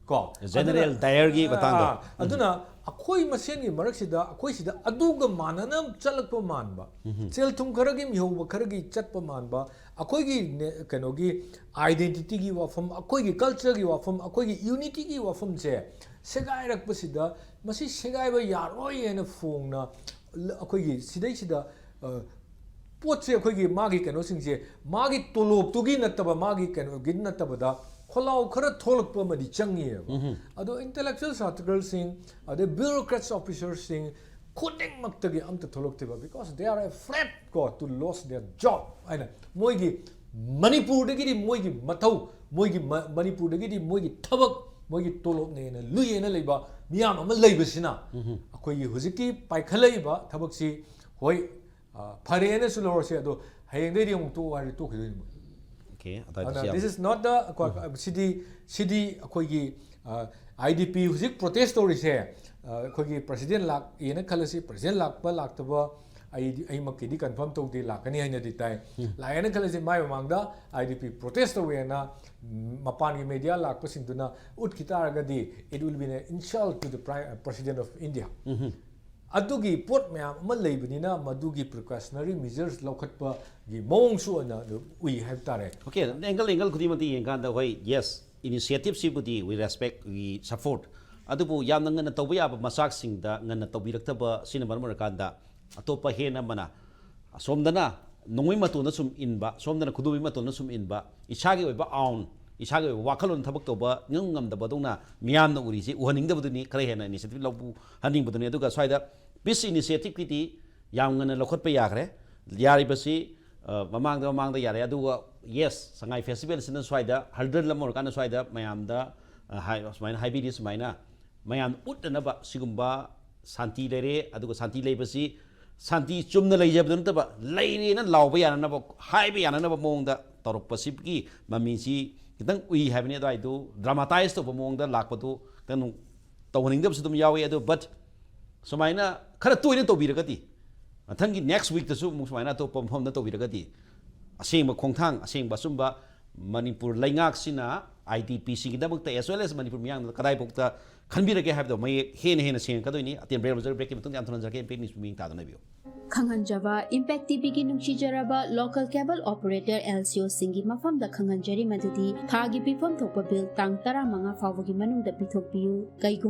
ꯀꯣ? General ꯑꯗꯨꯅ, Dyerꯒꯤ ꯃꯇꯥꯡꯗꯣ꯫ ꯑꯥ, ꯑꯗꯨꯅ ꯑꯩꯈꯣꯏ ꯃꯁꯦꯟꯒꯤ ꯃꯔꯛꯁꯤꯗ ꯑꯩꯈꯣꯏ ꯁꯤꯗ ꯑꯗꯨꯒ ꯃꯥꯟꯅꯅ ꯆꯠꯂꯛꯄ ꯃꯥꯟꯕ, ꯁꯦꯜ ꯊꯨꯝ ꯈꯔꯒꯤ ꯃꯤꯍꯧꯕ ꯈꯔꯒꯤ ꯆꯠꯄ ꯃꯥꯟꯕ, ꯑꯩꯈꯣꯏꯒꯤ ꯅꯦ-, ꯀꯩꯅꯣꯒꯤ identityꯒꯤ ꯋꯥꯐꯝ, ꯑꯩꯈꯣꯏꯒꯤ cultureꯒꯤ ꯋꯥꯐꯝ, ꯑꯩꯈꯣꯏꯒꯤ unityꯒꯤ ꯋꯥꯐꯝꯁꯦ ꯁꯦꯒꯥꯏꯔꯛꯄꯁꯤꯗ ꯃꯁꯤ ꯁꯦꯒꯥꯏꯕ ꯌꯥꯔꯣꯏ ꯍꯥꯏꯅ ꯐꯣꯡꯅ ꯂ-, ꯑꯩꯈꯣꯏꯒꯤ ꯁꯤꯗꯩꯁꯤꯗ, ꯑ, ꯄꯣꯠꯁꯦ ꯑꯩꯈꯣꯏꯒꯤ ꯃꯥꯒꯤ ꯀꯩꯅꯣꯁꯤꯡꯁꯦ ꯃꯥꯒꯤ ꯇꯣꯂꯣꯞꯇꯨꯒꯤ ꯅꯠꯇꯕ, ꯃꯥꯒꯤ ꯀꯩꯅꯣꯒꯤ ꯅꯠꯇꯕꯗ ꯈꯣꯜꯂꯥꯎ ꯈꯔ ꯊꯣꯛꯂꯛꯄ ꯑꯃꯗꯤ ꯆꯪꯉꯤꯑꯕ꯫ ꯑꯗꯣ intellectual circleꯁꯤꯡ, ꯑꯗꯩ bureaucrats officerꯁꯤꯡ ꯈꯨꯗꯤꯡꯃꯛꯇꯒꯤ ꯑꯝꯇ ꯊꯣꯛꯂꯛꯇꯦꯕ, because they are afraid ꯀꯣ, to lose their job ꯍꯥꯏꯅ ꯃꯣꯏꯒꯤ ꯃꯅꯤꯄꯨꯔꯗꯒꯤꯗꯤ ꯃꯣꯏꯒꯤ ꯃꯊꯧ, ꯃꯣꯏꯒꯤ ꯃ- ꯃꯅꯤꯄꯨꯔꯗꯒꯤꯗꯤ ꯃꯣꯏꯒꯤ ꯊꯕꯛ, ꯃꯣꯏꯒꯤ ꯇꯣꯂꯣꯞꯅꯦꯅ ꯂꯨꯏꯌꯦꯅ ꯂꯩꯕ ꯃꯤꯌꯥꯝ ꯑꯃ ꯂꯩꯕꯁꯤꯅ, ꯑꯩꯈꯣꯏꯒꯤ ꯍꯧꯖꯤꯛꯀꯤ ꯄꯥꯏꯈꯠꯂꯛꯏꯕ ꯊꯕꯛꯁꯤ, ꯍꯣꯏ, ꯑ, ꯐꯔꯦꯅꯁꯨ ꯂꯧꯔꯁꯦ, ꯑꯗꯣ ꯍꯌꯦꯡꯗꯩꯗꯤ ꯑꯃꯨꯛ ꯇꯣꯛꯑꯣ ꯍꯥꯏꯔꯗꯤ ꯇꯣꯛꯈꯤꯗꯣꯏꯅꯤ ꯃꯣꯏ꯫ Okay, ꯑꯗꯨꯅ ꯑꯗꯨꯋꯥꯏꯗꯁꯨ ꯌꯥꯝ this is not the, ꯁꯤꯗꯤ, ꯁꯤꯗꯤ ꯑꯩꯈꯣꯏꯒꯤ ꯑꯥꯏ ꯗꯤ ꯄꯤ ꯍꯧꯖꯤꯛ ꯄ꯭ꯔꯣꯇꯦꯁ ꯇꯧꯔꯤꯁꯦ, ꯑ, ꯑꯩꯈꯣꯏꯒꯤ ꯄ꯭ꯔꯁꯤꯗꯦꯟ ꯂꯥꯛꯑꯦꯅ ꯈꯜꯂꯁꯤ, ꯄ꯭ꯔꯁꯤꯗꯦꯟ ꯂꯥꯛꯄ ꯂꯥꯛꯇꯕ ꯑꯩꯗꯤ, ꯑꯩꯃꯛꯀꯤꯗꯤ ꯀꯟꯐꯥꯔꯝ ꯇꯧꯗꯦ, ꯂꯥꯛꯀꯅꯤ ꯍꯥꯏꯅꯗꯤ ꯇꯥꯏ꯫ ꯂꯥꯛꯑꯦꯅ ꯈꯜꯂꯁꯤ, ꯃꯥꯏ ꯃꯃꯥꯡꯗ ꯑꯥꯏ ꯗꯤ ꯄꯤ ꯄ꯭ꯔꯣꯇꯦꯁ ꯇꯧꯋꯦꯅ, ꯎꯝ, ꯃꯄꯥꯟꯒꯤ ꯃꯦꯗꯤꯌꯥ ꯂꯥꯛꯄꯁꯤꯡꯗꯨꯅ ꯎꯠꯈꯤ ꯇꯥꯔꯒꯗꯤ, it will be an insult to the Prime, President of India꯫ ꯑꯗꯨꯒꯤ ꯄꯣꯠ ꯃꯌꯥꯝ ꯑꯃ ꯂꯩꯕꯅꯤꯅ, ꯃꯗꯨꯒꯤ ꯄ꯭ꯔꯤꯀꯣꯁꯅꯔꯤ ꯃꯦꯖꯔꯁ ꯂꯧꯈꯠꯄꯒꯤ ꯃꯑꯣꯡꯁꯨ ꯑꯣꯏꯅ ꯎꯏ ꯍꯥꯏꯕ ꯇꯥꯔꯦ꯫ Okay, angle, angle ꯈꯨꯗꯤꯡꯃꯛꯇ ꯌꯦꯡꯀꯥꯟꯗ, ꯍꯣꯏ, yes, initiative ꯁꯤꯕꯨꯗꯤ we respect, we support, ꯑꯗꯨꯕꯨ ꯌꯥꯝꯅ ꯉꯟꯅ ꯇꯧꯕ ꯌꯥꯕ ꯃꯆꯥꯛꯁꯤꯡꯗ ꯉꯟꯅ ꯇꯧꯕꯤꯔꯛꯇꯕ ꯑꯁꯤꯅ ꯃꯔꯝ ꯑꯣꯏꯔꯀꯥꯟꯗ, ꯑꯇꯣꯞꯄ ꯍꯦꯟꯅ ꯑꯃꯅ ꯑꯁꯣꯝꯗꯅ ꯅꯣꯡꯃꯩ ꯃꯇꯣꯟꯗ ꯁꯨꯝ ꯏꯟꯕ, ꯁꯣꯝꯗꯅ ꯈꯨꯗꯣꯝꯕꯤ ꯃꯇꯣꯟꯗ ꯁꯨꯝ ꯏꯟꯕ, ꯏꯁꯥꯒꯤ ꯑꯣꯏꯕ ꯑꯥꯎꯟ, ꯏꯁꯥꯒꯤ ꯑꯣꯏꯕ ꯋꯥꯈꯜꯂꯣꯟ ꯊꯕꯛ ꯇꯧꯕ ꯉꯝ ꯉꯝꯗꯕꯗꯧꯅ ꯃꯤꯌꯥꯝꯅ ꯎꯔꯤꯁꯦ ꯎꯍꯟꯅꯤꯡꯗꯕꯗꯨꯅꯤ, ꯈꯔ ꯍꯦꯟꯅ ꯏꯅꯤꯁꯤꯌꯦꯇꯤꯚ ꯂꯧꯍꯟꯅꯤꯡꯕꯗꯨꯅꯤ꯫ ꯑꯗꯨꯒ ꯁ꯭ꯋꯥꯏꯗ ꯄꯤꯁ ꯏꯅꯤꯁꯤꯌꯦꯇꯤꯚꯀꯤꯗꯤ ꯌꯥꯝ ꯉꯟꯅ ꯂꯧꯈꯠꯄ ꯌꯥꯈ꯭ꯔꯦ꯫ ꯌꯥꯔꯤꯕꯁꯤ, ꯑ, ꯃꯃꯥꯡꯗ, ꯃꯃꯥꯡꯗ ꯌꯥꯔꯦ꯫ ꯑꯗꯨꯒ ꯌꯦꯁ, ꯁꯉꯥꯏ ꯐꯦꯁꯇꯤꯚꯦꯜꯁꯤꯅ ꯁ꯭ꯋꯥꯏꯗ ꯍꯔꯗꯜ ꯑꯃ ꯑꯣꯏꯔꯀꯥꯟꯗ ꯁ꯭ꯋꯥꯏꯗ ꯃꯌꯥꯝꯗ, ꯑ, ꯍꯥꯏ-, ꯁꯨꯃꯥꯏꯅ ꯍꯥꯏꯕꯤꯔꯤ, ꯁꯨꯃꯥꯏꯅ ꯃꯌꯥꯝ ꯎꯠꯅꯅꯕ ꯁꯤꯒꯨꯝꯕ ꯁꯥꯟꯇꯤ ꯂꯩꯔꯦ꯫ ꯑꯗꯨꯒ ꯁꯥꯟꯇꯤ ꯂꯩꯕꯁꯤ ꯁꯥꯟꯇꯤ ꯆꯨꯝꯅ ꯂꯩꯖꯕꯗ ꯅꯠꯇꯕ, ꯂꯩꯔꯦꯅ ꯂꯥꯎꯕ ꯌꯥꯅꯅꯕ, ꯍꯥꯏꯕ ꯌꯥꯅꯅꯕ ꯃꯑꯣꯡꯗ ꯇꯧꯔꯛꯄꯁꯤꯒꯤ ꯃꯃꯤꯁꯤ ꯈꯤꯇꯪ ꯎꯏ ꯍꯥꯏꯕꯅꯤ꯫ ꯑꯗꯨꯋꯥꯏꯗꯨ ꯗ꯭ꯔꯃꯥꯇꯥꯏꯁ ꯇꯧꯕ ꯃꯑꯣꯡꯗ ꯂꯥꯛꯄꯗꯨ ꯈꯤꯇꯪ ꯇꯧꯍꯟꯅꯤꯡꯗꯕꯁꯨ ꯑꯗꯨꯝ ꯌꯥꯎꯏ꯫ ꯑꯗꯨ but ꯁꯨꯃꯥꯏꯅ ꯈꯔ ꯇꯣꯏꯅ ꯇꯧꯕꯤꯔꯒꯗꯤ, ꯃꯊꯪꯒꯤ ꯅꯦꯛꯁ ꯋꯤꯛꯇꯁꯨ ꯑꯃꯨꯛ ꯁꯨꯃꯥꯏꯅ ꯑꯇꯣꯞꯄ ꯃꯐꯝꯗ ꯇꯧꯕꯤꯔꯒꯗꯤ, ꯑꯁꯦꯡꯕ ꯈꯣꯡꯊꯥꯡ, ꯑꯁꯦꯡꯕ ꯑꯆꯨꯝꯕ Manipur ꯂꯩꯉꯥꯛꯁꯤꯅ I D ꯄꯤꯁꯤꯒꯤꯗꯃꯛꯇ, as well as Manipur ꯃꯤꯌꯥꯝꯅ ꯀꯗꯥꯏꯐꯥꯎꯗ ꯈꯟꯕꯤꯔꯒꯦ ꯍꯥꯏꯕꯗꯣ ꯃꯌꯦꯛ ꯍꯦꯟꯅ ꯍꯦꯟꯅ ꯁꯦꯡꯉꯛꯀꯗꯣꯏꯅꯤ꯫ ꯑꯇꯦꯟꯕ ꯕ꯭ꯔꯦꯛ, ꯕ꯭ꯔꯦꯛꯀꯤ ꯃꯇꯨꯡꯗ ꯌꯥꯝ ꯊꯨꯅ ꯍꯟꯖꯔꯛꯀꯦ꯫ ꯏꯝꯄꯦꯛ ꯅ꯭ꯌꯨꯁ ꯃꯤꯠꯌꯦꯡ ꯇꯥꯗꯨꯅ ꯂꯩꯕꯤꯌꯨ꯫ ꯈꯪꯍꯟꯖꯕ, ꯏꯝꯄꯦꯛ ꯇꯤ ꯚꯤꯒꯤ ꯅꯨꯡꯁꯤꯖꯔꯕ ꯂꯣꯀꯦꯜ ꯀꯦꯕꯜ ꯑꯣꯄꯔꯦꯇꯔ ꯑꯦꯜ ꯁꯤ ꯑꯣꯁꯤꯡꯒꯤ ꯃꯐꯝꯗ ꯈꯪꯍꯟꯖꯔꯤ ꯃꯗꯨꯗꯤ ꯊꯥꯒꯤ ꯄꯤꯐꯝ ꯊꯣꯛꯄ ꯕꯤꯜ ꯇꯥꯡ ꯇꯔꯥꯃꯉꯥ ꯐꯥꯎꯕꯒꯤ ꯃꯅꯨꯡꯗ ꯄꯤꯊꯣꯛꯄꯤꯌꯨ꯫ ꯀꯩꯒꯨꯝꯕ